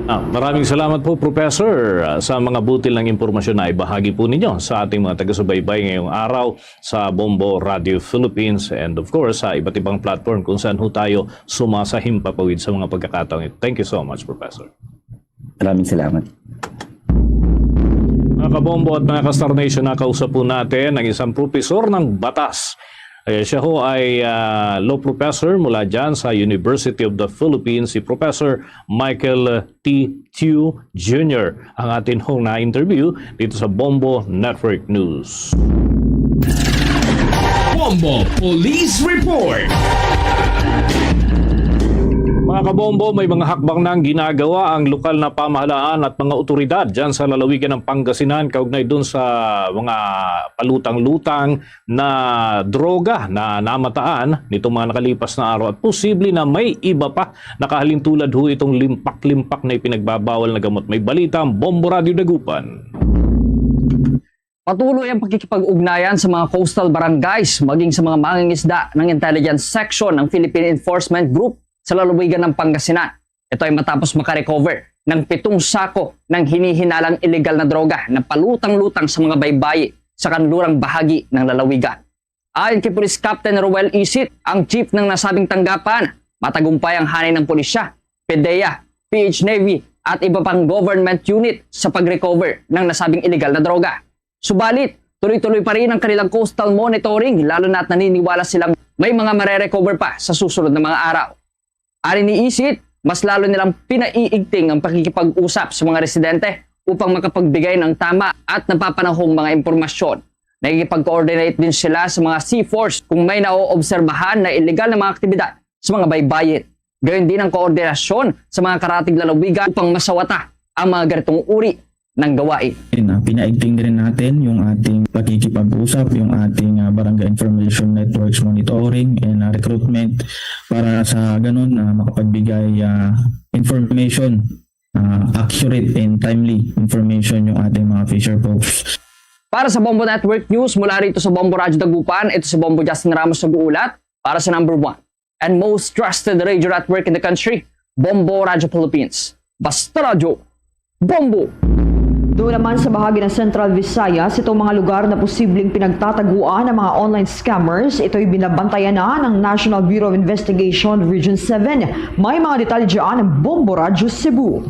Ah, maraming salamat po, Professor, ah, sa mga butil ng impormasyon na ibahagi po ninyo sa ating mga taga-subaybay ngayong araw sa Bombo Radio Philippines and of course sa iba't ibang platform kung saan ho tayo sumasahimpapawid sa mga pagkakataong ito. Thank you so much, Professor. Maraming salamat. Mga kabombo at mga ka-Star Nation, nakausap po natin ang isang profesor ng batas Eh, siya ho ay, ah, law professor mula dyan sa University of the Philippines, si Professor Michael T. Tew Junior, ang atin hong na-interview dito sa Bombo Network News. Bombo Police Report. Mga kabombo, may mga hakbang nang ginagawa ang lokal na pamahalaan at mga otoridad dyan sa lalawigan ng Pangasinan kaugnay dun sa mga palutang-lutang na droga na namataan nitong mga nakalipas na araw at posible na may iba pa nakahalintulad ho itong limpak-limpak na ipinagbabawal na gamot. May balita ang Bombo Radyo Dagupan. Patuloy ang pakikipag-ugnayan sa mga coastal barangays, maging sa mga mangingisda ng Intelligence Section ng Philippine Enforcement Group sa lalawigan ng Pangasinan. Ito ay matapos makarecover ng pitong sako ng hinihinalang iligal na droga na palutang-lutang sa mga baybayi sa kanlurang bahagi ng lalawigan. Ayon kay Police Captain Roel Isit, ang chief ng nasabing tanggapan, matagumpay ang hanay ng pulisya, PDEA, P H Navy, at iba pang government unit sa pag-recover ng nasabing iligal na droga. Subalit, tuloy-tuloy pa rin ang kanilang coastal monitoring, lalo na at naniniwala silang may mga marerecover pa sa susunod na mga araw. Ari ni Isit, mas lalo nilang pinaiigting ang pakikipag-usap sa mga residente upang makapagbigay ng tama at napapanahong mga impormasyon. Nakikipag-coordinate din sila sa mga C force kung may naoobserbahan na iligal na mga aktibidad sa mga baybayin. Gayon din ang koordinasyon sa mga karatig lalawigan upang masawata ang mga ganitong uri ng gawain. Yun, ah, pinaigting din natin yung ating pakikipag-usap, yung ating, ah, Barangay Information Networks Monitoring and, ah, Recruitment para sa ganun, ah, makapagbigay, ah, information, ah, accurate and timely information yung ating mga fisher folks. Para sa Bombo Network News, mula rito sa Bombo Radyo Dagupan, ito si Bombo Justin Ramos nag-uulat para sa number one and most trusted radio network in the country, Bombo Radyo Philippines. Basta Radyo, Bombo! Doon naman sa bahagi ng Central Visayas, itong mga lugar na posibleng pinagtataguan ng mga online scammers, ito'y binabantayan na ng National Bureau of Investigation Region seven. May mga detalye dyan ang Bombo Radyo Cebu.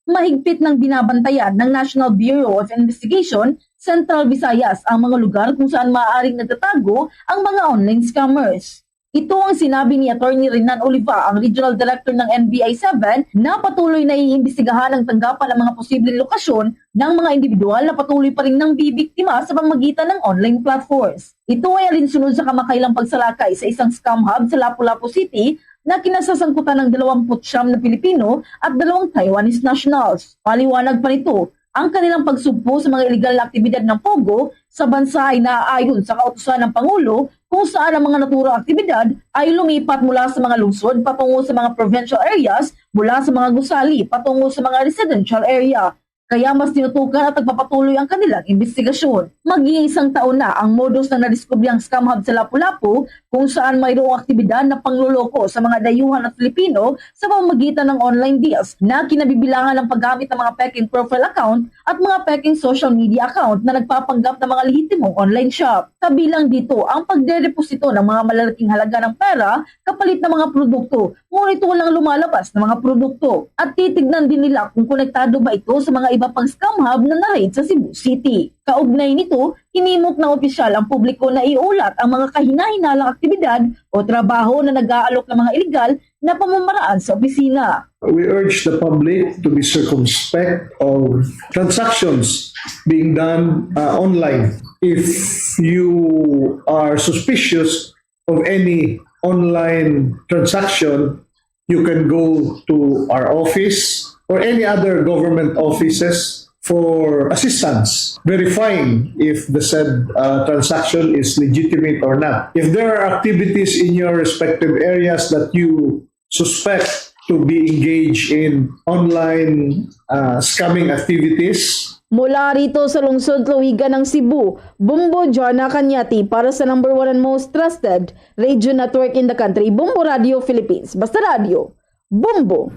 Mahigpit nang binabantayan ng National Bureau of Investigation Central Visayas ang mga lugar kung saan maaaring nagtatago ang mga online scammers. Ito ang sinabi ni Attorney Renan Oliva, ang Regional Director ng N B I seven, na patuloy na iimbestigahan ang tanggapan ng mga posibleng lokasyon ng mga individual na patuloy pa rin nang bibiktima sa pamamagitan ng online platforms. Ito ay alinsunod sa kamakailang pagsalakay sa isang scam hub sa Lapu-Lapu City na kinasasangkutan ng dalawampu't siyam na Pilipino at dalawang Taiwanese nationals. Paliwanag pa nito, ang kanilang pagsugpo sa mga iligal na aktibidad ng POGO sa bansa ay naaayon sa kautusan ng Pangulo, kung saan ang mga naturang aktibidad ay lumipat mula sa mga lungsod patungo sa mga provincial areas, mula sa mga gusali patungo sa mga residential area. Kaya mas tinutukan at nagpapatuloy ang kanilang investigasyon. Mag-iisang taon na ang modus na nadiskubrihang scam hub sa Lapu-Lapu, kung saan mayroong aktibidad na pangloloko sa mga dayuhan at Filipino sa pamamagitan ng online deals na kinabibilangan ng paggamit ng mga peking profile account at mga peking social media account na nagpapanggap ng mga lehitimong online shop. Kabilang dito ang pagdedeposito ng mga malalaking halaga ng pera kapalit ng mga produkto, ngunit walang lumalabas na mga produkto. At titignan din nila kung konektado ba ito sa mga iba pang scam hub na na-raid sa Cebu City. Kaugnay nito, hinimok ng opisyal ang publiko na iulat ang mga kahinahinalang aktibidad o trabaho na nag-aalok ng mga iligal na pamamaraan sa opisina. We urge the public to be circumspect of transactions being done, uh, online. If you are suspicious of any online transaction, you can go to our office or any other government offices for assistance verifying if the said, uh, transaction is legitimate or not. If there are activities in your respective areas that you suspect to be engaged in online, uh, scamming activities. Mula rito sa lungsod Lawigan ng Cebu, Bombo Jana Cañati para sa number one and most trusted radio network in the country, Bombo Radio Philippines. Basta Radio, Bombo!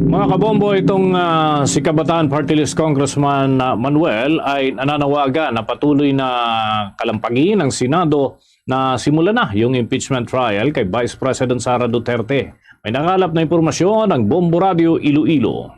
Mga kabombo, itong, ah, si Kabataan Party List Congressman, ah, Manuel ay nananawagan na patuloy na kalampagin ng Senado na simulan na yung impeachment trial kay Vice President Sara Duterte. May nakalap na impormasyon ang Bombo Radio Iloilo.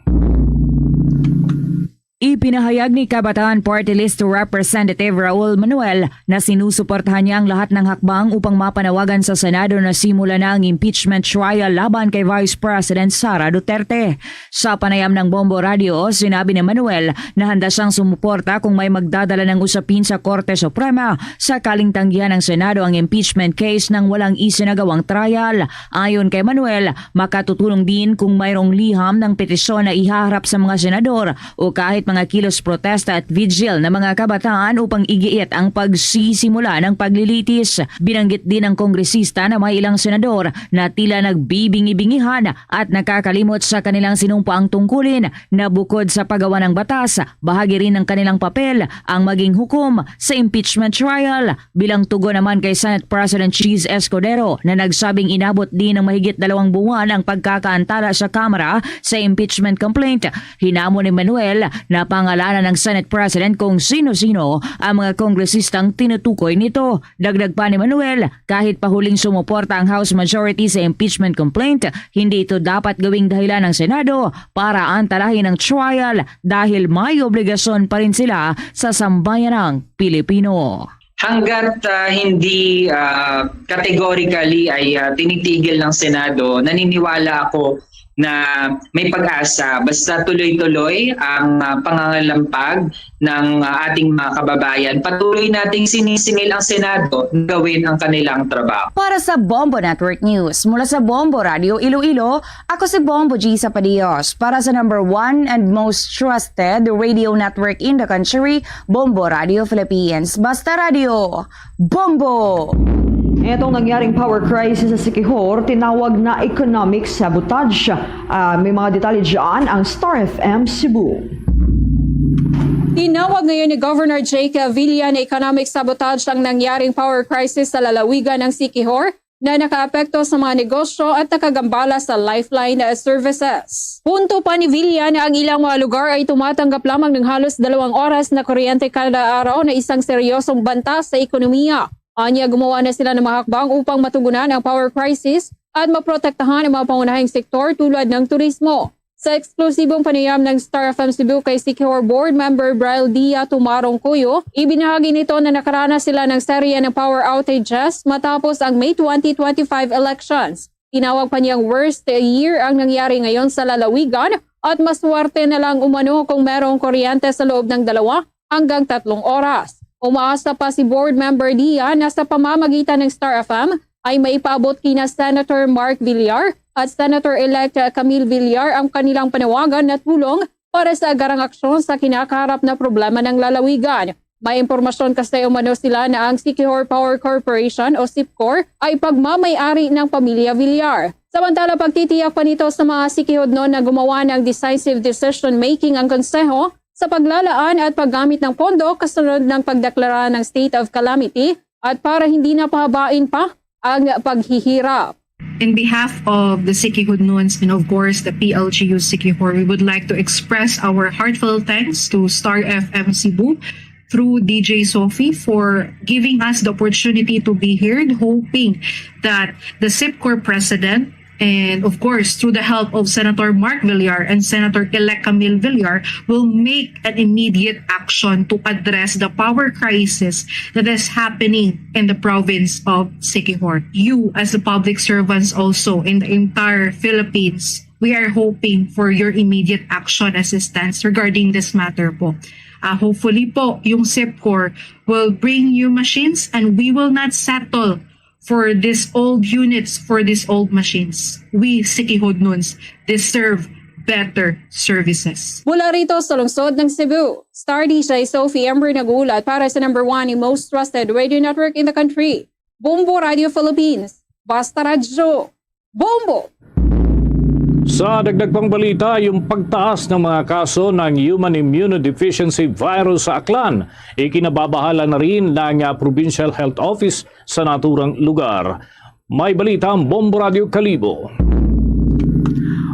Ipinahayag ni Kabataan Party List Representative Raul Manuel na sinusuportahan niya ang lahat ng hakbang upang mapanawagan sa Senado na simula na ang impeachment trial laban kay Vice President Sara Duterte. Sa panayam ng Bombo Radio, sinabi ni Manuel na handa siyang sumuporta kung may magdadala ng usapin sa Korte Suprema sakaling tanggihan ng Senado ang impeachment case nang walang isinagawang trial. Ayon kay Manuel, makatutulong din kung mayroong liham ng petisyon na ihaharap sa mga senador o kahit mga kilos protesta at vigil ng mga kabataan upang igiit ang pagsisimula ng paglilitis. Binanggit din ng kongresista na may ilang senador na tila nagbibingi-bingihan at nakakalimot sa kanilang sinumpaang tungkulin na bukod sa paggawa ng batas, bahagi rin ng kanilang papel ang maging hukom sa impeachment trial. Bilang tugon naman kay Senate President Chiz Escudero na nagsabing inabot din ng mahigit dalawang buwan ang pagkakaantala sa Kamara sa impeachment complaint, hinamon ni Manuel na pangalanan ng Senate President kung sino-sino ang mga kongresistang tinutukoy nito. Dagdag pa ni Manuel, kahit pa huling sumuporta ang House Majority sa impeachment complaint, hindi ito dapat gawing dahilan ng Senado para antalahin ang trial dahil may obligasyon pa rin sila sa sambayanang Pilipino. Hanggat ah, hindi ah, categorically ay ah, tinitigil ng Senado, naniniwala ako na may pag-asa basta tuloy-tuloy ang ah, pangangalampag ng ah, ating mga kababayan. Patuloy nating sinisingil ang Senado na gawin ang kanilang trabaho. Para sa Bombo Network News, mula sa Bombo Radio Iloilo, ako si Bombo G Sapadios. Para sa number one and most trusted radio network in the country, Bombo Radio Philippines. Basta Radio, Bombo! Itong nangyaring power crisis sa Siquijor, tinawag na economic sabotage. Ah, may mga detalye dyan ang Star F M Cebu. Tinawag ngayon ni Governor Jake Villa na economic sabotage ang nangyaring power crisis sa lalawigan ng Siquijor na nakaapekto sa mga negosyo at nakagambala sa lifeline services. Punto pa ni Villa na ang ilang mga lugar ay tumatanggap lamang ng halos dalawang oras na kuryente kada araw na isang seryosong banta sa ekonomiya. Anya, gumawa na sila ng mga hakbang upang matugunan ang power crisis at maprotektahan ang mga pangunahing sektor tulad ng turismo. Sa eksklusibong panayam ng Star F M Cebu kay Siquijor Board Member Brial Dia Tumarong Cuyo, ibinahagi nito na nakaranas sila ng serye ng power outages matapos ang May twenty twenty-five elections. Tinawag pa niyang worst year ang nangyari ngayon sa lalawigan at maswerte na lang umano kung merong kuryente sa loob ng dalawa hanggang tatlong oras. Umaasa pa si Board Member Dia na sa pamamagitan ng Star F M ay maipaabot kina Senator Mark Villar at Senator-elect Camille Villar ang kanilang panawagan na tulong para sa agarang aksyon sa kinakaharap na problema ng lalawigan. May impormasyon kasi umano sila na ang Siquijor Power Corporation o SIPCOR ay pagmamay-ari ng pamilya Villar. Samantala, pagtitiyak pa nito sa mga Siquijornon na gumawa ng decisive decision-making ang konseho sa paglalaan at paggamit ng pondo kasunod ng pagdeklara ng state of calamity at para hindi na pahabain pa ang paghihirap. In behalf of the Siquijornons and of course the P L G U Siquijor, we would like to express our heartfelt thanks to Star F M Cebu through D J Sophie for giving us the opportunity to be here, hoping that the SIPCOR president and of course, through the help of Senator Mark Villar and Senator-elect Camille Villar, will make an immediate action to address the power crisis that is happening in the province of Siquijor. You, as the public servants also in the entire Philippines, we are hoping for your immediate action assistance regarding this matter po. Uh, hopefully po, yung SIPCOR will bring new machines and we will not settle for these old units, for these old machines. We Siquijornons deserve better services. Mula rito sa lungsod ng Cebu, Star D J Sophie Ember nag-uulat para sa number one and most trusted radio network in the country, Bombo Radio Philippines. Basta Radyo, Bombo! Sa dagdag pang balita, yung pagtaas ng mga kaso ng human immunodeficiency virus sa Aklan, ikinababahala na rin ng ah, Provincial Health Office sa naturang lugar. May balita ang Bombo Radio Kalibo.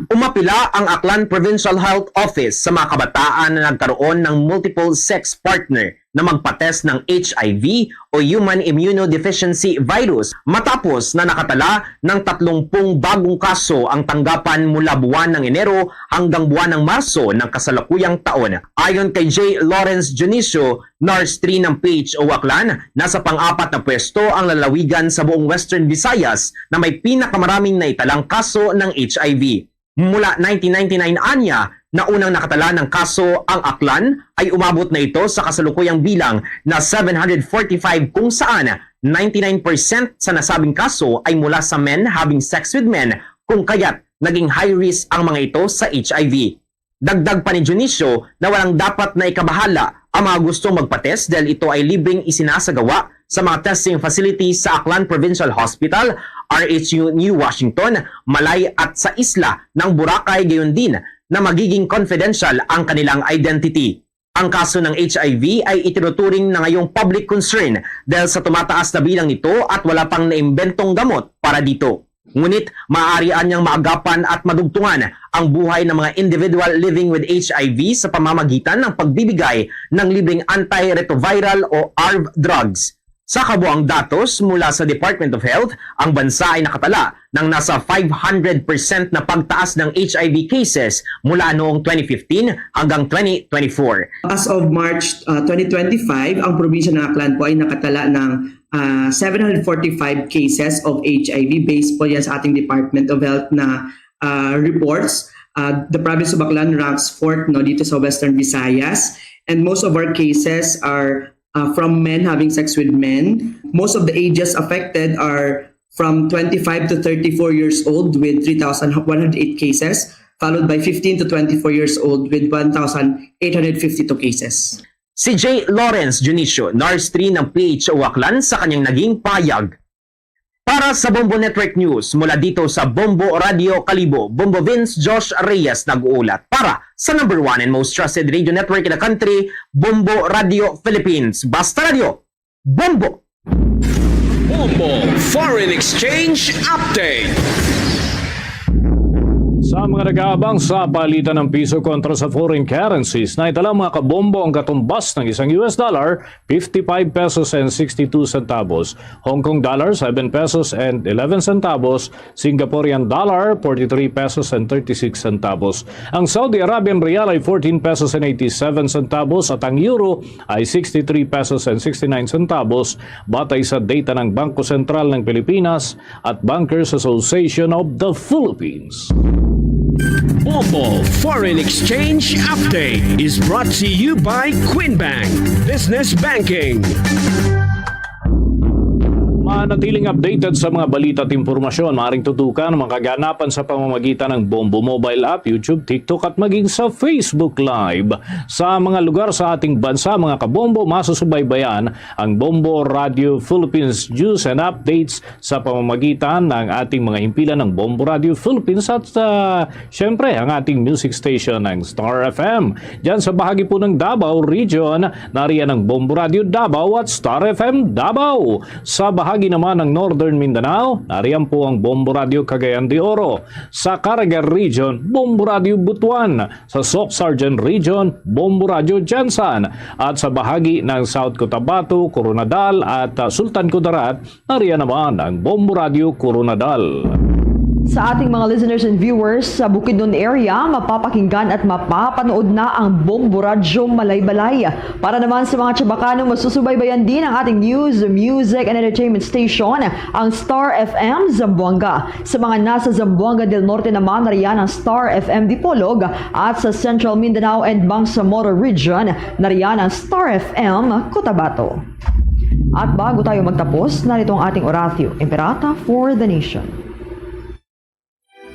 Umap Pila ang Aklan Provincial Health Office sa mga kabataan na nagkaroon ng multiple sex partner na magpa-test ng H I V o human immunodeficiency virus matapos na nakatala ng tatlong pung bagong kaso ang tanggapan mula buwan ng Enero hanggang buwan ng Marso ng kasalukuyang taon. Ayon kay J. Lawrence Dionisio, Nurse three ng P H O Aklan, nasa pang-apat na pwesto ang lalawigan sa buong Western Visayas na may pinakamaraming naitalang kaso ng H I V. Mula nineteen ninety-nine anya na unang nakatala ng kaso ang Aklan, ay umabot na ito sa kasalukuyang bilang na seven hundred forty-five, kung saan ninety-nine percent sa nasabing kaso ay mula sa men having sex with men, kung kaya't naging high risk ang mga ito sa H I V. Dagdag pa ni Dionisio na walang dapat na ikabahala ang mga gustong magpa-test dahil ito ay libreng isinasagawa sa mga testing facilities sa Aklan Provincial Hospital, R H U New Washington, Malay at sa isla ng Boracay, gayon din na magiging confidential ang kanilang identity. Ang kaso ng H I V ay itinuturing na ngayong public concern dahil sa tumataas na bilang nito at wala pang naimbentong gamot para dito. Ngunit maaari anyang maagapan at madugtungan ang buhay ng mga individual living with H I V sa pamamagitan ng pagbibigay ng libreng antiretroviral o A R V drugs. Sa kabuang datos mula sa Department of Health, ang bansa ay nakatala ng nasa five hundred percent na pagtaas ng H I V cases mula noong twenty fifteen hanggang twenty twenty-four. As of March uh, twenty twenty-five, ang probinsya ng Aklan po ay nakatala ng uh, seven hundred forty-five cases of H I V, based po yan sa ating Department of Health na uh, reports. Uh, the province of Aklan ranks fourth, no, dito sa Western Visayas. And most of our cases are uh, from men having sex with men. Most of the ages affected are from twenty-five to thirty-four years old, with three thousand one hundred eight cases, followed by fifteen to twenty-four years old with one thousand eight hundred fifty-two cases. Si J. Lawrence Dionisio, Nurse three ng P H O Aklan, sa kanyang naging pahayag. Para sa Bombo Network News, mula dito sa Bombo Radio Kalibo, Bombo Vince Josh Reyes nag-uulat para sa number one and most trusted radio network in the country, Bombo Radio Philippines. Basta Radio, Bombo! Bombo Foreign Exchange Update. Sa mga nag-aabang sa palitan ng piso kontra sa foreign currencies, naitala, mga kabombo, ang katumbas ng isang U S dollar, fifty-five pesos and sixty-two centavos, Hong Kong dollar, seven pesos and eleven centavos, Singaporean dollar, forty-three pesos and thirty-six centavos. Ang Saudi Arabian riyal ay fourteen pesos and eighty-seven centavos at ang euro ay sixty-three pesos and sixty-nine centavos, batay sa data ng Bangko Sentral ng Pilipinas at Bankers Association of the Philippines. Bombo Foreign Exchange Update is brought to you by Queen Bank Business Banking. Manatiling updated sa mga balita at impormasyon, maaaring tutukan ang mga kaganapan sa pamamagitan ng Bombo Mobile App, YouTube, TikTok, at maging sa Facebook Live. Sa mga lugar sa ating bansa, mga kabombo, masusubaybayan ang Bombo Radio Philippines News and Updates sa pamamagitan ng ating mga himpilan ng Bombo Radio Philippines at, ah, syempre, ang ating music station, ng Star F M. Diyan sa bahagi po ng Davao Region, nariyan ang Bombo Radio Davao at Star F M Davao. Sa bahagi naman ng Northern Mindanao, nariyan po ang Bombo Radio Cagayan de Oro. Sa Caraga Region, Bombo Radio Butuan. Sa Soccsksargen Region, Bombo Radio Gensan. At sa bahagi ng South Cotabato, Koronadal at, ah, Sultan Kudarat, nariyan naman ang Bombo Radio Koronadal. Sa ating mga listeners and viewers sa Bukidnon area, mapapakinggan at mapapanood na ang Bombo Radyo Malaybalay. Para naman sa mga Chabacano, masusubaybayan din ang ating news, music, and entertainment station, ang Star F M Zamboanga. Sa mga nasa Zamboanga del Norte naman, nariyan ang Star F M Dipolog, at sa Central Mindanao and Bangsamoro Region, nariyan ang Star F M Cotabato. At bago tayo magtapos, narito ang ating Oratio Imperata for the Nation.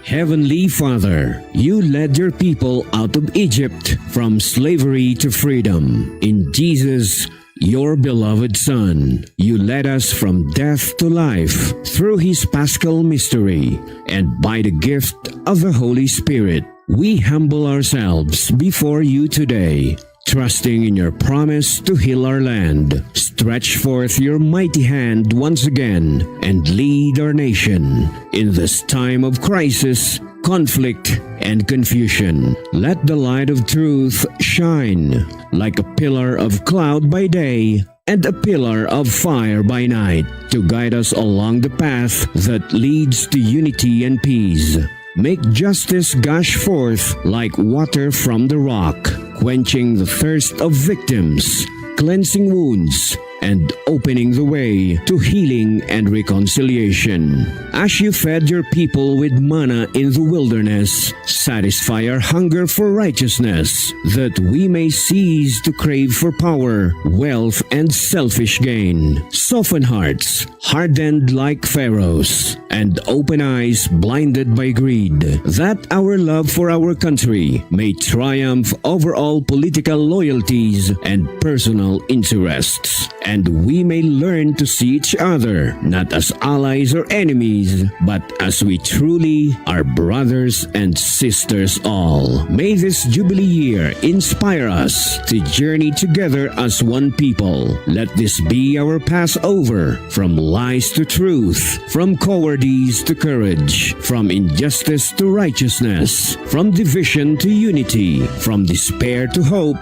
Heavenly Father, you led your people out of Egypt from slavery to freedom. In Jesus, your beloved Son, you led us from death to life through his Paschal mystery, and by the gift of the Holy Spirit, we humble ourselves before you today, trusting in your promise to heal our land. Stretch forth your mighty hand once again and lead our nation in this time of crisis, conflict, and confusion. Let the light of truth shine like a pillar of cloud by day and a pillar of fire by night, to guide us along the path that leads to unity and peace. Make justice gush forth like water from the rock, quenching the thirst of victims, cleansing wounds, and opening the way to healing and reconciliation. As you fed your people with manna in the wilderness, satisfy our hunger for righteousness, that we may cease to crave for power, wealth, and selfish gain. Soften hearts hardened like Pharaoh's, and open eyes blinded by greed, that our love for our country may triumph over all political loyalties and personal interests, and we may learn to see each other not as allies or enemies, but as we truly are, brothers and sisters all. May this Jubilee year inspire us to journey together as one people. Let this be our Passover, from lies to truth, from cowardice to courage, from injustice to righteousness, from division to unity, from despair to hope,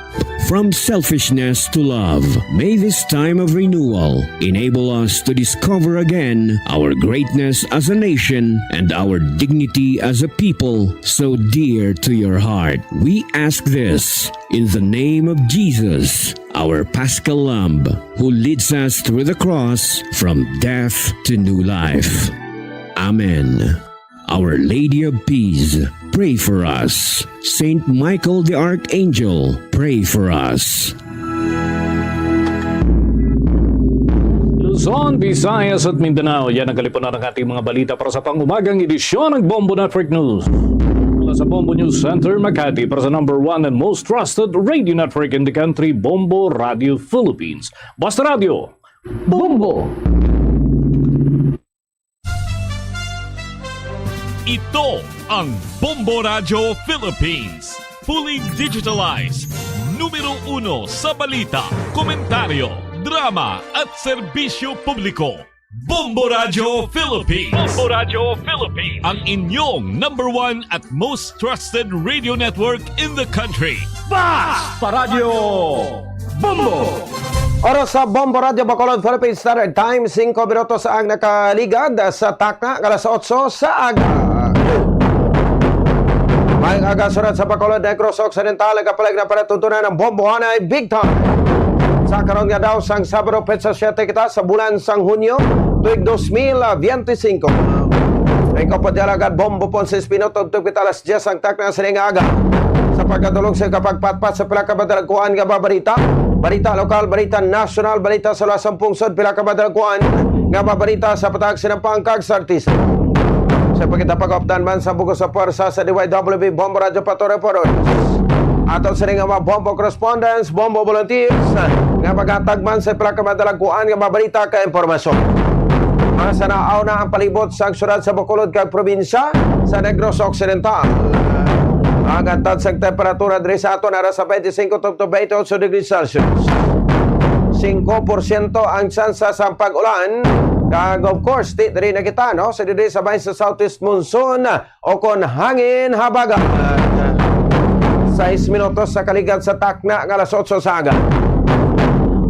from selfishness to love. May this time of renewal enable us to discover again our greatness as a nation and our dignity as a people so dear to your heart. We ask this in the name of Jesus, our Paschal Lamb, who leads us through the cross from death to new life. Amen. Our Lady of Peace, pray for us. Saint Michael the Archangel, pray for us. Luzon, Visayas at Mindanao, yan ang kalipunan ng ating mga balita para sa pangumagang edisyon ng Bombo Network News. Mula sa Bombo News Center, Makati, para sa number one and most trusted radio network in the country, Bombo Radio Philippines. Basta Radio. Bombo! Ito ang Bombo Radyo Philippines. Fully digitalized. Numero uno sa balita, komentaryo, drama at serbisyo publiko. Bombo Radyo Philippines. Bombo Radyo Philippines. Ang inyong number one at most trusted radio network in the country. Basta Radyo Bombo! Oras sa Bombo Radyo Bacolod, Philippine Standard Time, singko minutos ang nakaligad sa takna nga alas otso sa aga. Maayong aga, syudad sa Bacolod, Negros Occidental, nagapalag na palatuntunan ang bombohanay big time. Sa karon nga daw sang Sabado, petsa siyete kita sa bulan sang Hunyo, tuig dos mil biyente singko. Ikaw pa dyan agad, Bombo Ponce Espino, tubtob kita alas diyes ang takna sa nga aga. Sa pagkatulog sa kapagpatpat sa pila ka madalagkuan nga mga balita, balita lokal, balita nasyonal, balita sa lasang pungsod, pila ka madalagkuan nga mga balita sa patag sinampang kag sa artista. Sa pagkita pag-updan man sa bugos sa pwersa sa D Y W B Bombo Radyo Patrol Reporters. Ato sini nga mga Bombo correspondents, Bombo volunteers, nga maghatag man sa pila ka madalagkuan nga mga balita kag impormasyon. Mga sanaaw na ang palibot sa syudad sa Bacolod kag probinsya sa Negros Occidental. Ang antad sang temperatura diri sa aton ara sa twenty-five to twenty-eight degrees Celsius. Singko porsyento ang tsansa sa pag-ulan. Kag of course, di diri na kita, no? Sa diri sa may sa southeast monsoon, o kon hangin habagat. Sais minutos sa kaligad sa takna nga alas otso sa aga.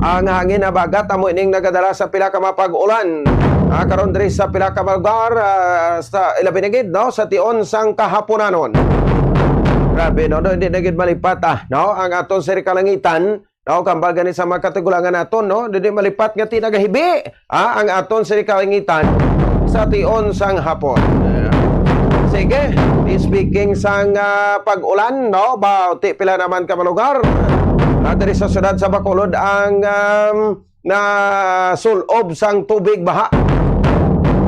Ang hangin habagat amo ining nagadala sa pila ka mapag-ulan. Ah, karon diri sa pila ka lugar, ah, sa ilabi na gid, no, sa tion sang kahaponanon. Grabe, no, no, hindi na gid malipat, ah, no, ang aton sini kalangitan. No, kambal gani sa mga katigulangan naton, no? Dili malipat nga ti nagahibi, ah, ang aton sini kalangitan sa tion sang hapon. Sige, speaking sang, ah, pag-ulan, no? Ba, ti pila naman ka mga lugar, ah, diri sa syudad sa Bacolod ang, um, na sulob sang tubig baha.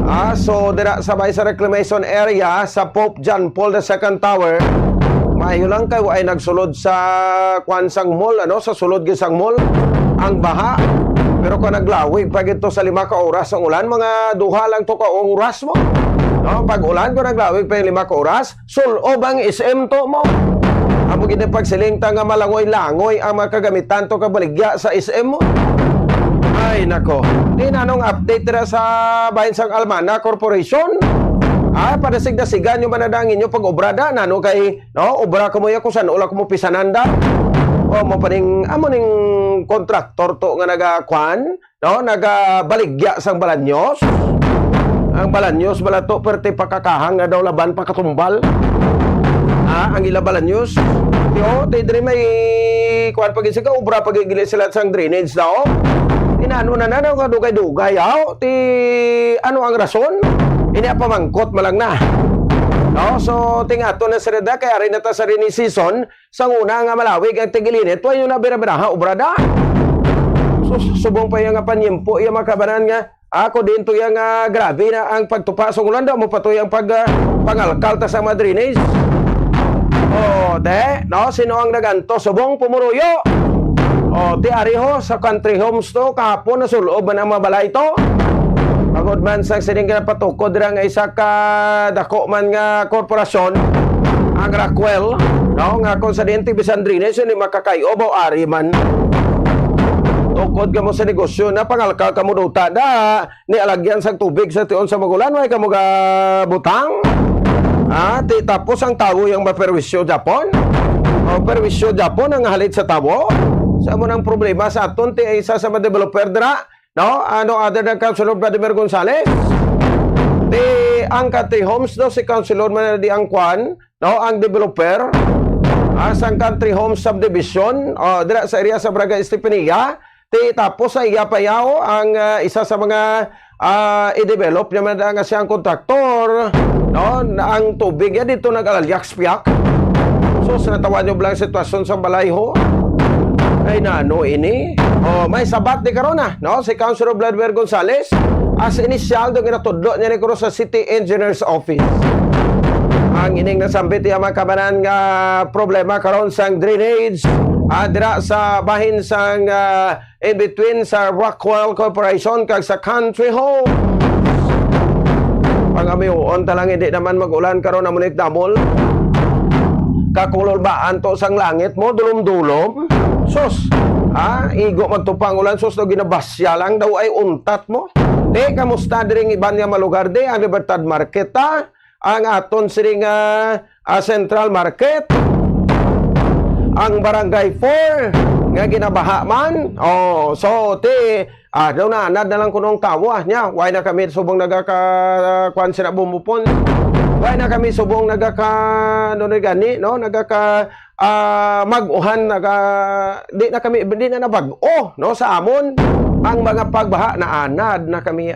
Ah, so dira sa may sa reclamation area sa Pope John Paul the Second Tower, maayo lang kay waay nagsulod sa kwan sang mall, ano, sa sulod gid sang mall ang baha. Pero kung naglawig pa gid to sa lima ka oras ang ulan, mga duha lang to ka oras mo. No, pag ulan, kung naglawig pa yung lima ka oras, sulob ang S M to mo. Amo gid ang pagsiling ta nga malangoy-langoy ang mga kagamitan to kabaligya sa S M mo. Ay, nako. Di na nung update dira sa bahin sang Almana Corporation. Ah, padasig-dasigan nyo man na ang inyo pag-obra da. Nano kay, no, obra kamo ya kung san-o lang kamo pisanan da. O, mo pa ning, amo ning kontraktor to nga nagakwan, no, nagabaligya sang balanyos. Ang balanyos bala to, perte pakakahang nga daw laban pakatumbal. Ah, ang ila balanyos. Yo, ti diri may kwan pag-isig ka, obra pag-igili sila sang drainage daw. Inano na na, no, kadugay-dugay, aw. Ti, ano ang rason? Ini ang pamangkot man lang na. No? So, ting-ato na sila da, kay ari na ta sa rainy season, sang una nga malawig ang tig-ilinit, wa yun na bira-biraha, obra da. So, subong pa iya nga panyimpo, iya makabanan nga, ako din to iya nga grabe na ang pagtupa sa ulan daw, mo pa to yang pag, ah, pangalkal ta sa mga drainage. O, te, no? Sino ang naganto? Subong pumuruyo. O, ti ari ho, sa country homes to, kahapon nasulob man ang mga balay to. Pagod man sa sining ginapatukod dira nga isa ka dako man nga korporasyon, ang Rockwell, no? Nga kung sa diin ti bisan drainage, hindi makakayo, baw ari man. Tukod ka mo sa negosyo na pangalkal ka mo duta da, ni alagyan sang tubig sa tion sa magulan, way ka mo ga butang. Ah, ti tapos ang tawo yang maperwisyo Japon. O perwisyo Japon ang halit sa tawo. Sa mo nang problema sa aton, ti isa sa mga developer dira, no? Ano other than Councilor Vladimir Gonzales? Ti ang country homes, no, si Councilor man di ang kwan, no, ang developer, ah, sang country homes subdivision, o dira sa area sa Barangay Estefania, ti tapos sa iya payaw ang, ah, isa sa mga, ah, i-develop niya man nga siyang kontraktor, no, na ang tubig ya dito nag-alalyak spiak. So, sa natawa nyo lang sitwasyon sa balay ho, ay nano ini? O, may sabat di karon na, no? Si Councilor Vladimir Gonzales, as inisyal do ginatudlo niya ni karon sa City Engineers Office. Ang ining nasambit iya mga kabanan nga problema karon sang drainage, ah, dira sa bahin sang, ah, in between sa Rockwell Corporation kag sa Country Homes. Pangamiuon ta lang, hindi naman mag-ulan karon, amo ni damol. Kakulol ba anto sang langit mo, dulom-dulom? Sus, ha? Igo man to pang ulan, sus, daw ginabasya lang daw ay untat mo. Di, kamusta diri ang iban nga mga lugar, di? Ang Libertad Market, ha? Ang aton sini nga, ah, Central Market, ang Barangay four nga ginabaha man. Oh, so, ti, ah, daw naanad na lang kuno ang tawo, ah, niya. Why na kami subong nagaka, kuwan sila bumupon? Why na kami subong nagaka, ano na gani, no? Nagaka, ah, mag-uhan, naga, di na kami, di na nabag-o, no, sa amon ang mga pagbaha, naanad na kami.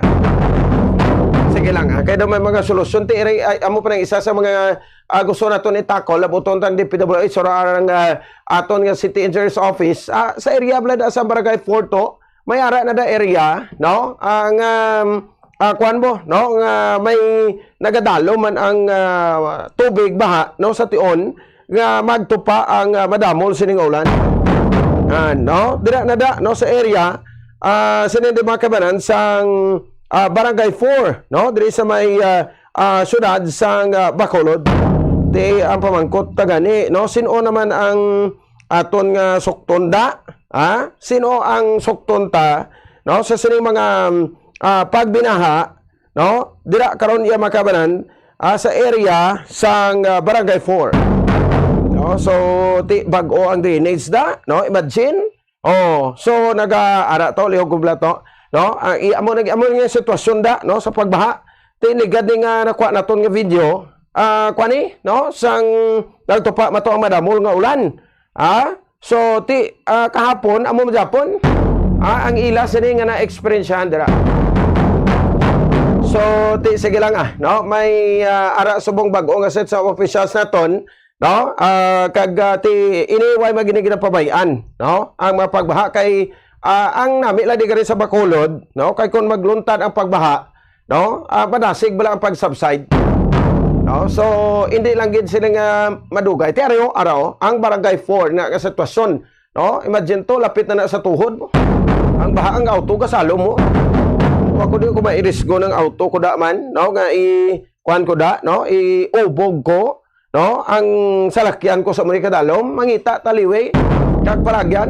Sige lang, ha, kay daw may mga solusyon ti, iray, ay, amo pa nang isa sa mga, ah, gusto naton i-tackle, labuton tang D P W H or ang, ah, aton nga City Engineers Office, ah, sa area bala da sa Barangay four to, may ara na da area, no, ang, um, ah, kuwan mo, no, nga may nagadalo man ang, ah, tubig, baha, no, sa tion, nga magtupa ang, ah, madamol sining ulan. Ah, no? Dira na da, no, sa area, ah, sinin di mga kabanan sang, ah, Barangay four, no? Diri sa may, ah, ah, syudad sang, ah, Bacolod. Ti ang pamangkot ta gani, no? Sino naman ang aton nga sukton da? Ha? Sino ang sukton ta, no? Sa sining mga, ah, pagbinaha, no? Dira karon iya makabanan, ah, sa area sang, ah, Barangay four. No? So, ti bag-o ang drainage da, no? Imagine. Oh, so naga-ara to, lihog ko bala to, no? Ang i-, amo nag amo nga sitwasyon da, no, sa pagbaha. Ti ligad ni nga nakuha naton nga video, ah, kuan ni, no? Sang nagtupa mato ang madamol nga ulan. Ah? So, ti, ah, kahapon, amo gyapon, ah, ang ila sini nga na-experiencehan dira. So, ti, sige lang, ah, no? May, ah, ara subong bag-o nga set sa officials naton, no? Ah, kag, ah, ti, ini way magini ginapabay-an, no? Ang mga pagbaha kay, ah, ang nami lang di gani sa Bacolod, no? Kay kung magluntad ang pagbaha, no? Ah, madasig bala ang pag-subside. No? So, hindi lang gid sila nga madugay. Ti araw, araw, ang Barangay four na nga sitwasyon, no? Imagine to, lapit na na sa tuhod mo. Ang baha, ang auto, kasalo mo. Ako di ko mairisgo ng auto ko da man, no? Nga i, kuan ko da, no? Iubog ko, no? Ang salakyan ko sa muni kadalom, mangita taliwi, kag palagyan.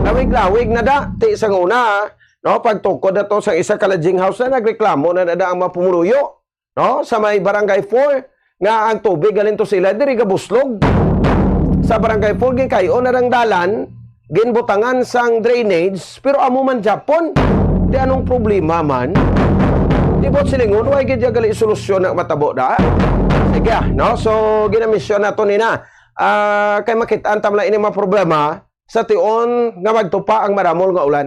Lawig-lawig na da, ti sa una, no? Pagtukod na to sa isa ka lodging house na nagreklamo na, na, na ang mga pumuluyo. no, sa may Barangay four, nga ang tubig halin to sila diri gabuslog. Sa Barangay four, ginkay-on na ang dalan, ginbutangan sang drainage, pero amo man gyapon. Di anong problema man? Di buot silingon, way gid ya gali solusyon ang matabo da. Sige, ah, no? So, ginamisyon nato ni na. Ah, kay makit-an ta man lang ini mga problema sa tion nga magtupa ang maramol nga ulan.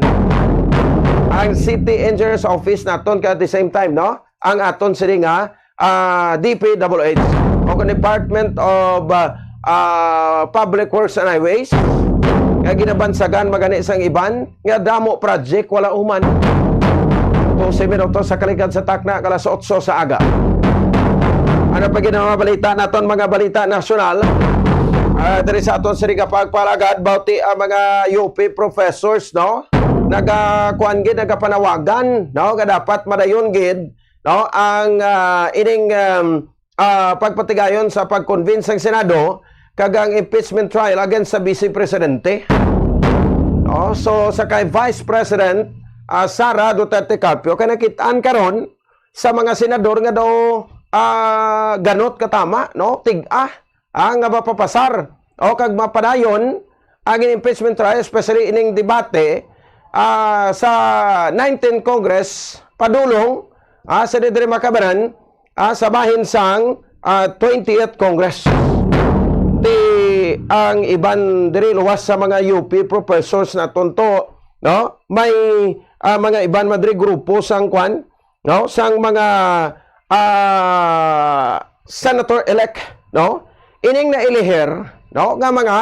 Ang City Engineers Office naton, kay at the same time, no? Ang aton sini nga, ah, D P W H o ang Department of, ah, ah, Public Works and Highways nga ginabansagan magani sang iban nga damo project wala human. Dose minutos sa kaligad sa takna, alas otso sa aga. Ano pa gid ang mga balita naton, mga balita nasyonal? Ah, diri sa aton sini nga pagpalagad, bauti ang mga U P professors, no? Nagakuan gid, nagapanawagan, no? Nga dapat madayon gid, no? Ang, ah, ining, um, ah, pagpatigayon sa pag-convene sang Senado kag ang impeachment trial against sa Vice Presidente. No? So, sa kay Vice President, ah, Sara Duterte Carpio, kay nakit-an karon sa mga senador nga daw, ah, ganot katama, no? Tig-a, ah, nga mapapasar o kag mapadayon ang impeachment trial, especially ining debate, ah, sa nineteenth Congress, padulong, ah, sa diri makabanan, ah, sa bahin sang, ah, twentieth Congress. Ti ang iban diri luwas sa mga U P professors naton to, no? May, ah, mga iban man diri grupo sang kwan, no? Sang mga, ah, senator-elect, no? Ining nailihir, no? Nga mga,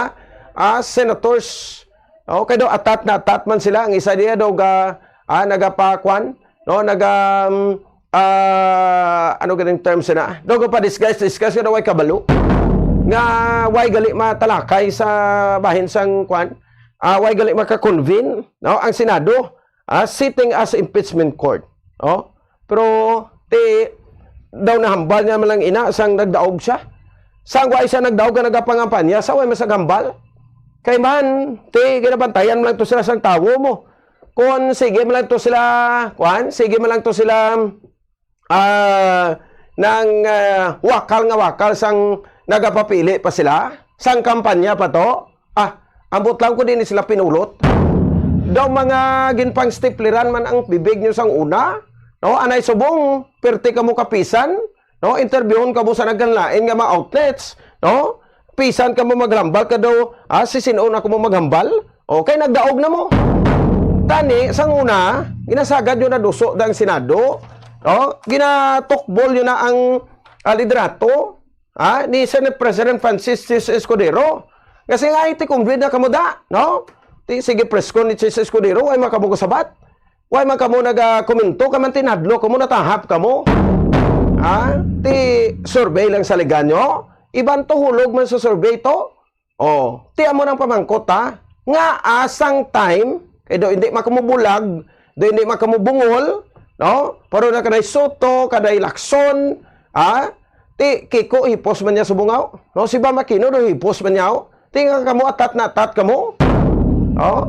ah, senators, no? Kay daw atat na atat man sila. Ang isa diya daw ga, ah, nagapakwan, no? Naga, um, ah, ano ganing term sina? Daw pa disguise, disguise nga daw way kabalo. Nga way gali matalakay sa bahin sang kwan. Ah, way gali maka-convene, no? Ang Senado, ah, sitting as impeachment court. Oh? Pero, ti, daw nahambal niya man lang ina sang nagdaog siya. Sang way siya nagdaog nga nagapangampanya, sa way masaghambal. Kay man, ti, ginabantayan man lang to sila sang tawo mo. Kung sige man lang to sila, kwan, sige man lang to sila, ah, nang, ah, wakal nga wakal sang nagapapili pa sila, sang kampanya pa to. Ah, ambot lang ko din sila pinulot. Daw mga ginpangstipliran man ang bibig niyo sang una, no? Anay subong, perti kamo kapisan, no? Interviewon kamo sa nagkanlain nga mga outlets, no? Pisan kamo maghambal ka daw, ah, si sin-o na kamo maghambal? Okay, nagdaog na mo. Tani, sang una, ginasagad yun na duso dang Senado, no? Ginatukbol yun na ang, ah, liderato, ah, ni Senate President Francis Chiz Escudero. Kasi nga, iti convene na kamo da, no? Ti, sige, press con ni Chiz Escudero, ay makabugo sabat. Why man kamo nagakomento? Kay man tinadlo kamo, natahap kamo. Ha? Ti survey lang sa ligan nyo? Iban to hulog man sa survey to. Oh, ti amo nang pamangkot, ha? Nga asang time, kay do hindi man kamo bulag, do hindi man kamo bungol, no? Pero na kaday Soto, kaday Lacson, ha? Ti Kiko, hipos man niya sa bungaw. No, si Bam Aquino, do hipos man niya, oh. Ti nga kamo, atat na atat kamo. Oh.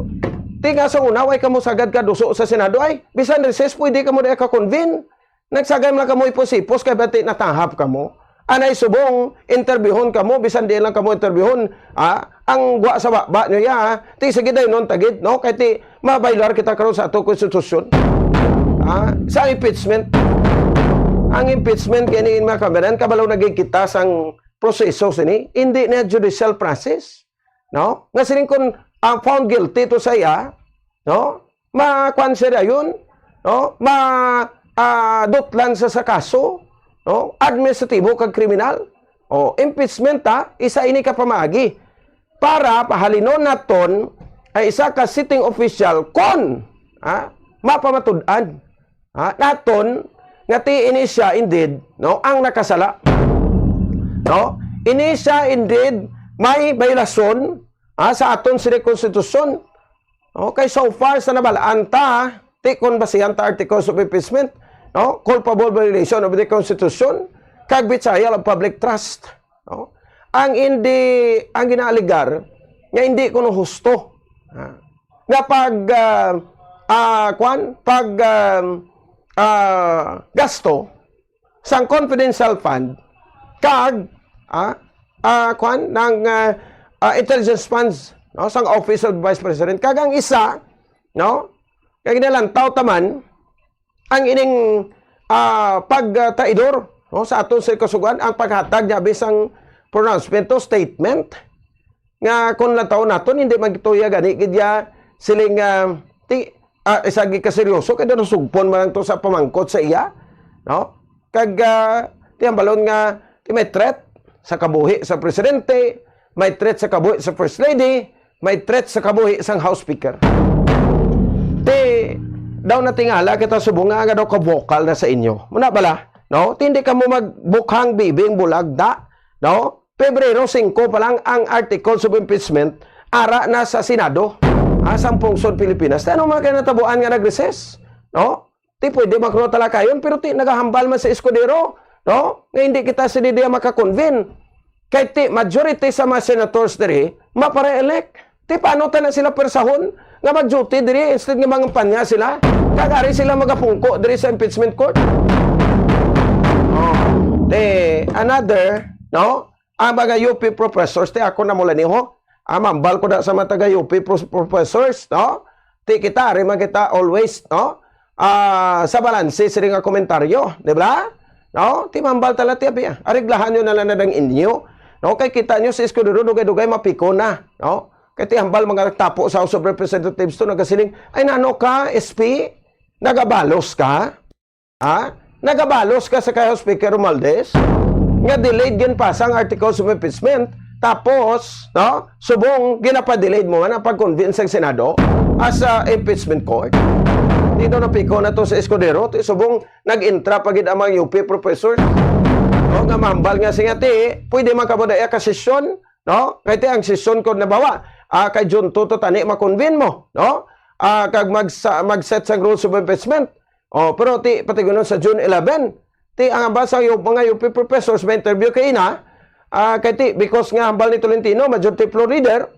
Ti nga sa una, way kamo sagad ka duso sa Senado, ay, bisan recess, pwede kamo di ka-convene. Nagsagad lang kamo hipos-hipos, kay bati natahap kamo. Anay subong, interviewon kamo, bisan di lang kamo interviewon, ah, ang gwa sa baba nyo, ya, ah. Ti sige, dayon, tagid, no? Kay ti, mabailar kita karon sa ato konstitusyon. Ah, sa impeachment. Ang impeachment, kini, mga kababayan, kabalo na gid kita sang proseso sini, hindi na judicial process, no? Nga sining kun ang found guilty to sa iya, no? Ma-, kwan siya dayon, no? Ma-, ah, dutlan sa, sa kaso, no? Administratibo kag kriminal. O, impeachment, ha? Isa ini ka pamaagi para pahalinon naton ay isa ka sitting official kon, ha, mapamatud-an, ha, naton nga ti ini siya indeed, no, ang nakasala. No? Ini siya indeed may baylasyon, ha, sa aton sini konstitusyon. Okay, so far sa nabalaan ta, ti kon basihan ta articles of impeachment, no? Culpable violation of the Constitution, kag betrayal of public trust, no? Ang hindi, ang ginaaligar nga hindi kuno husto, ha? Nga pag, ah, ah, kwan, pag, ah, ah, gasto, sang confidential fund kag, ah, ah, kwan, ng, ah, ah, intelligence funds, no, sang Office of Vice President. Kag ang isa, no, kag nalantaw taman ang ining, ah, pagtaidor, no, sa aton sa kasugoan, ang paghatag niya bisang pronouncement o statement nga kung lantaw naton, hindi magtuya gani gid ya siling, ah, ti, ah, isa gid kaseryoso kay daw nasugpon man lang to sa pamangkot sa iya, no? Kag, ah, ti ang balon nga ti may threat sa kabuhi sa presidente, may threat sa kabuhi sa first lady, may threat sa kabuhi sang House Speaker. Ti daw natingala kita subong nga, nga daw ka-vocal na sa inyo. Muna bala, no? Ti hindi kamo magbukhang bibing bulag da, no? Pebrero singko pa lang ang articles of impeachment ara na sa Senado, ah, sang pungsod Pilipinas. Ti ano man kay natabuan nga nag-recess, no? Ti pwede man kuno talakayon, pero ti nagahambal man si Escudero, no? Nga hindi kita sini diya maka-convene. Kay ti majority sa mga senators diri mapare-elect. Ti paano ta na sila persahon nga mag-duty diri instead nga mangampanya sila? Kag ari sila magapungko diri sa impeachment court. Oh, ti another, no? Ang mga U P professors, ti ako na mula niho. Ah, mambal ko na sa mga taga U P pros-, professors, no? Ti kita, ari man kita always, no? Ah, sa balanse sini nga komentaryo, di ba? No? Ti mambal tala ti abi, ah. Ariglahan nyo na lang na ang inyo. No? Kay kita nyo si Escudero, dugay-dugay mapiko na, no? Kay ti hambal mga nagtapo sa House of Representatives to, nagasiling, "Ay, nano ka, S P? Nagabalos ka?" Ha? Nagabalos ka sa kay House Speaker Romualdez nga delayed ginpasa ang articles of impeachment, tapos, no, subong ginapadelayed mo man ang pag-convene sa Senado as a impeachment court? Dito napiko na to sa Escudero, ti subong nag-intra pa gid ang mga U P professors, no, nga mambal nga singa ti pwede man kamo daya ka sesyon, no? Kay ti ang sesyon ko nabawa, ah, kay June two to tani ma-convene mo, no? Ah, kag magsa-, mag-set sang rules of impeachment. Oh, pero ti, pati kuno sa June eleven, ti ang hambal sa yu-, mga U P professors may interview kay ina, ah, kay ti, because nga hambal ni Tolentino, majority floor leader,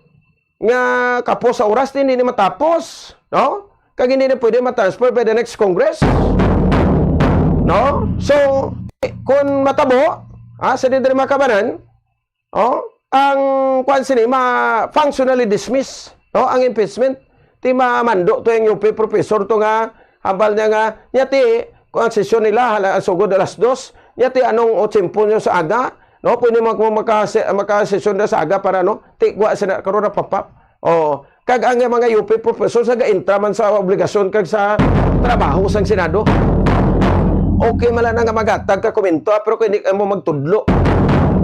nga kapos sa oras, ti hindi ni matapos, no? Kag hindi na pwede ma-transfer by the next Congress, no? So, kung matabo, ah, sa diri makabanan, oh, ang kwan sini, ma-, functionally dismiss, no, ang impeachment. Ti mamando to ang U P professor to nga, hambal niya nga, niya ti, kung ang sesyon nila, hala, sugod alas dos, niya ti, anong o tiyempo nyo sa aga, no, pwede mag-, makase-, makasesyon na sa aga para, no, ti, gwa sila, karon na papap. Oh, kag ang mga U P professor sa gaintra man sa obligasyon kag sa trabaho sang Senado. Okay man lang nga magatag ka komento, ah, pero kung hindi ka mo magtudlo,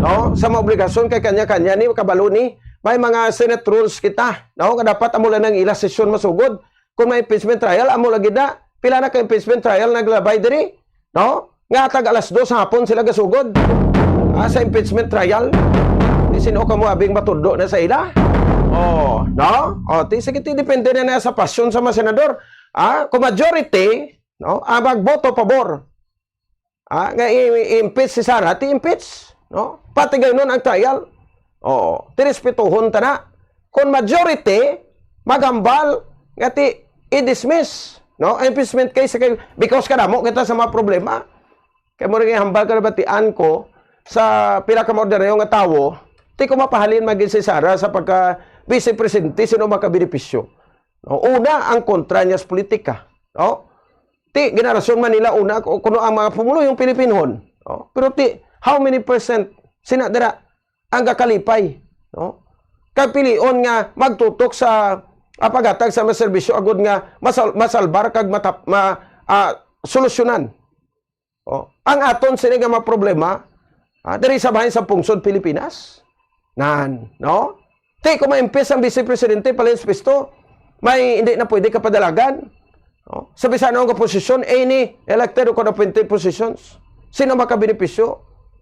no, sa mga obligasyon kay kanya-kanya ni, kabalo ni, may mga Senate rules kita, no, nga dapat amo lang ang ila sesyon masugod. Kung may impeachment trial, amo lagi na. Pila na ka impeachment trial naglabay diri, no? Nga tag alas dos hapon sila gasugod, ah, sa impeachment trial. Di sino ka mo abing matudlo na sa ila? Oh, no? Oh, ti, sige, ti, depende na, na sa pasyon sa mga senador. Ah, kung majority, no, ang magboto pabor, ah, nga i-, i-impeach si Sara, ti impeach, no? Pati gaynon ang trial. Oo, ti respetuhon ta na. Kung majority, maghambal nga ti i-dismiss, no? Ang impeachment case kay because kadamo kita sa mga problema. Kay mo rin hambal ka nabatian ko sa pila ka maordinaryo nga tawo, ti ko mapahalin magin si Sara sa pagka vice presidente, sino makabenepisyo? No? Una, ang kontra niya sa politika. No? Ti, ginarason man nila una ku-, kuno ang mga pumuluyong Pilipinhon. No? Pero ti, how many percent sina dira ang gakalipay? No? Kag pilion nga magtutok sa, ah, paghatag sa mga serbisyo agud nga masal-, masalbar kag matap-, ma-, ah, solusyonan. Oh, ang aton sini nga mga problema, ah, diri sa bahin sa pungsod Pilipinas. Nan, no? Ti, kung ma-impeach ang Vice Presidente, palihog sa pwesto, may hindi na pwede kapadalagan. No? Sa bisan anong posisyon, any elected o appointed positions, sino makabenepisyo?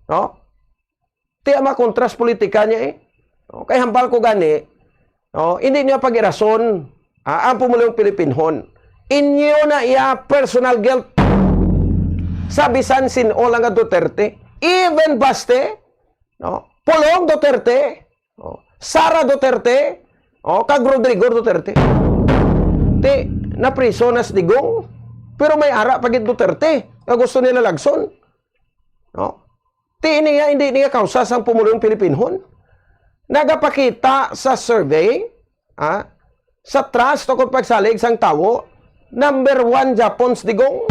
No? Ti, ang mga kontras politika niya eh. No? Kay hambal ko gani, no? Hindi niya pag-irason, ah, ang pumulong Pilipinhon. Inyo na iya personal guilt sa bisan sin-o lang nga Duterte. Even Baste, no? Pulong Duterte, no? Sara Duterte, oh, kag Rodrigo Duterte. Ti, napriso na si Digong, pero may ara pa gid Duterte nga gusto nila lagson. No? Ti niya, hindi niya kausa sang pumulong Pilipinhon. Nagapakita sa survey, ha, sa trust o kung pagsalig sang tawo, number one Japon si Digong,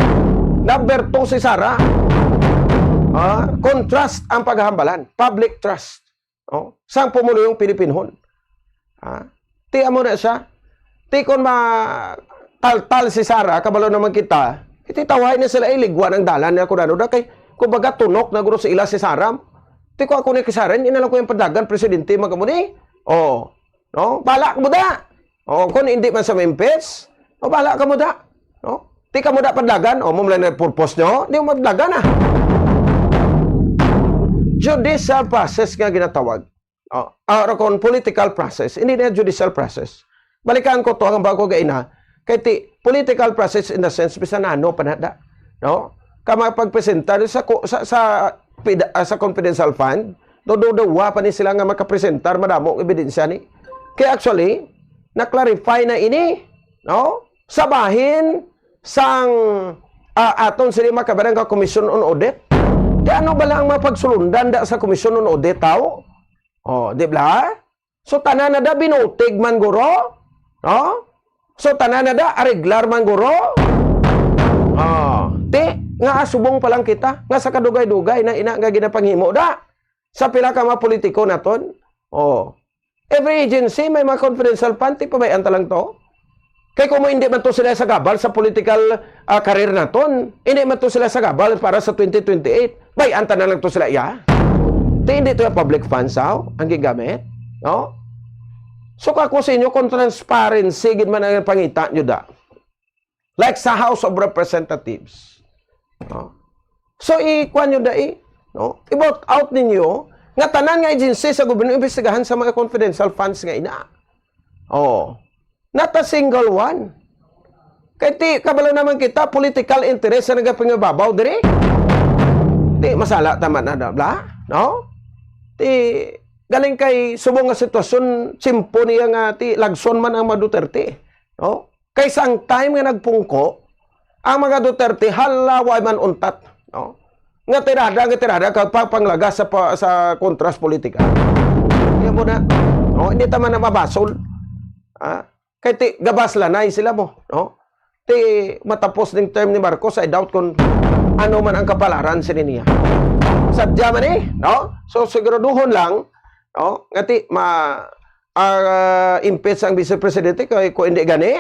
number two si Sara. Ha? Kung trust ang paghambalan, public trust, oh, sang pumulong Pilipinhon. Ha? Ti amo na siya. Ti kon ma taltal si Sara, kabalo naman kita, iti tawhay na sila iligwa ng dalan niya kung ano na kay, kumbaga, tunok na guro sa ila si Sara. Ti ko ako ni Sara, hindi na lang ko yung padagan, presidente, magamo ni. Oh, no? Bala ka mo da. Oh, kung hindi man sa impeach, oh, bala ka mo da. No? Ti ka mo da padagan, oh, mo lang na purpose nyo, di mo padagan ah. Judicial process nga ginatawag. Oh, ah, or kung political process, hindi na judicial process. Balikan ko to ang bago gaina. Kay ti, political process in the sense, bisan ano pa na da. No? Ka makapagpresenta sa, ko- sa, sa, pida- ah, sa confidential fund, do, do, do, wa pa ni sila nga makapresentar madamo ang ebidensya ni. Kaya actually, na-clarify na ini, no? Sa bahin sang, ah, aton sila makabarang ka Commission on Audit. Di ano ba lang ang mga pagsulundan da sa Commission on Audit, tao? Oh, di ba? So, tanan na da binutig man guro? No? So, tanan na da areglar man guro? Oh, ti, nga asubong pa lang kita, nga sa kadugay-dugay na ina nga ginapanghimo da. Sa pila ka mga politiko naton? Oh. Every agency may mga confidential fund, ti pabayaan ta lang to. Kay kung mo hindi man to sila sa gabal sa political, ah, career naton, hindi man to sila sa gabal para sa twenty twenty-eight. Bayaan ta na lang to sila iya. Ti hindi to yung public funds, aw, ang gigamit, no? So, kako sa inyo, kung transparency gid man ang pangita nyo da, like sa House of Representatives, no? So, ikuan nyo dai, no? I-vote out ninyo nga tanan nga agency sa gobyerno imbestigahan sa mga confidential funds nga ina. Oh. Not a single one. Kay ti, kabalo naman kita, political interest sa nagapangibabaw diri. Ti, masala ta man na, bla? No? Ti, galing kay subong nga sitwasyon, tsimpo niya nga ti, lagson man ang mga Duterte. No? Kay sang time nga nagpungko, ang mga Duterte, hala, way man untat. No? Nga tirada, nga tirada, kag pagpanglagas sa, pa- sa kontras politika. Yan mo na. No? Hindi ta man na mabasol. Ah? Kay ti, gabas lanay sila mo, no? Ti, matapos ning term ni Marcos, I doubt kung ano man ang kapalaran sini niya. Sadya man eh, no? So, siguraduhon lang, no? Nga ti, ma, ah, impeach ang Vice Presidente, kay kung hindi gani,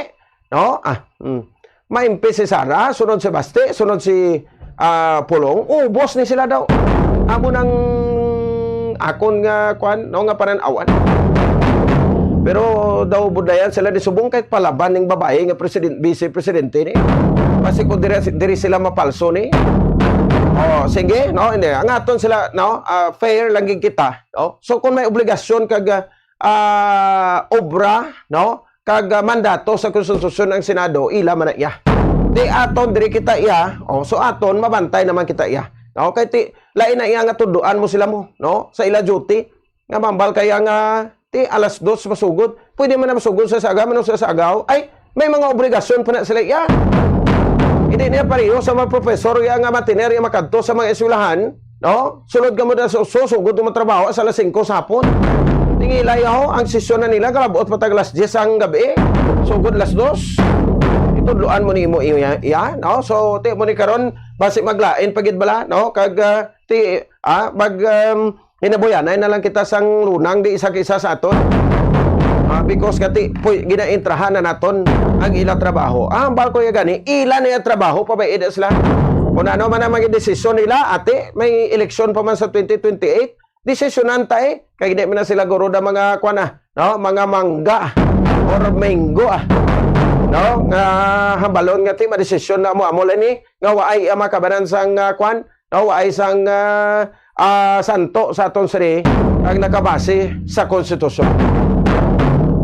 no? Ah, hmm. Ma-impeach si Sara, sunod si Baste, sunod si, ah, Pulong, ubos ni sila daw. Amo nang akon nga, kwan, no, nga panan-awan. Pero daw budayan sila ni subong kay palaban ning babae nga president, vice presidente ni. Basi ko diri, diri sila mapalso ni. Oh, sige, no, hindi. Ang aton sila, no, ah, fair lang gid kita, no? So kung may obligasyon kag, ah, ah, obra, no, kag, ah, mandato sa konstitusyon ang Senado, ila man na iya. Di aton diri kita iya, oh, so aton mabantay naman kita iya. Okay, ti lain na iya nga tudloan mo sila mo, no, sa ila duty. Nga mambal kaya nga ti alas dos masugod. Pwede man na masugod sa saga, man sa sagaw. Ay, may mga obligasyon pa na sila iya. Hindi niya pareho sa mga professor iya nga matiner iya makadto sa mga eskwelahan, no? Sulod ka mo na sa uso, sugod mo trabaho sa alas singko sa hapon. Tingilay ako, ang sesyon na nila, kalabot pa tag alas diyes ang gabi. Sugod alas dos. Itudloan mo ni imo iya, iya, no? So, ti mo ni karon, basi maglain pa gid bala, no? Kag, ah, ti, ah, mag, um, hinabuyanay na lang kita sang lunang di isa ka isa sa aton. Ah, because kati, puy, ginaintrahan na naton ang ila trabaho. Ah, hambal ko ya gani, ila na ya trabaho, pabayaan sila. Kung ano man ang mga desisyon nila, ate, may eleksyon pa man sa twenty twenty-eight, desisyonan ta eh. Kay di man na sila guro da mga kwan ah, no? Mga mangga or mango ah. No? Nga hambalon nga ti madesisyon na mo amo lang ni nga waay ang makabanan sang, ah, kwan, no? Waay sang, ah, ah, santo sa aton siri ang nakabase sa konstitusyon.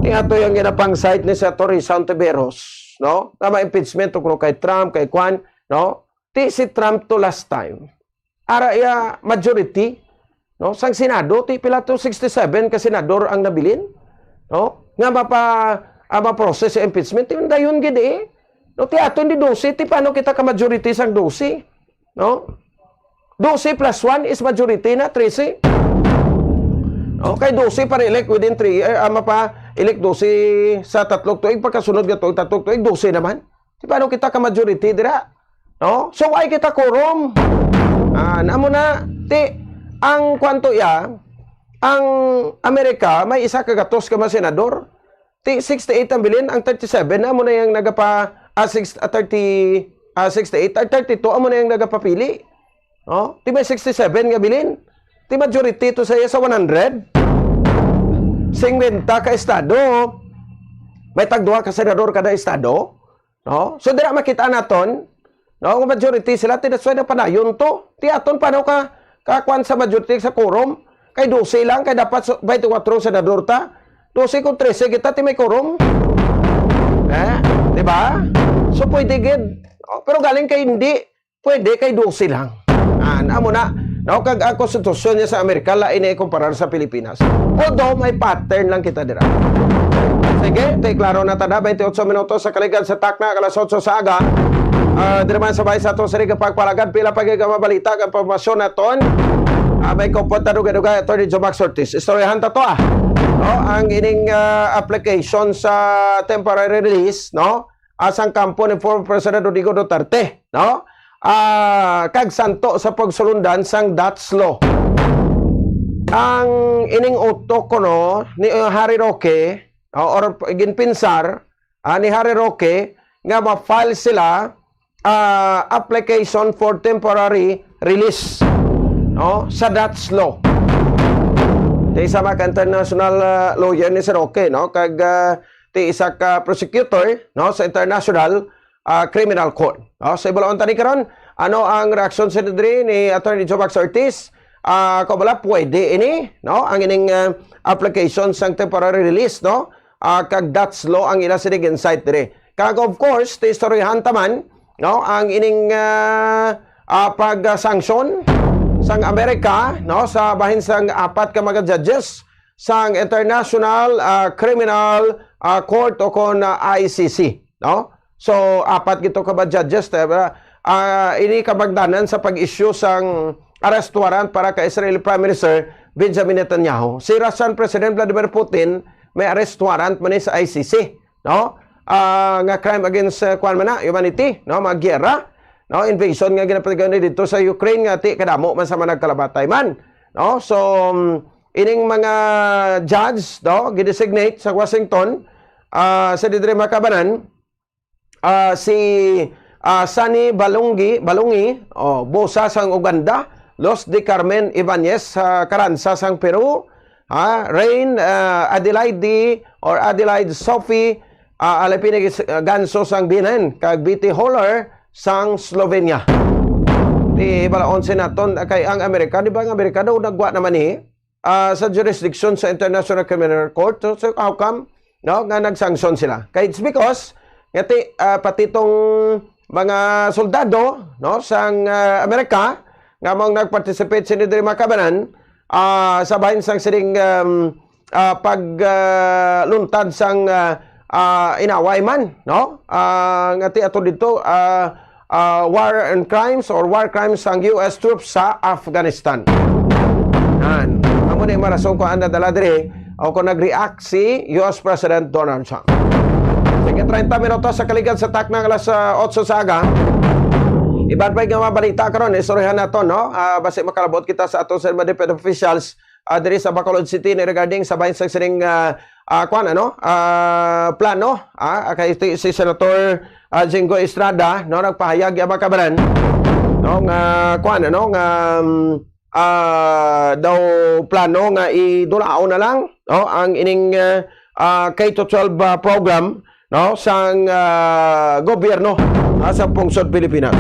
Ni ato yung ginapang site ni Senator Risa Ontiveros, no? Nga ma-impeachment tungkol kay Trump, kay kwan, no? Ti si Trump to last time. Ara iya majority, no? Sang Senado, ti pila to sixty-seven ka senador ang nabilin, no? Nga mapa, ah, ma-process sa impeachment, ti dayon gid eh. No, ti aton di dose, ti paano kita ka majority sang dose, no? Dose plus one is majority na, trese. Okay, dose para elect within three years, ah, mapa-elect dose sa tatlong tuig, pagkasunod nga tuig, tatlong tuig, dose naman. Di paano kita ka majority dira? No? So, why kita quorum? Ah, namo na, ti, ang kwanto ya, ang Amerika, may isa ka gatos ka mga senador. Ti, sixty-eight ang bilin, ang thirty-seven na mo na yung nagapa, ah, six, ah, thirty, ah, sixty-eight, ah, thirty-two amo na yung nagapapili. No? Ti may sixty-seven nga bilin. Ti majority to sa iya sa one hundred. Singkwenta ka estado. May tagduha ka senador kada estado. No? So, dira makita naton, no, nga majority sila, ti that's why napanayon to. Ti aton pa, no, ka, ka kwan sa majority sa quorum, kay dose lang, kay dapat sa, twenty-four ang senador ta. Dose kung trese kita, ti may quorum. Eh, di ba? So, pwede gid. No? Pero galing kay hindi, pwede kay dose lang. Ah, amo na. No, kag ang konstitusyon niya sa Amerika, lain na ikumparar sa Pilipinas. Although, may pattern lang kita dira. Sige, tay klaro na tada, twenty-eight minutos sa kaligad sa takna, alas otso sa aga. Ah, diri man sa bahay sa aton sa Riga Pagpalagad, pila pa gyud ka mabalita kag impormasyon naton. Ah, may kumpot na dugay-dugay, Attorney Jomax Ortiz. Istoryahan ta to, ah. No, ang ining, ah, application sa temporary release, no? Ah, sang kampo ni former President Rodrigo Duterte, no? Ah, kag santo sa pagsulundan sang Dutch law. Ang ining utok kuno ni, uh, Harry Roque, uh, or ginpinsar, ah, ni Harry Roque nga ma-file sila, ah, application for temporary release, no, sa Dutch law. Kay isa ka international, ah, lawyer ni si Roque, no, kag, ah, ti isa ka prosecutor, no, sa international, ah, criminal court. No? So, ibalaon ta ni karon, ano ang reaksyon sa diri ni Attorney Jomax Ortiz? Ah, kung wala, pwede ini, no? Ang ining, ah, application sang temporary release, no? Ah, kag Dutch law ang ila sini gin-cite diri. Kag of course, ti istoryahan ta man, no? Ang ining, ah, ah, pag-sanction sang Amerika, no? Sa bahin sang apat ka mga judges sang International, ah, Criminal, ah, Court o kon, ah, I C C. No? So, apat gito ka ba judges, te-, ah, ah, ini kabagdanan sa pag-issue sang arrest warrant para kay Israeli Prime Minister Benjamin Netanyahu. Si Russian President Vladimir Putin may arrest warrant man ni sa I C C, no? Ah, nga crime against, ah, kwan man na, humanity, no? Mga giyera, no? Invasion nga ginapatigayon dito sa Ukraine nga ti kadamo man sa mga nagkalabatay man, no? So, um, ining mga judge, no, gidesignate sa Washington, ah, sa didre makabanan, ah, si, ah, Sani Balungi, Balungi, oh, busa sang Uganda, Luz de Carmen Ibanez, ah, Carranza sang Peru, ah, Reign, ah, Adelaide or Adelaide Sophie, ah, Alipinigis, ah, Ganso sang Benin, kag Betty Holler sang Slovenia. Di bala onse naton kay ang Amerika, di ba ang Amerika daw nagwa naman ni ah, sa jurisdiction sa International Criminal Court. So, so, how come, no, nga nag-sanction sila? Kay it's because nga ti, ah, pati tong mga soldado, no, sang, ah, Amerika nga mao nag-participate sini diri makabanan, ah, sa bahin sang sining, um, ah, pag, ah, luntad sang, ah, ah, inaway man, no? Ah, nga ti ato dito, ah, ah, war and crimes or war crimes sang U S troops sa Afghanistan. Yan. Amo na yung mga rason kung ano dala diri o kung nag-react si U S President Donald Trump. Sige, treinta minutos sa kaligad sa takna nga alas, ah, otso sa aga. Iban pa yung mga balita karon, istoryahan nato, no? Ah, basi makalabot kita sa ato sa mga DepEd officials, ah, diri sa Bacolod City ni regarding sa bahin sa sining, ah, ah, kwan, ano? Ah, plano, ah, kay ti-, si Senator, ah, Jinggoy Estrada, no, nagpahayag ya makabanan, no, nga kwan, ano, nga, um, ah, daw plano nga idulaon na lang, no, ang ining, ah, ah, K to twelve, ah, program, no, sang, ah, gobyerno, ah, sa pungsod Pilipinas.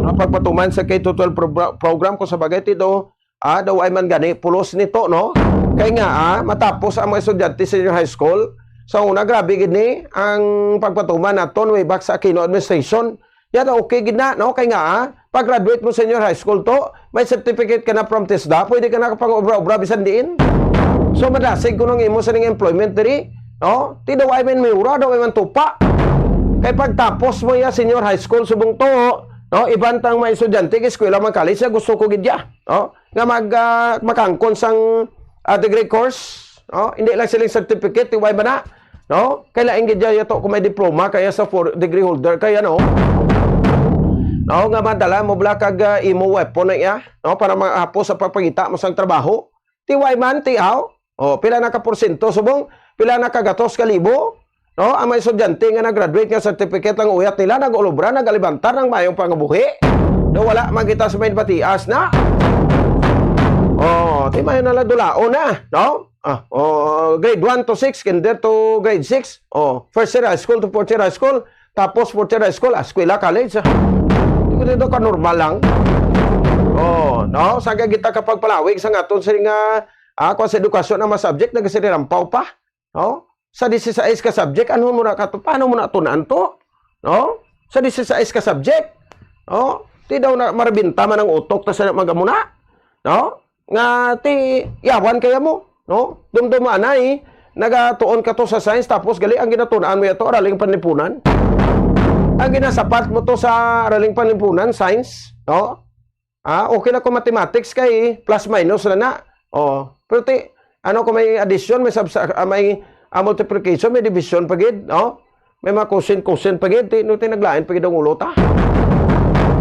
Ang pagpatuman sa K to twelve pro-, program, kung sa bagay, ti daw, ah, daw ay man gani, pulos nito, no? Kay nga, ah, matapos ang mga estudyante sa senior high school, sa una, grabe gid ni ang pagpatuman naton way back sa Aquino administration. Yan, okay gid na, no? Kay nga, ah, pag-graduate mo senior high school to, may certificate ka na from TESDA, pwede ka na kapang-obra-obra bisan diin. So, madasig ko nang imo sa ning employment diri, no? Ti daw ay man miura, daw ay man tupa. Kay pagtapos mo ya senior high school, subong to, No, iban tang mga estudyante kay eskwela man college nga gusto ko gid ya, no, nga mag ah, makangkon sang ah, degree course, no? Hindi lang siling certificate, tiway ba na? No? Kay lain gid ya to kung may diploma kaya sa four degree holder kaya, no? No, nga madala mo bala kag ah, imo weapon na iya, no, para mahapos sa pagpangita mo sang trabaho. Tiway man, tiaw. O, pila na ka porsyento subong? Pila na ka gatos ka libo? No, ang mga estudyante nga nag-graduate nga certificate lang uyat nila, nag-ulobra, nag-alibantar ng mayong pangabuhi. No, wala man kita sa may batias na. Oh, di mayo na lang dulaon na, no? Ah, oh, grade one to six, kinder to grade six. Oh, first year high school to fourth year high school, tapos fourth year high school, ah, eskwela, college. Ah. Di ko dito ka normal lang. Oh, no? Sa kita kapagpalawig sa aton sini nga ah, kung sa edukasyon ang mga subject, nagasirinrampaw pa. No? Sa disisais ka subject, ano mo na kato? Paano mo na tunan to? No? Sa disisais ka subject, no? Ti daw na marabinta man ang utok ta sa magamuna. No? Nga ti yawan kaya mo, no? Dumduma anay, nagatuon ka to sa science tapos gali ang ginatunan mo yato araling panlipunan. Ang ginasapat mo to sa araling panlipunan, science, no? Ah, okay na kung mathematics kay plus minus na na. Oh, pero ti ano kung may addition, may subsa- ah, may ah, multiplication, may division pa gid, no? May mga cosine, cosine pa gid, ti, no, ti naglain pa gid ang ulo ta.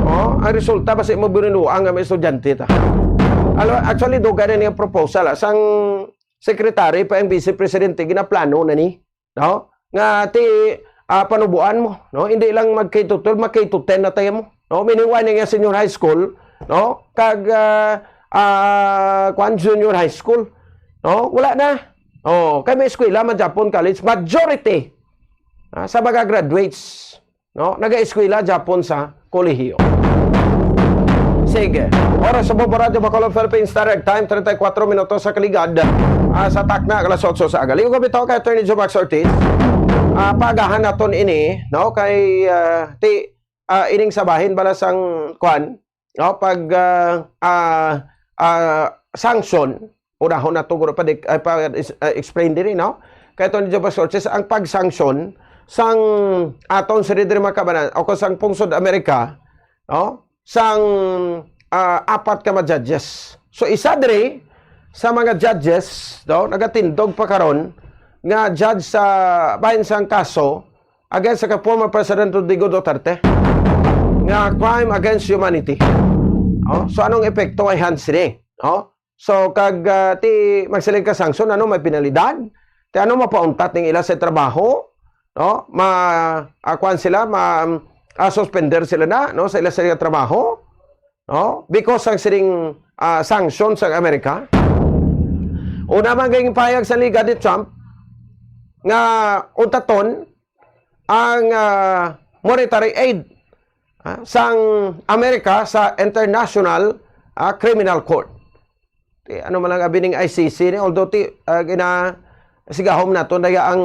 Oh, ang resulta basi mo binunuang nga may estudyante ta. Alo, actually, dugay na niyang proposal ah, sang secretary pa ang vice presidente ginaplano na ni, no? Nga ti ah, panubuan mo, no? Hindi lang mag K to twelve, mag K to ten na tayo mo, no? Meaning, wala nga senior high school, no? Kag ah, ah, kwan, junior high school, no? Wala na. Oh, kay may eskwela man Japon college, majority ah, sa mga graduates, no? Naga-eskwela Japon sa kolehiyo. Sige. Oras sa Bombo Radyo Bacolod, Philippine Standard Time, treinta y cuatro minutos sa kaligad ah, sa takna, alas otso sa aga. Ligo kami to kay Attorney Joe Max Ortiz. Ah, paagahan naton ini, no? Kay ah, ti ah, ining sa bahin bala sang kwan, no? Pag ah, ah, ah, sanction, unahon nato guro pa, di- ay, pa is- ah, explain diri, no? Kay Attorney Joe Max Ortiz, ang pag-sanction sang aton sa diri mga kabanan o kung sang pungsod Amerika, no? Sang ah, apat ka mga judges. So isa diri sa mga judges, no, nagatindog pa karon nga judge sa bahin sang kaso against sa former President Rodrigo Duterte nga crime against humanity. Oh, so anong epekto ay han sini? Oh, so kag ah, ti magsiling ka sanction, ano, may penalidad? Ti ano, mapauntat ning ila sa trabaho? No? Ma akuan sila, ma ah, suspender sila na, no, sa ila sa trabaho, no? Because ang sining ah, sanction sa Amerika. Una man gayong pahayag sa Liga ni Trump nga untaton ang ah, monetary aid ah, sang Amerika sa International ah, Criminal Court. Ti ano man lang abi ning I C C ni, although ti ah, gina sigahom naton daya ang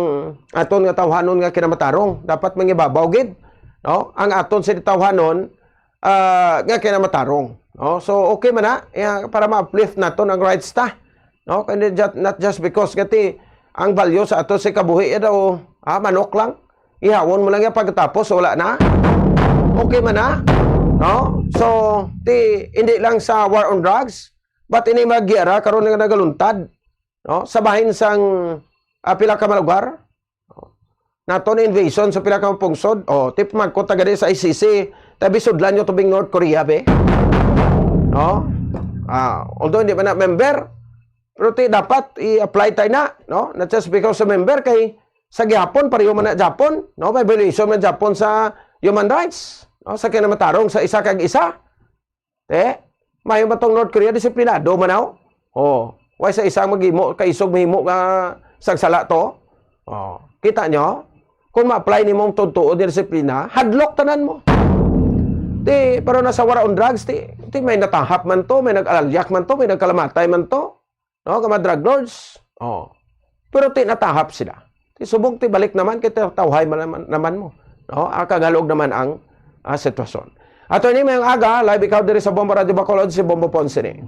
aton nga tawhanon nga kinamatarong, dapat mangibabaw gid, no? Ang aton sa tawhanon ah, nga kinamatarong, no? So okay man na, ya, para ma-uplift naton ang rights ta, no? Kay not just, not just because nga ti ang value sa ato sa kabuhi ya daw ah, manok lang, ihawon mo lang ya pagkatapos wala na. Okay man na, no? So ti hindi lang sa war on drugs, but ini magyara karon nga nagaluntad, no, sa bahin sang ah, pila ka mga lugar, no? Naton invasion sa pila ka pungsod. O, ti pamangkot ta gani sa I C C, tabi sudlan nyo tubing North Korea, be. No? Ah, although hindi man na member, pero ti dapat i-apply tayo na, no? Not just because sa member kay sa gihapon, pareho man na Japon, no? May violation man Japon sa human rights, no? Sa kinamatarong sa isa kag isa. Eh, mayo ba tong North Korea? Disiplinado man, aw. Oh, why sa isang maghimo, kaisog mahimo nga sagsala to? Oh, kita nyo? Kung ma-apply nimo ang tutuod nga disiplina, hadlok tanan mo. Ti, pero nasa war on drugs, ti, ti may natahap man to, may nag-alalyak man to, may nagkalamatay man to. No, ka mga drug lords. Oh. Pero ti natahap sila. Ti subong ti balik naman kay tawhay man naman, naman mo. No, ang kagalog naman ang ah, sitwasyon. Attorney, mayong aga, live ikaw diri sa Bombo Radio Bacolod, si Bombo Ponce ni.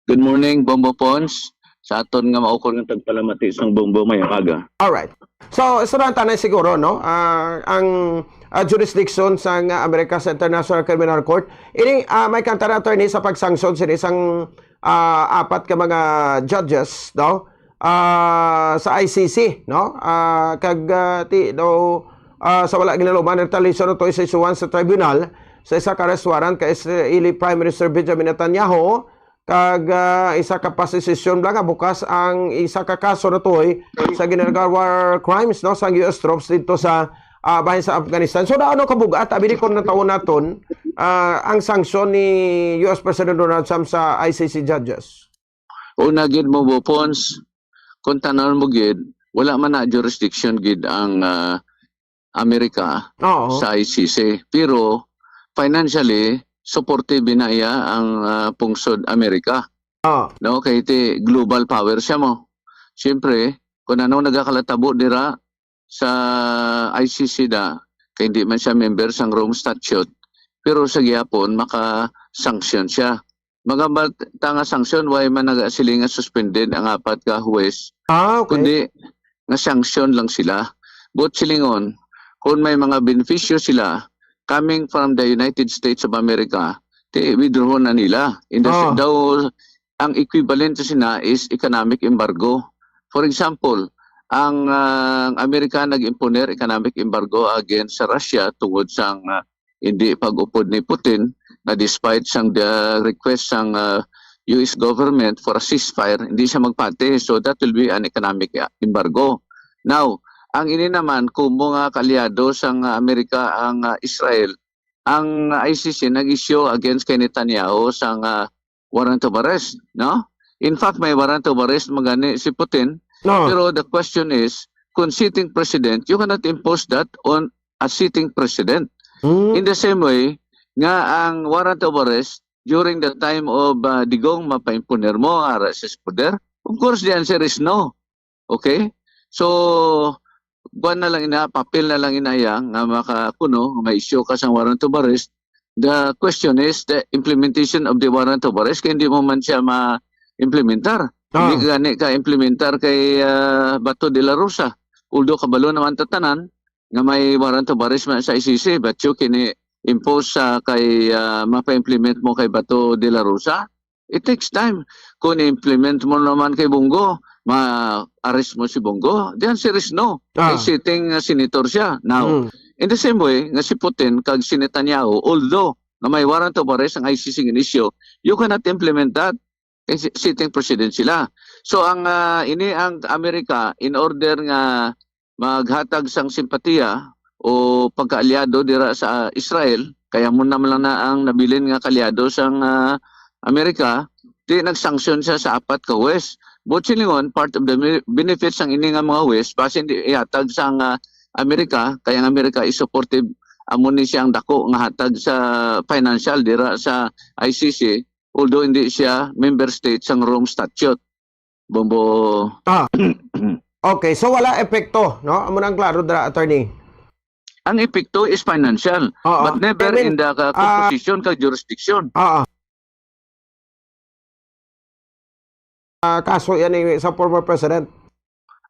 Good morning, Bombo Pons. sa aton nga maukol nga tagpalamati sang Bongbong mayong aga. Alright. So, istoryahan ta na siguro, no? Ah, ang, ah, jurisdiction sang, ah, Amerika sa International Criminal Court. Ini, ah, may kantara, attorney, sa pagsanction sini sang, ah, apat ka mga judges, no? Ah, sa I C C, no? Ah, kag, ah, ti, no, ah, sa wala ginaluman, retaliation to sa isuhan sa tribunal sa isa ka arrest warrant kay Israeli Prime Minister Benjamin Netanyahu, kag, ah, isa ka pasisisyon bala nga bukas ang isa ka kaso natuhoy sa ginagawa war crimes, no, sang U S troops dito sa, ah, bahin sa Afghanistan. So, daw ano kabugat, abi ni kon natawon naton, ah, ang sanksyon ni U S President Donald Trump sa I C C judges? Una gid mo, Bopons, kung tanan mo gid, wala man na jurisdiction gid ang, ah, Amerika Oo. sa I C C. Pero financially, supportive na iya ang, ah, pungsod Amerika. Oo. No, kay ti global power siya mo. Siyempre, kung ano nagakalatabo dira sa I C C na, kay hindi man siya member sang Rome Statute, pero sa gihapon maka-sanction siya. Magambal ta nga sanction, why man nagasiling nga suspended ang apat ka huwes, Ah, okay. kundi nga sanction lang sila. But silingon, kung may mga benepisyo sila coming from the United States of America, ti withdraw na nila. In the Ah. daw, ang equivalent sa sina is economic embargo. For example, ang, ah, ang Amerika nag-imponer economic embargo against sa Russia tungod sang, ah, hindi pag-upod ni Putin na despite sang the request sang, ah, U S government for a ceasefire, hindi siya magpati. So that will be an economic, ah, embargo. Now, ang ini naman, kumo nga kaalyado sang, ah, Amerika ang, ah, Israel, ang I C C nag-issue against kay Netanyahu sang, ah, warrant of arrest, no? In fact, may warrant of arrest magani si Putin. No. Pero the question is, kung sitting president, you cannot impose that on a sitting president. Hmm. In the same way nga ang warrant of arrest during the time of, ah, Digong, mapaimponer mo ara sa poder? Of course, the answer is no. Okay? So, kuwan na lang ina, papel na lang ina iya nga maka-, kuno, nga ma-issue ka sang warrant of arrest. The question is the implementation of the warrant of arrest, kay hindi mo man siya ma-implementar. Ah. Hindi gani ka implementar kay, ah, Bato de la Rosa. Although kabalo naman ta tanan nga may warrant of arrest man sa I C C, but you kini impose sa kay, ah, mapa-implement mo kay Bato de la Rosa. It takes time. Kung i-implement mo naman kay Bongo, ma-arrest mo si Bongo. The answer is no. Ah. Kay sitting, uh, senator siya. Now, Mm. in the same way nga si Putin kag si Netanyahu, although nga may warrant of arrest ang I C C nga issue, you cannot implement that kay si-, sitting president sila. So, ang, ah, ini ang Amerika, in order nga maghatag sang simpatiya o pagkaalyado dira sa Israel, kay amo naman lang na ang nabilin nga kaalyado sang, ah, Amerika, di nagsanksyon siya sa apat ka huwes. But silingon, part of the mi-, benefits sang ini nga mga huwes, basin di ihatag sang, ah, Amerika, kay ang Amerika is supportive, amo ni siya ang dako nga hatag sa financial dira sa I C C, although hindi siya member state sang Rome Statute. Bombo. Ah. Okay, so wala epekto, no? Amo na ang klaro dira, attorney. Ang epekto is financial, Oo. but never Even, in the, uh, ah, composition kag jurisdiction. Oo. Ah, kaso yan eh, sa former president.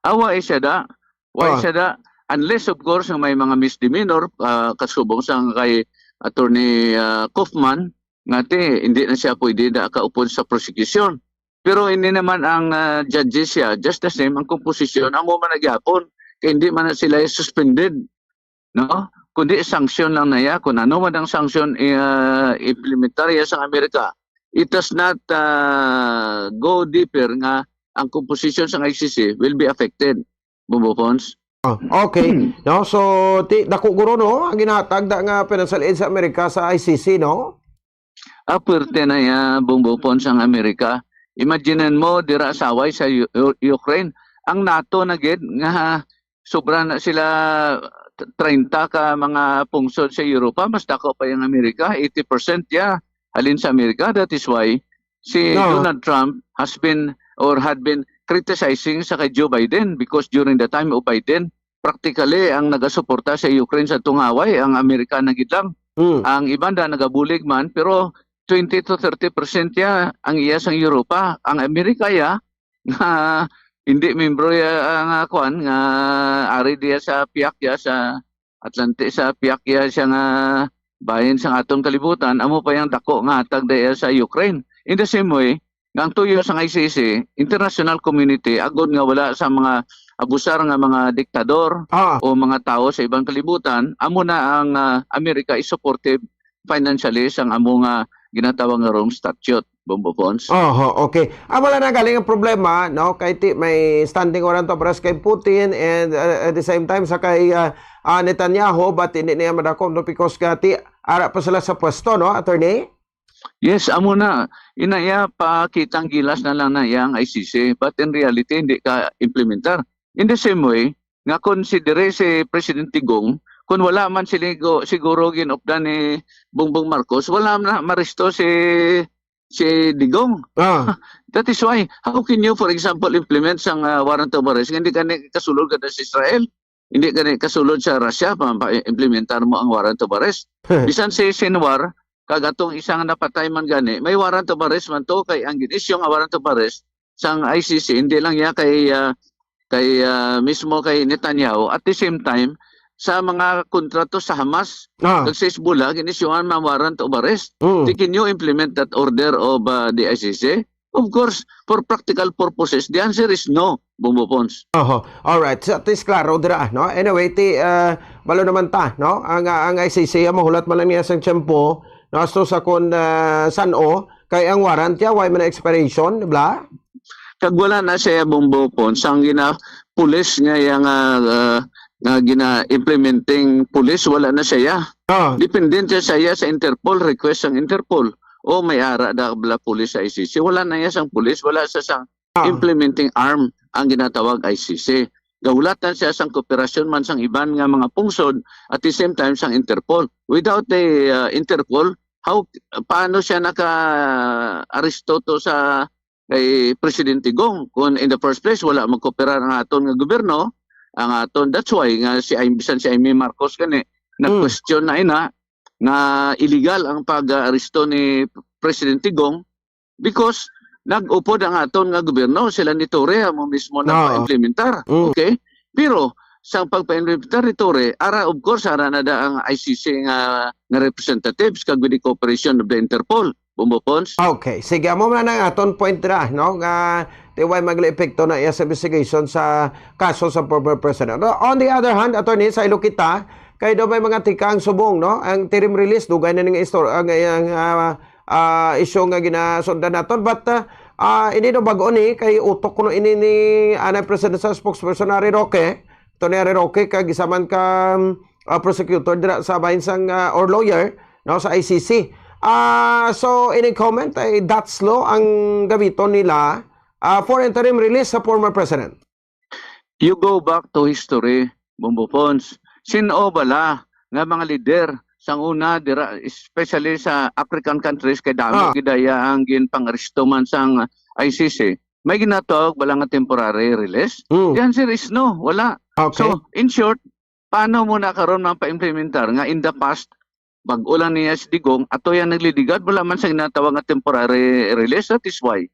Awa, eh, siya da. Why Ah. siya da? Unless, of course, nga may mga misdemeanor, ah, kasubong sa kay Attorney, ah, Kaufman, nga ti, hindi na siya pwede da kaupod sa prosecution. Pero hindi naman ang, ah, judges siya, just the same, ang komposisyon, amo man na gyapon. Kay hindi man na sila suspended, no? Kundi sanction lang na iya. Kung ano man ang sanction, eh, ah, implementarya sa Amerika, it does not, ah, go deeper nga ang composition sa I C C will be affected. Bombo Pons? Oh, okay. Hmm. No, so, ti-, dako guro, no, ang ginatag da nga financial aid sa Amerika sa I C C, no? Ah, puwerte na ya, Bombo Pons, ang Amerika. Imagine mo, dira sa away sa U-, U-, Ukraine, ang nato na gid nga sobra na sila t-, treinta ka mga pungsod sa Europa, mas dako pa yung Amerika, eighty percent ya halin sa Amerika. That is why si No. Donald Trump has been or had been criticizing sa kay Joe Biden, because during the time of Biden, practically ang nagasuporta sa Ukraine sa tungaway, ang Amerika na gid lang. Hmm. Ang iban da nagabulig man, pero twenty to thirty percent ya ang iya sang Europa. Ang Amerika ya, nga hindi membro ya, ah, nga kwan, nga ari diya sa pihak ya sa Atlante, sa pihak ya siya nga bahin sang aton kalibutan, amo pa yang dako nga hatag diya sa Ukraine. In the same way, nga ang tuyo sang I C C, international community, agod nga wala sa mga abusar nga mga diktador Ah. o mga tawo sa ibang kalibutan, amo na ang, ah, America is supportive financially sang amo nga ginatawag nga Rome Statute, Bombo Pons. Oho, okay. Ah, wala na galing ang problema, no? Kay ti may standing warrant of arrest kay Putin and, uh, at the same time sa kay, uh, uh, Netanyahu, but hindi niya madakop, no? Because ka ti ara pa sila sa pwesto, no, attorney? Yes, amo na. Inaya, pakitang gilas na lang na iya ang I C C, but in reality, hindi ka implementar. In the same way, nga kon si dire si President Digong, kung wala man sila go-, siguro ginupdan ni Bongbong Marcos, wala na maresto si, si Digong. Ah. That is why, how can you, for example, implement sang, ah, warrant of arrest nga hindi ka ni kasulod ka sa Israel? Hindi ka ni kasulod sa Russia, pa, pa implementar mo ang warrant of arrest? Bisan si Sinwar, kag atong isang napatay man gani, may warrant of arrest man to, kay ang gin-issue nga warrant of arrest sang I C C, hindi lang niya kay, ah, kay, ah, mismo kay Netanyahu. At the same time, sa mga kontrato sa Hamas, Ah. kag sa Hezbollah, gin-issuehan man warrant of arrest. Mm. Di, can you implement that order of, ah, the I C C? Of course, for practical purposes, the answer is no, Bombo Pons. Oho. Alright. So, at least klaro dira, no? Anyway, ti, ah, balo naman ta, no? Ang, ah, ang I C C, ah, mahulat man lang niya sang tiyempo, no? Hasta sa kun, ah, san-o, kay ang warrant niya, wala man na expiration, di ba? Kag wala na siya, Bombo Pons, sang gina-, pulis nga iya nga, ah, nga gina-implementing pulis, wala na siya. Ah. Dependent siya sa iya sa Interpol, request sang Interpol. O may ara da bala pulis sa I C C. Wala na iya sang pulis, wala sa sang Ah. implementing arm ang ginatawag I C C. Gahulatan siya sang kooperasyon man sang iban nga mga pungsod, at the same time sang Interpol. Without the, ah, Interpol, how, paano siya naka-aresto to sa kay Presidente Gong? Kung in the first place, wala magkooperar ang aton nga gobyerno, ang aton, that's why nga si, bisan si Imee Marcos gani, Hmm. nag-question na ina nga illegal ang pag-aresto ni Presidente Gong because nag-upod ang aton nga gobyerno, sila ni Torre amo mismo Oo. nagpa-implementar. Mm. Okay? Pero sa pagpa-implementar ni Torre, ara, of course, ara na da ang I C C nga, nga representatives kag with the cooperation of the Interpol, Bombo Pons. Okay. Sige, amo man ang aton point ra, no? Nga ti way magli-epekto na iya sa investigation sa kaso sa former president. No, on the other hand, attorney, sa ilo kita, kay do may mga tikang subong, no? Ang interim release, dugay na ning istor-, ang, ang, ah, ah, isyu nga ginasundan naton. But, ah, ah, hindi no bag-o ni, kay utok kuno ini ni anay presidential spokesperson Harry Roque. Ito ni Harry Roque, kag isa man ka, ah, prosecutor dira sa bahin sang, ah, or lawyer, no, sa I C C. Ah, so, any comment, ay that's law ang gamiton nila, ah, for interim release sa former president? You go back to history, Bombo Pons. Sin-o bala nga mga lider sang una dira, especially sa African countries, kay damo Ah. gid iya ang ginpang-aresto man sang I C C. May ginatawag bala nga temporary release? Hmm. The answer is no, wala. Okay. So, in short, paano mo na karon man pa-implementar nga in the past, bag-o lang niya si Digong, ato yang nagliligad, wala man sa ginatawag nga temporary release? That is why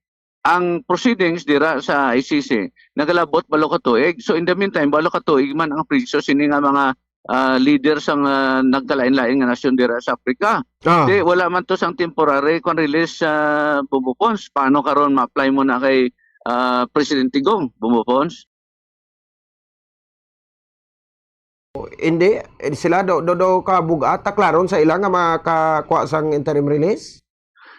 ang proceedings dira sa I C C nagalabot balo ka tuig. So, in the meantime, balo ka tuig man ang priso sini nga mga, ah, leader sang, ah, nagkalain-lain nga nasyon dira sa Africa. Ah. Di, wala man to sang temporary kon release sa Bombo Pons. Paano karon ma-apply mo na kay, ah, Presidente Gong, Bombo Pons? Hindi, eh, sila do, do, do ka bug-at, ta klaron sa ila nga makakuha sang interim release?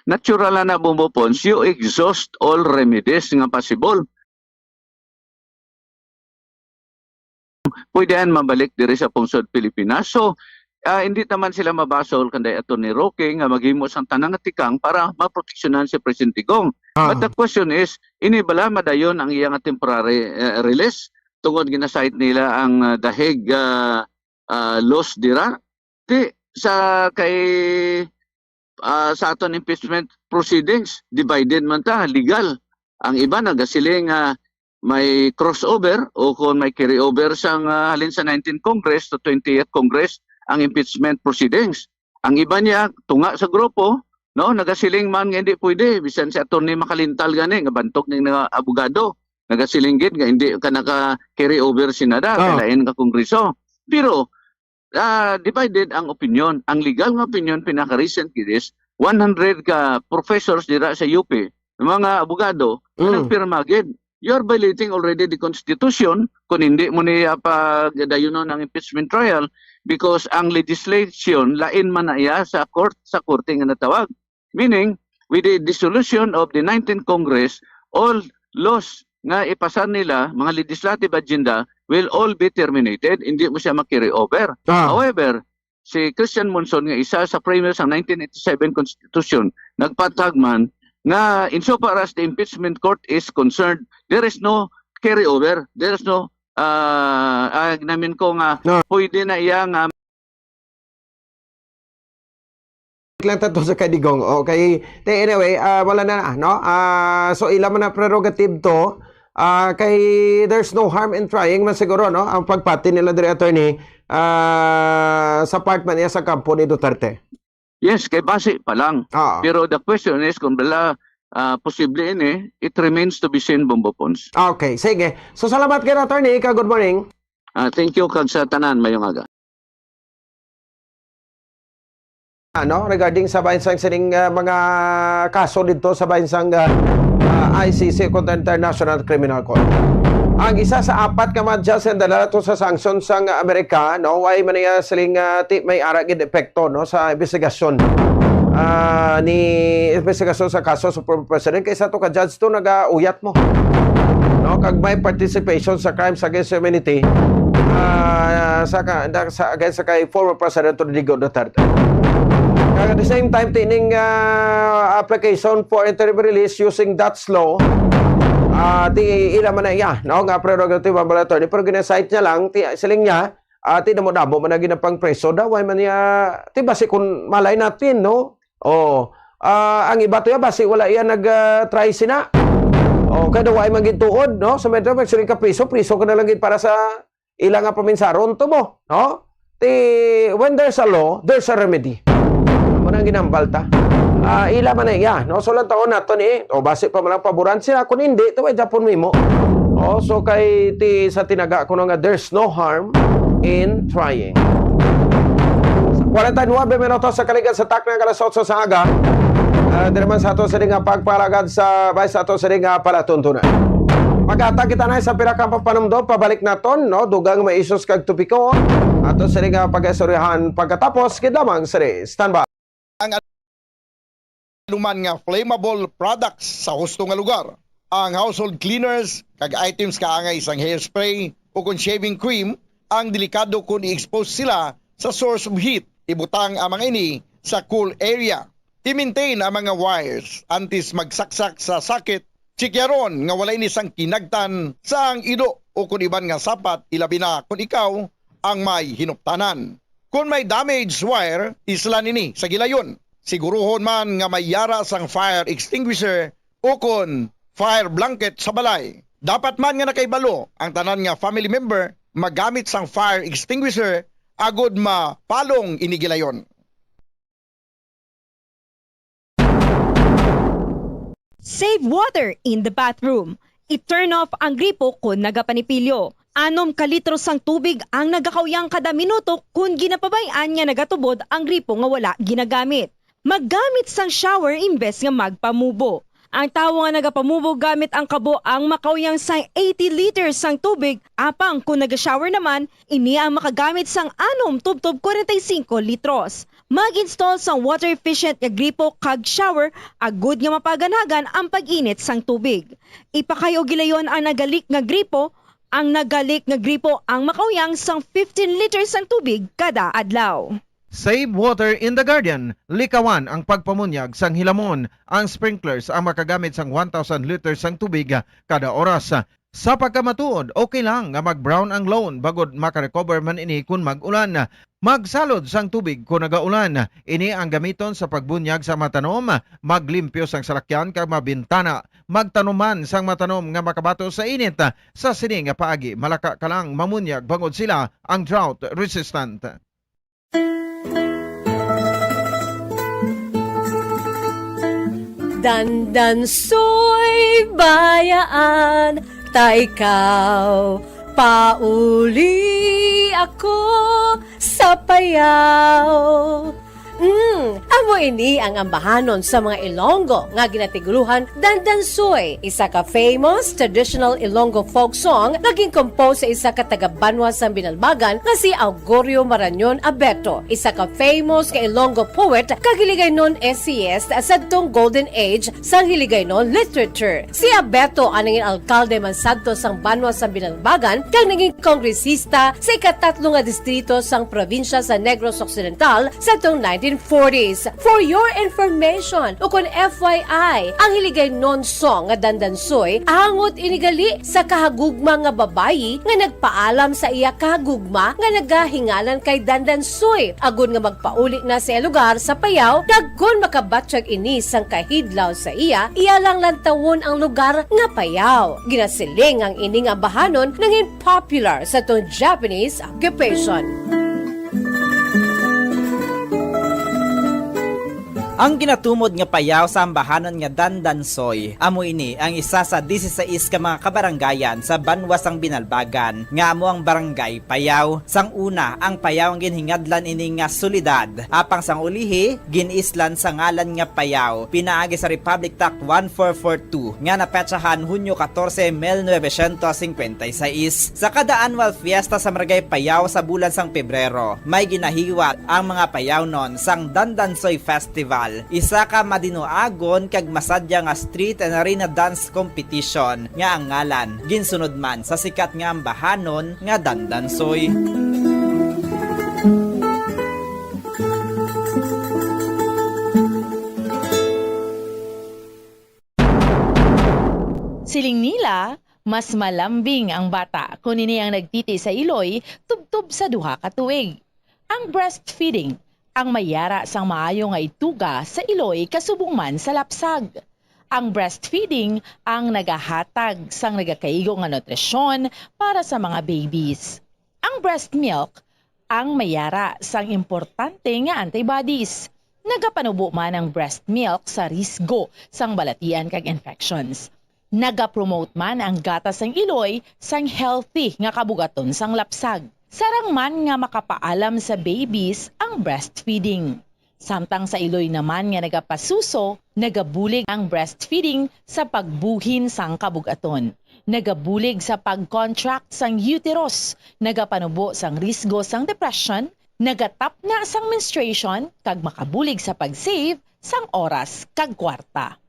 Natural na na, Bombo Pons, you exhaust all remedies nga possible. Pwede yan mabalik diri sa pungsod Pilipinas. So, ah, hindi naman sila mabasol kanday Attorney Roque nga maghimo sang tanan nga tikang para maproteksyonan si Presidente Gong. Ah. But the question is, ini bala madayon ang iya nga temporary, eh, release tungod gina-cite nila ang, ah, The Hague, ah, ah, laws dira? Ti, sa kay, ah, sa aton impeachment proceedings, divided man ta, legal. Ang iba nagasiling nga may crossover o kung may carryover sang, ah, halin sa nineteenth Congress to twentieth Congress ang impeachment proceedings. Ang iba niya, tunga sa grupo, no, nagasiling man nga hindi pwede, bisan si Attorney Macalintal gani, nga bantog ning mga abogado. nagasiling gid nga hindi ka naka-carry over si Nada, kay Oh. lain ka kongreso. Pero, ah, divided ang opinion. Ang legal nga opinion, pinaka-recent gid is one hundred ka professors dira sa U P, mga abogado, Mm. nagpirma gid. You are violating already the Constitution kung hindi mo niya pagdayunon ang impeachment trial, because ang legislation lain man na iya sa court, sa korte nga natawag. Meaning, with the dissolution of the nineteenth Congress, all laws nga ipasar nila, mga legislative agenda, will all be terminated. Hindi mo siya ma-carry over. Ah. However, si Christian Monson nga isa sa framers sang nineteen eighty-seven Constitution, nagpatag man nga insofar as the impeachment court is concerned, there is no carry over, there is no, ah, ah, namin ko nga No. pwede na iya nga lang tato sa kay Digong. Okay. Te, anyway, ah, wala na, no? Ah, so, ila man na prerogative to. Ah, kay there's no harm in trying man siguro, no? Ang pagpati nila diri, attorney, ah, sa part man niya sa kampo ni Duterte. Yes, kay basi pa lang. Ah. Pero the question is kung bala, ah, posible ini, it remains to be seen, Bombo Pons. Okay, sige. So, salamat kay attorney. Ika, good morning. Ah, thank you, kag sa tanan, mayong aga. Ano, regarding sa bahin sang sining, ah, mga kaso dito sa bahin sang, ah, ah, I C C kung International Criminal Court. Ang isa sa apat ka mga judge nga dala to sa sanction sang Amerika, no, why man niya siling, ah, ti-, may ara gid epekto, no, sa investigasyon, ah, ni investigasyon sa kaso sa former president, kay isa to ka judge to nagauyat mo, no, kag may participation sa crimes against humanity, ah, sa ka-, da-, sa, against sa kay former President Rodrigo Duterte. Kag at the same time, tining, ah, application for interim release using Dutch law, ah, ti ila man na iya, no, nga prerogative ang mga attorney, pero gina-cite niya lang, ti, siling niya, ah, ti damo-damo man na ginapang preso daw, why man niya, ti basi kung malay natin, no? Oh, ah, ang iba to ya, basi wala iya nag, ah, try sina. Oh, kaya daw ay magituod, no? Sa medyo, magsiling ka priso, priso ka na lang gid para sa ila nga paminsaron to mo, no? Ti, when there's a law, there's a remedy. Amo nang ginambal ta. Ah, ila man na iya, no? So, lang taon nato ni, o basi pa man lang paboran sila, kung hindi, to, eh, Japon mimo. Oh, so, kay ti, sa tinaga ko nga, there's no harm in trying. Kwarenta y nuebe minutos sa kaligan sa takna nga alas otso sa aga. Ah, di naman sa ato sa nga pagpalagad sa bay sa ato sa nga palatuntunan. Maghatag kita na sa pila ka papanumdom, pabalik naton, no? Dugang may issues kag topiko. Ato sa nga pag-istoryahan pagkatapos, gid lamang sa standby. Ang aluman nga flammable products sa husto nga lugar, ang household cleaners kag items kaangay sang hairspray o kon shaving cream, ang delikado kon i-expose sila sa source of heat. Ibutang ang mga ini sa cool area. I-maintain ang mga wires antes magsaksak sa sakit. Chikyaron nga wala ini sang kinagtan sa ang ido o kon iban nga sapat, ilabi na kon ikaw ang may hinuptanan. Kon may damaged wire, islan ini sa gilayon. Siguruhon man nga may yara sang fire extinguisher o kon fire blanket sa balay. Dapat man nga nakahibalo ang tanan nga family member magamit sang fire extinguisher agod mapalong ini gilayon. Save water in the bathroom. I-turn off ang gripo kon nagapanipilyo. Anom ka litro sang tubig ang nagakauyang kada minuto kon ginapabay-an nga nagatubod ang gripo nga wala ginagamit. Maggamit sang shower imbes nga magpamubo. Ang tawo nga nagapamubo gamit ang kabo ang makauyang sang eighty liters sang tubig, apang kon naga-shower naman, ini ang makagamit sang anom tubtob kwarenta y singko litros. Mag-install sang water efficient nga gripo kag shower agud nga mapaganagan ang pag-init sang tubig. Ipakay-o gilayon ang nagalik nga gripo. Ang nagalik nga gripo ang makauyang sang fifteen liters sang tubig kada adlaw. Save water in the garden. Likawan ang pagpamunyag sang hilamon. Ang sprinklers ang makagamit sang one thousand liters sang tubig kada oras. Sa pagkamatuod, okay lang nga mag-brown ang lawn bangod makarecover man ini kon mag-ulan. Magsalod sang tubig kon nagaulan. Ini ang gamiton sa pagbunyag sa mga tanom, maglimpyo sang salakyan kag mga bintana. Magtanom man sang mga tanom nga makabato sa init. Sa sini nga paagi, malaka ka lang mamunyag bangod sila ang drought resistant. Dandan soy bayaan. Ta ikaw, pauli ako sa payaw. Mm, amo ini ang ambahanon sa mga Ilonggo nga ginatiguluhan Dandansoy, isa ka famous traditional Ilonggo folk song nga ginkompose sa isa ka taga-banwa sang Binalbagan nga si Augurio Marañon Abeto, isa ka famous nga Ilonggo poet kag Hiligaynon essayist sadtong Golden Age sang Hiligaynon literature. Si Abeto ang nangin alkalde man sadto sang banwa sang Binalbagan kag nangin kongresista sa ikatatlo nga distrito sang probinsya sa Negros Occidental sadtong nineteen forties. For your information, ukon F Y I, ang Hiligaynon song nga Dandansoy, angot ini gali sa kahagugma nga babayi nga nagpaalam sa iya kahagugma nga nagahinganan kay Dandansoy, agod nga magpauli na sa iya lugar sa Payao, kag kon makabatyag ini sang kahidlaw sa iya, iya lang lantawon ang lugar nga Payao. Ginasiling ang ini nga ambahanon nangin popular sa tong Japanese occupation. Ang ginatumod nga Payao sa ambahanon nga Dandansoy, amo ini ang isa sa dieciséis ka mga kabaranggayan sa banwa sang Binalbagan, nga amo ang Barangay Payao. Sang una, ang Payao ang ginhingadlan ini nga syudad, apang sang ulihi, gin-islan sa ngalan nga Payao, pinaagi sa Republic Act one four four two nga napetsahan Hunyo katorse, mil novecientos singkwenta y seis. Sa kada annual fiesta sa Barangay Payao sa bulan sang Pebrero, may ginahiwat ang mga Payaonon sang Dandansoy Festival, isa ka madinuagon kag masadya nga street and arena dance competition nga ang ngalan ginsunod man sa sikat nga ambahanon nga Dandansoy. Siling nila, mas malambing ang bata kon ini ang nagtiti sa iloy tubtob sa duha ka tuig. Ang breastfeeding ang may yara sang maayo nga ituga sa iloy kasubong man sa lapsag. Ang breastfeeding ang nagahatag sang nagakaigo nga nutrisyon para sa mga babies. Ang breast milk ang may yara sang importante nga antibodies. Nagapanubo man ang breast milk sa risgo sang balatian kag infections. Nagapromote man ang gatas sang iloy sang healthy nga kabug-aton sang lapsag. Sarang man nga makapaalam sa babies ang breastfeeding. Samtang sa iloy naman nga nagapasuso, nagabulig ang breastfeeding sa pagbuhin sang kabug-aton. Nagabulig sa pag-contract sang uterus, nagapanubo sang risgo sang depression, nagatapna sang menstruation, kag makabulig sa pag-save sang oras kag kwarta.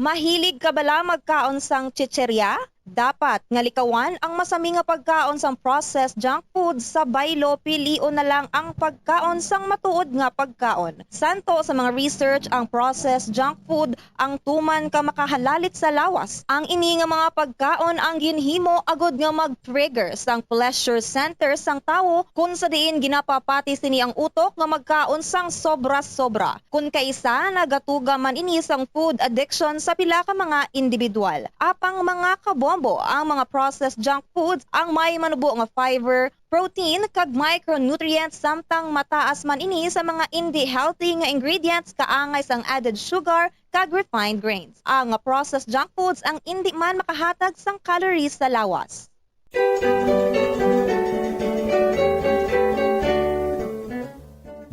Mahilig ka bala magkaon sang chicheria? Dapat nga likawan ang masami nga pagkaon sang processed junk food sa baylo, pilion na lang ang pagkaon sang matuod nga pagkaon. Santo sa mga research, ang processed junk food ang tuman ka makahalalit sa lawas. Ang ini nga mga pagkaon ang ginhimo agud nga mag-trigger sang pleasure center sang tawo, kun sa diin ginapapati sini ang utok nga magkaon sang sobra-sobra. Kun kaisa, nagatuga man ini sang food addiction sa pila ka mga individual. Apang mga kabombo, ang mga processed junk foods ang may manubo nga fiber, protein, kag micronutrients, samtang mataas man ini sa mga indi healthy nga ingredients kaangay sang added sugar kag refined grains. Ang processed junk foods ang indi man makahatag sang calories sa lawas.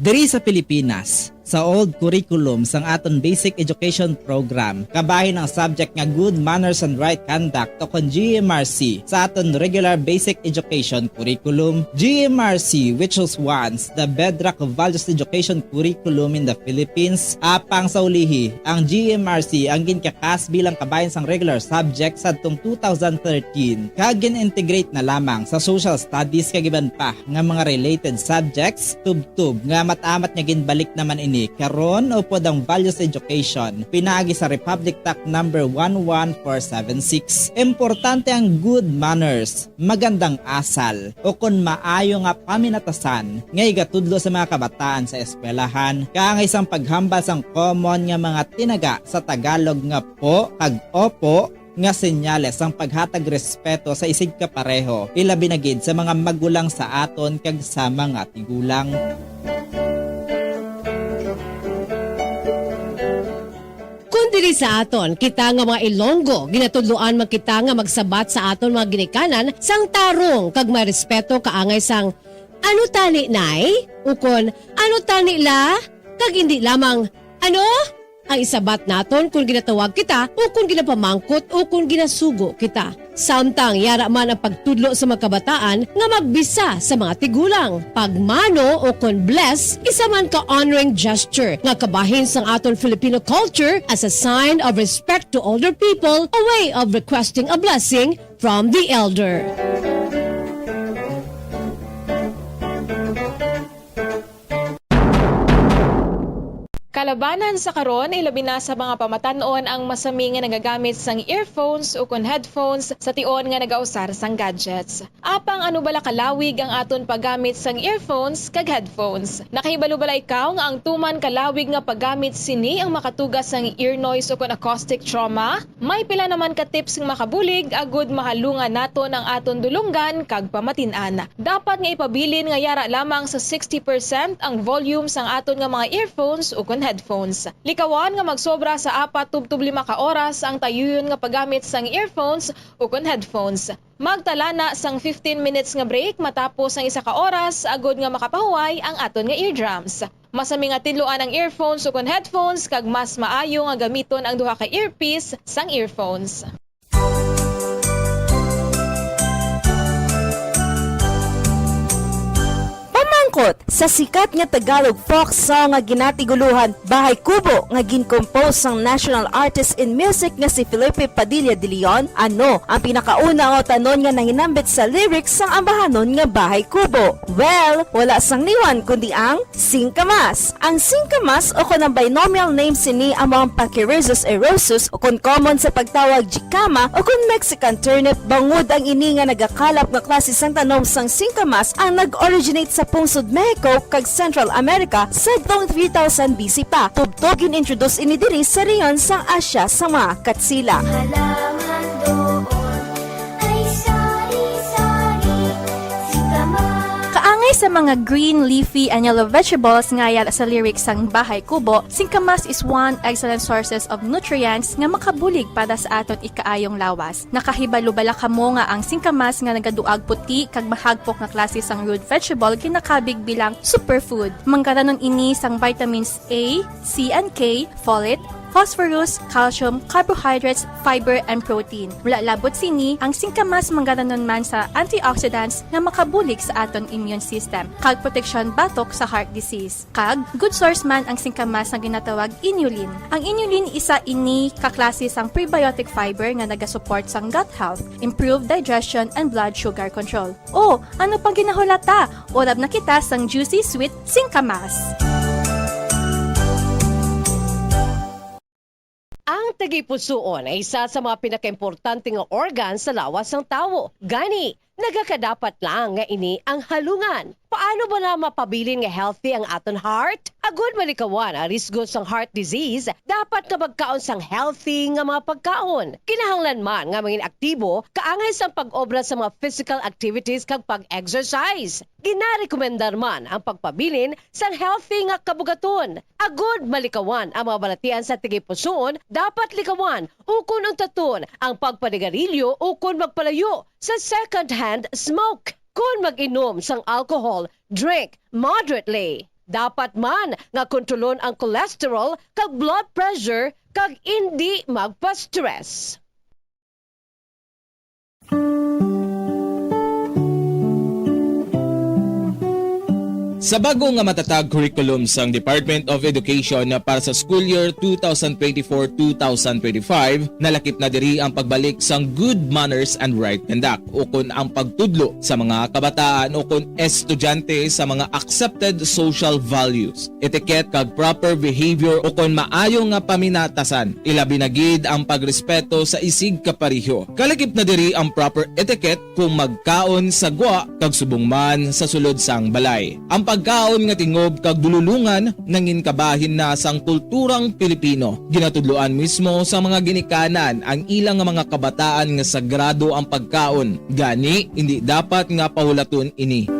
Diri sa Pilipinas, sa old curriculum sang aton basic education program, kabahin ang subject nga Good Manners and Right Conduct, o kon G M R C, sa aton regular basic education curriculum. G M R C, which was once the bedrock of values education curriculum in the Philippines, apang sa ulihi, ang G M R C ang ginkakas bilang kabahin sang regular subject sadtong two thousand thirteen, kag gin-integrate na lamang sa social studies kag iban pa nga mga related subjects, tubtob nga amat-amat nga ginbalik naman ini karon upod ang values education pinaagi sa Republic Act number one one four seven six. Importante ang good manners, magandang asal, o kon maayo nga paminatasan nga igatudlo sa mga kabataan sa eskwelahan, kaangay sang paghambal sang common nga mga tinaga sa Tagalog nga po kag opo, nga senyales sang paghatag respeto sa isigkapareho, ilabi na gid sa mga magulang sa aton kag sa mga tigulang. Kon dili Sa aton, kita nga mga Ilonggo, ginatudloan man kita nga magsabat sa aton mga ginikanan sang tarong kag may respeto kaangay sang, "Ano tani, Nay?" ukon, "Ano tani, La?" Kag indi lamang, "Ano?" ang isabat naton kon ginatawag kita o kon ginapamangkot o kon ginasugo kita. Samtang yara man ang pagtudlo sa mga kabataan nga magbisa sa mga tigulang. Pagmano o kon bless, isa man ka honoring gesture nga kabahin sang aton Filipino culture as a sign of respect to older people, a way of requesting a blessing from the elder. Kalabanan sa karon, ilabi na sa mga pamatan-on ang masami nga nagagamit sang earphones ukon headphones sa tion nga nagausar sang gadgets. Apang ano bala kalawig ang aton paggamit sang earphones kag headphones? Nakahibalo bala ikaw nga ang tuman kalawig nga paggamit sini ang makatuga sang ear noise ukon acoustic trauma? May pila naman ka tips nga makabulig agud mahalungan naton ang aton dulonggan kag pamatin-an. Dapat nga ipabilin nga yara lamang sa sixty percent ang volume sang aton nga mga earphones ukon headphones. Likawan nga magsobra sa apat tubtob lima ka oras ang tayuyon nga paggamit sang earphones ukon headphones. Magtala na sang fifteen minutes nga break matapos ang isa ka oras agud nga makapahuway ang aton nga eardrums. Masami nga tinluan ang earphones ukon headphones kag mas maayo nga gamiton ang duha ka earpiece sang earphones. Pamangkot, sa sikat nga Tagalog folk song nga ginatiguluhan Bahay Kubo nga gin-compose sang national artist in music nga si Felipe Padilla de Leon, ano ang pinakauna nga utanon nga nahinambit sa lyrics sang ambahanon nga Bahay Kubo? Well, wala sang liwan kundi ang singkamas. Ang singkamas o kon ang binomial name sini amo ang Pachyrhizis eriosus o kon common sa pagtawag jicama o kon Mexican turnip, bangod ang ini nga nagakalap nga klase sang tanom sang singkamas ang nag-originate sa pungsod Mexico kag Central America sadtong three thousand B C pa. Tubtob gin-introduce ini diri sa rehiyon sang Asia sa mga Katsila. Halaman doon ay sari-sari, singkamas. Kaangay sa mga green, leafy, and yellow vegetables nga yara sa lyrics sang Bahay Kubo, singkamas is one excellent sources of nutrients nga makabulig para sa aton ikaayong lawas. Nakahibalo bala kamo nga ang singkamas nga nagaduag puti kag mahagpok nga klase sang root vegetable ginakabig bilang superfood? Manggaranon ini sang vitamins A, C, and K, folate, phosphorus, calcium, carbohydrates, fiber, and protein. Wala labot sini, ang singkamas manggaranon man sa antioxidants nga makabulig sa aton immune system kag proteksyon batok sa heart disease. Kag good source man ang singkamas nga ginatawag inulin. Ang inulin isa ini ka klase sang prebiotic fiber nga nagasupport sang gut health, improve digestion, and blood sugar control. O, ano pang ginahulata? Urab na kita sang juicy sweet singkamas. Ang tagipusoon ay isa sa mga pinakaimportante nga organ sa lawas sang tawo. Gani, nagakadapat lang nga ini ang halungan. Paano bala mapabilin nga healthy ang aton heart? Agud malikawan ang risgo sang heart disease, dapat nga magkaon sang healthy nga mga pagkaon. Kinahanglan man nga mangin aktibo kaangay sang pag-obra sa mga physical activities kag pag-exercise. Ginarekomendar man ang pagpabilin sang healthy nga kabugaton. Agud malikawan ang mga balatian sa tagipusoon, dapat likawan ukon untaton ang pagpanigarilyo ukon magpalayo sa second-hand smoke. Kon mag-inom sang alcohol, drink moderately. Dapat man nga kontrolon ang cholesterol kag blood pressure kag indi magpa-stress. Sa bago nga matatag curriculum sang Department of Education para sa school year two thousand twenty-four, two thousand twenty-five, nalakip na diri ang pagbalik sang good manners and right conduct, ukon ang pagtudlo sa mga kabataan ukon estudyante sa mga accepted social values, etiquette kag proper behavior ukon maayo nga paminatasan, ilabi na gid ang pagrespeto sa isig kapareho. Kalakip na diri ang proper etiquette kung magkaon sa gwa kag subong man sa sulod sang balay. Ang pagkaon nga tingob kag dululongan nangin kabahin na sang kulturang Pilipino. Ginatudloan mismo sa mga ginikanan ang ilang nga mga kabataan nga sagrado ang pagkaon, gani indi dapat nga pahulaton ini.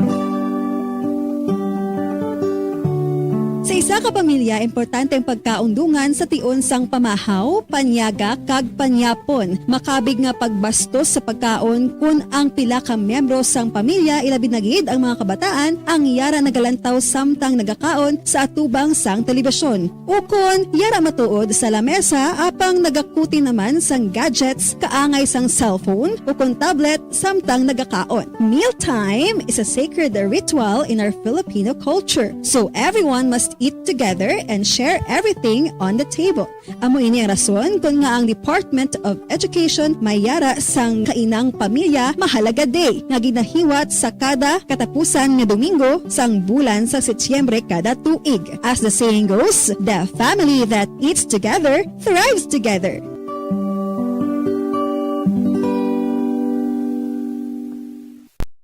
Sa Isa ka pamilya, importante ang pagkaundungan sa tion sang pamahaw, panyaga, kag panyapon. Makabig nga pagbastos sa pagkaon kon ang pila ka miyembro sang pamilya, ilabi na gid ang mga kabataan, ang yara nagalantaw samtang nagakaon sa atubang sang telebisyon. Ukon yara matuod sa lamesa apang nagakuti naman sang gadgets kaangay sang cellphone ukon tablet samtang nagakaon. Mealtime is a sacred ritual in our Filipino culture, so everyone must eat together and share everything on the table. Amo ini ang rason kon nga ang Department of Education may yara sang Kainang Pamilya Mahalaga Day nga ginahiwat sa kada katapusan nga Domingo sang bulan sa Setyembre kada tuig. As the saying goes, the family that eats together thrives together.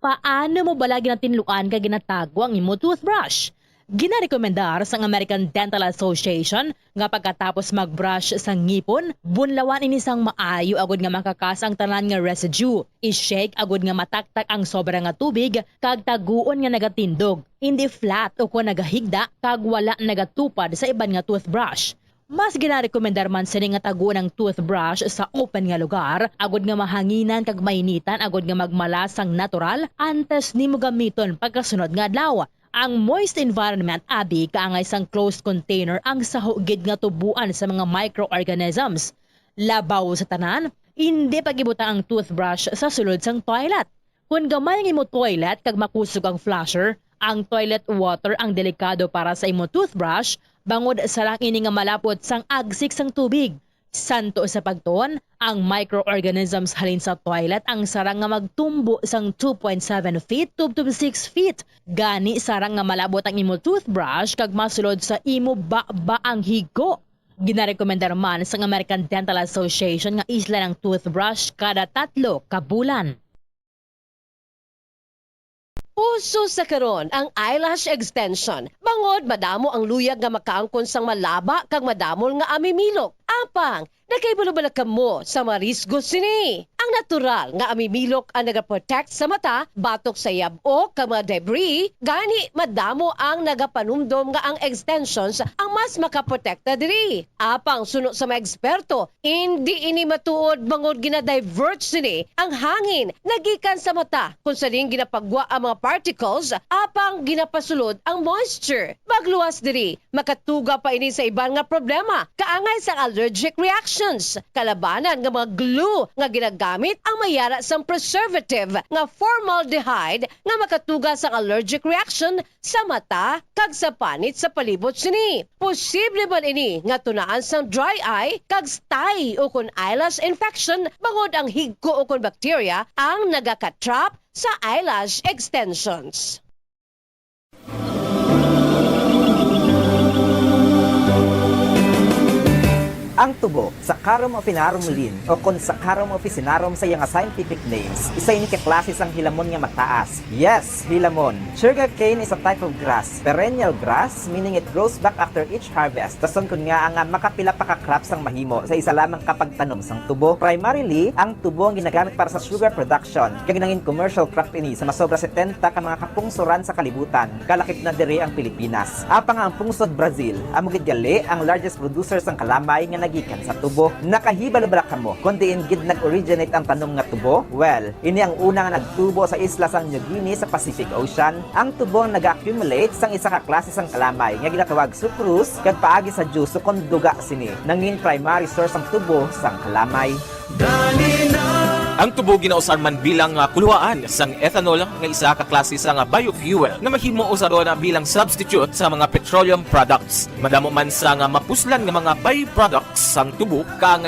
Paano mo bala ginatinluan kag ginatago ang imo toothbrush? Ginarekomendar sang American Dental Association nga pagkatapos mag-brush sa ngipon, bunlawan ini sang maayo agud nga makakas ang tanan nga residue. I-shake agud nga mataktak ang sobra nga tubig kag taguon nga nagatindog, indi flat ukon nagahigda kag wala nagatupad sa iban nga toothbrush. Mas ginarekomendar man sini nga taguon ang toothbrush sa open nga lugar, agud nga mahanginan kag mainitan agud nga magmala sang natural antes nimo gamiton pagkasunod nga adlaw. Ang moist environment abi kaangay sang closed container ang saho gid nga tubuan sa mga microorganisms. Labaw sa tanan, indi pag-ibutang ang toothbrush sa sulod sang toilet. Kon gamay ang imo toilet kag makusog ang flusher, ang toilet water ang delikado para sa imo toothbrush, bangod sarang ini nga malapot sang agsik sang tubig. Santo sa pagtuon, ang microorganisms halin sa toilet ang sarang nga magtumbo sang two point seven feet tubtob six feet. Gani, sarang nga malabot ang imo toothbrush kag masulod sa imo baba ang higko. Ginarekomendar man sang American Dental Association nga islan ang toothbrush kada tatlo ka bulan. Uso sa karon ang eyelash extension, bangod madamo ang luyag nga makaangkon sang malaba kag madamol nga amimilok. Apang, nakahibalo bala kamo sa mga risgo sini? Ang natural nga amimilok ang nagaprotect sa mata batok sa yab-o kag mga debris, gani madamo ang nagapanumdom nga ang extensions ang mas makaprotekta diri. Apang suno sa mga eksperto, indi ini matuod bangod gina-divert sini ang hangin nga gikan sa mata, kon sa diin ginapagwa ang mga particles, apang ginapasulod ang moisture. Magluwas diri, makatuga pa ini sa iban nga problema, kaangay sang allergic reactions. Kalabanan nga mga glue nga ginagamit ang may yara sang preservative nga formaldehyde nga makatuga sang allergic reaction sa mata kag sa panit sa palibot sini. Posible man ini nga tunaan sang dry eye kag stye ukon eyelash infection, bangod ang higko ukon bacteria ang nagaka-trap sa eyelash extensions. Ang tubo, Saccharum officinarum Lin, o kon Saccharum officinarum sa iya nga scientific names, isa ini ka klase sang hilamon nga mataas. Yes, hilamon. Sugarcane is a type of grass, perennial grass, meaning it grows back after each harvest. Rason kon ngaa nga makapila pa ka crops ang mahimo sa isa lamang ka pagtanom sang tubo. Primarily, ang tubo ang ginagamit para sa sugar production, kag nangin commercial crop ini sa masobra setenta ka mga kapungsoran sa kalibutan, kalakip na diri ang Pilipinas. Apang ang pungsod Brazil, amo gid gali ang largest producer sang kalamay nga nagikan sa tubo. Nakahibalo bala kamo kon diin gid nag-originate ang tanom nga tubo? Well, ini ang una nga nagtubo sa isla sang New Guinea sa Pacific Ocean. Ang tubo ang nag-accumulate sang isa ka klase sang kalamay nga ginatawag sucrose, kag paagi sa juice kon duga sini, nangin primary source ang tubo sang kalamay. Ang tubo ginausar man bilang, ah, kuluhaan sang ethanol, nga isa ka klase sang biofuel nga mahimo usaron bilang substitute sa mga petroleum products. Madamo man sang mapuslan nga mga byproducts sang tubo, kaangay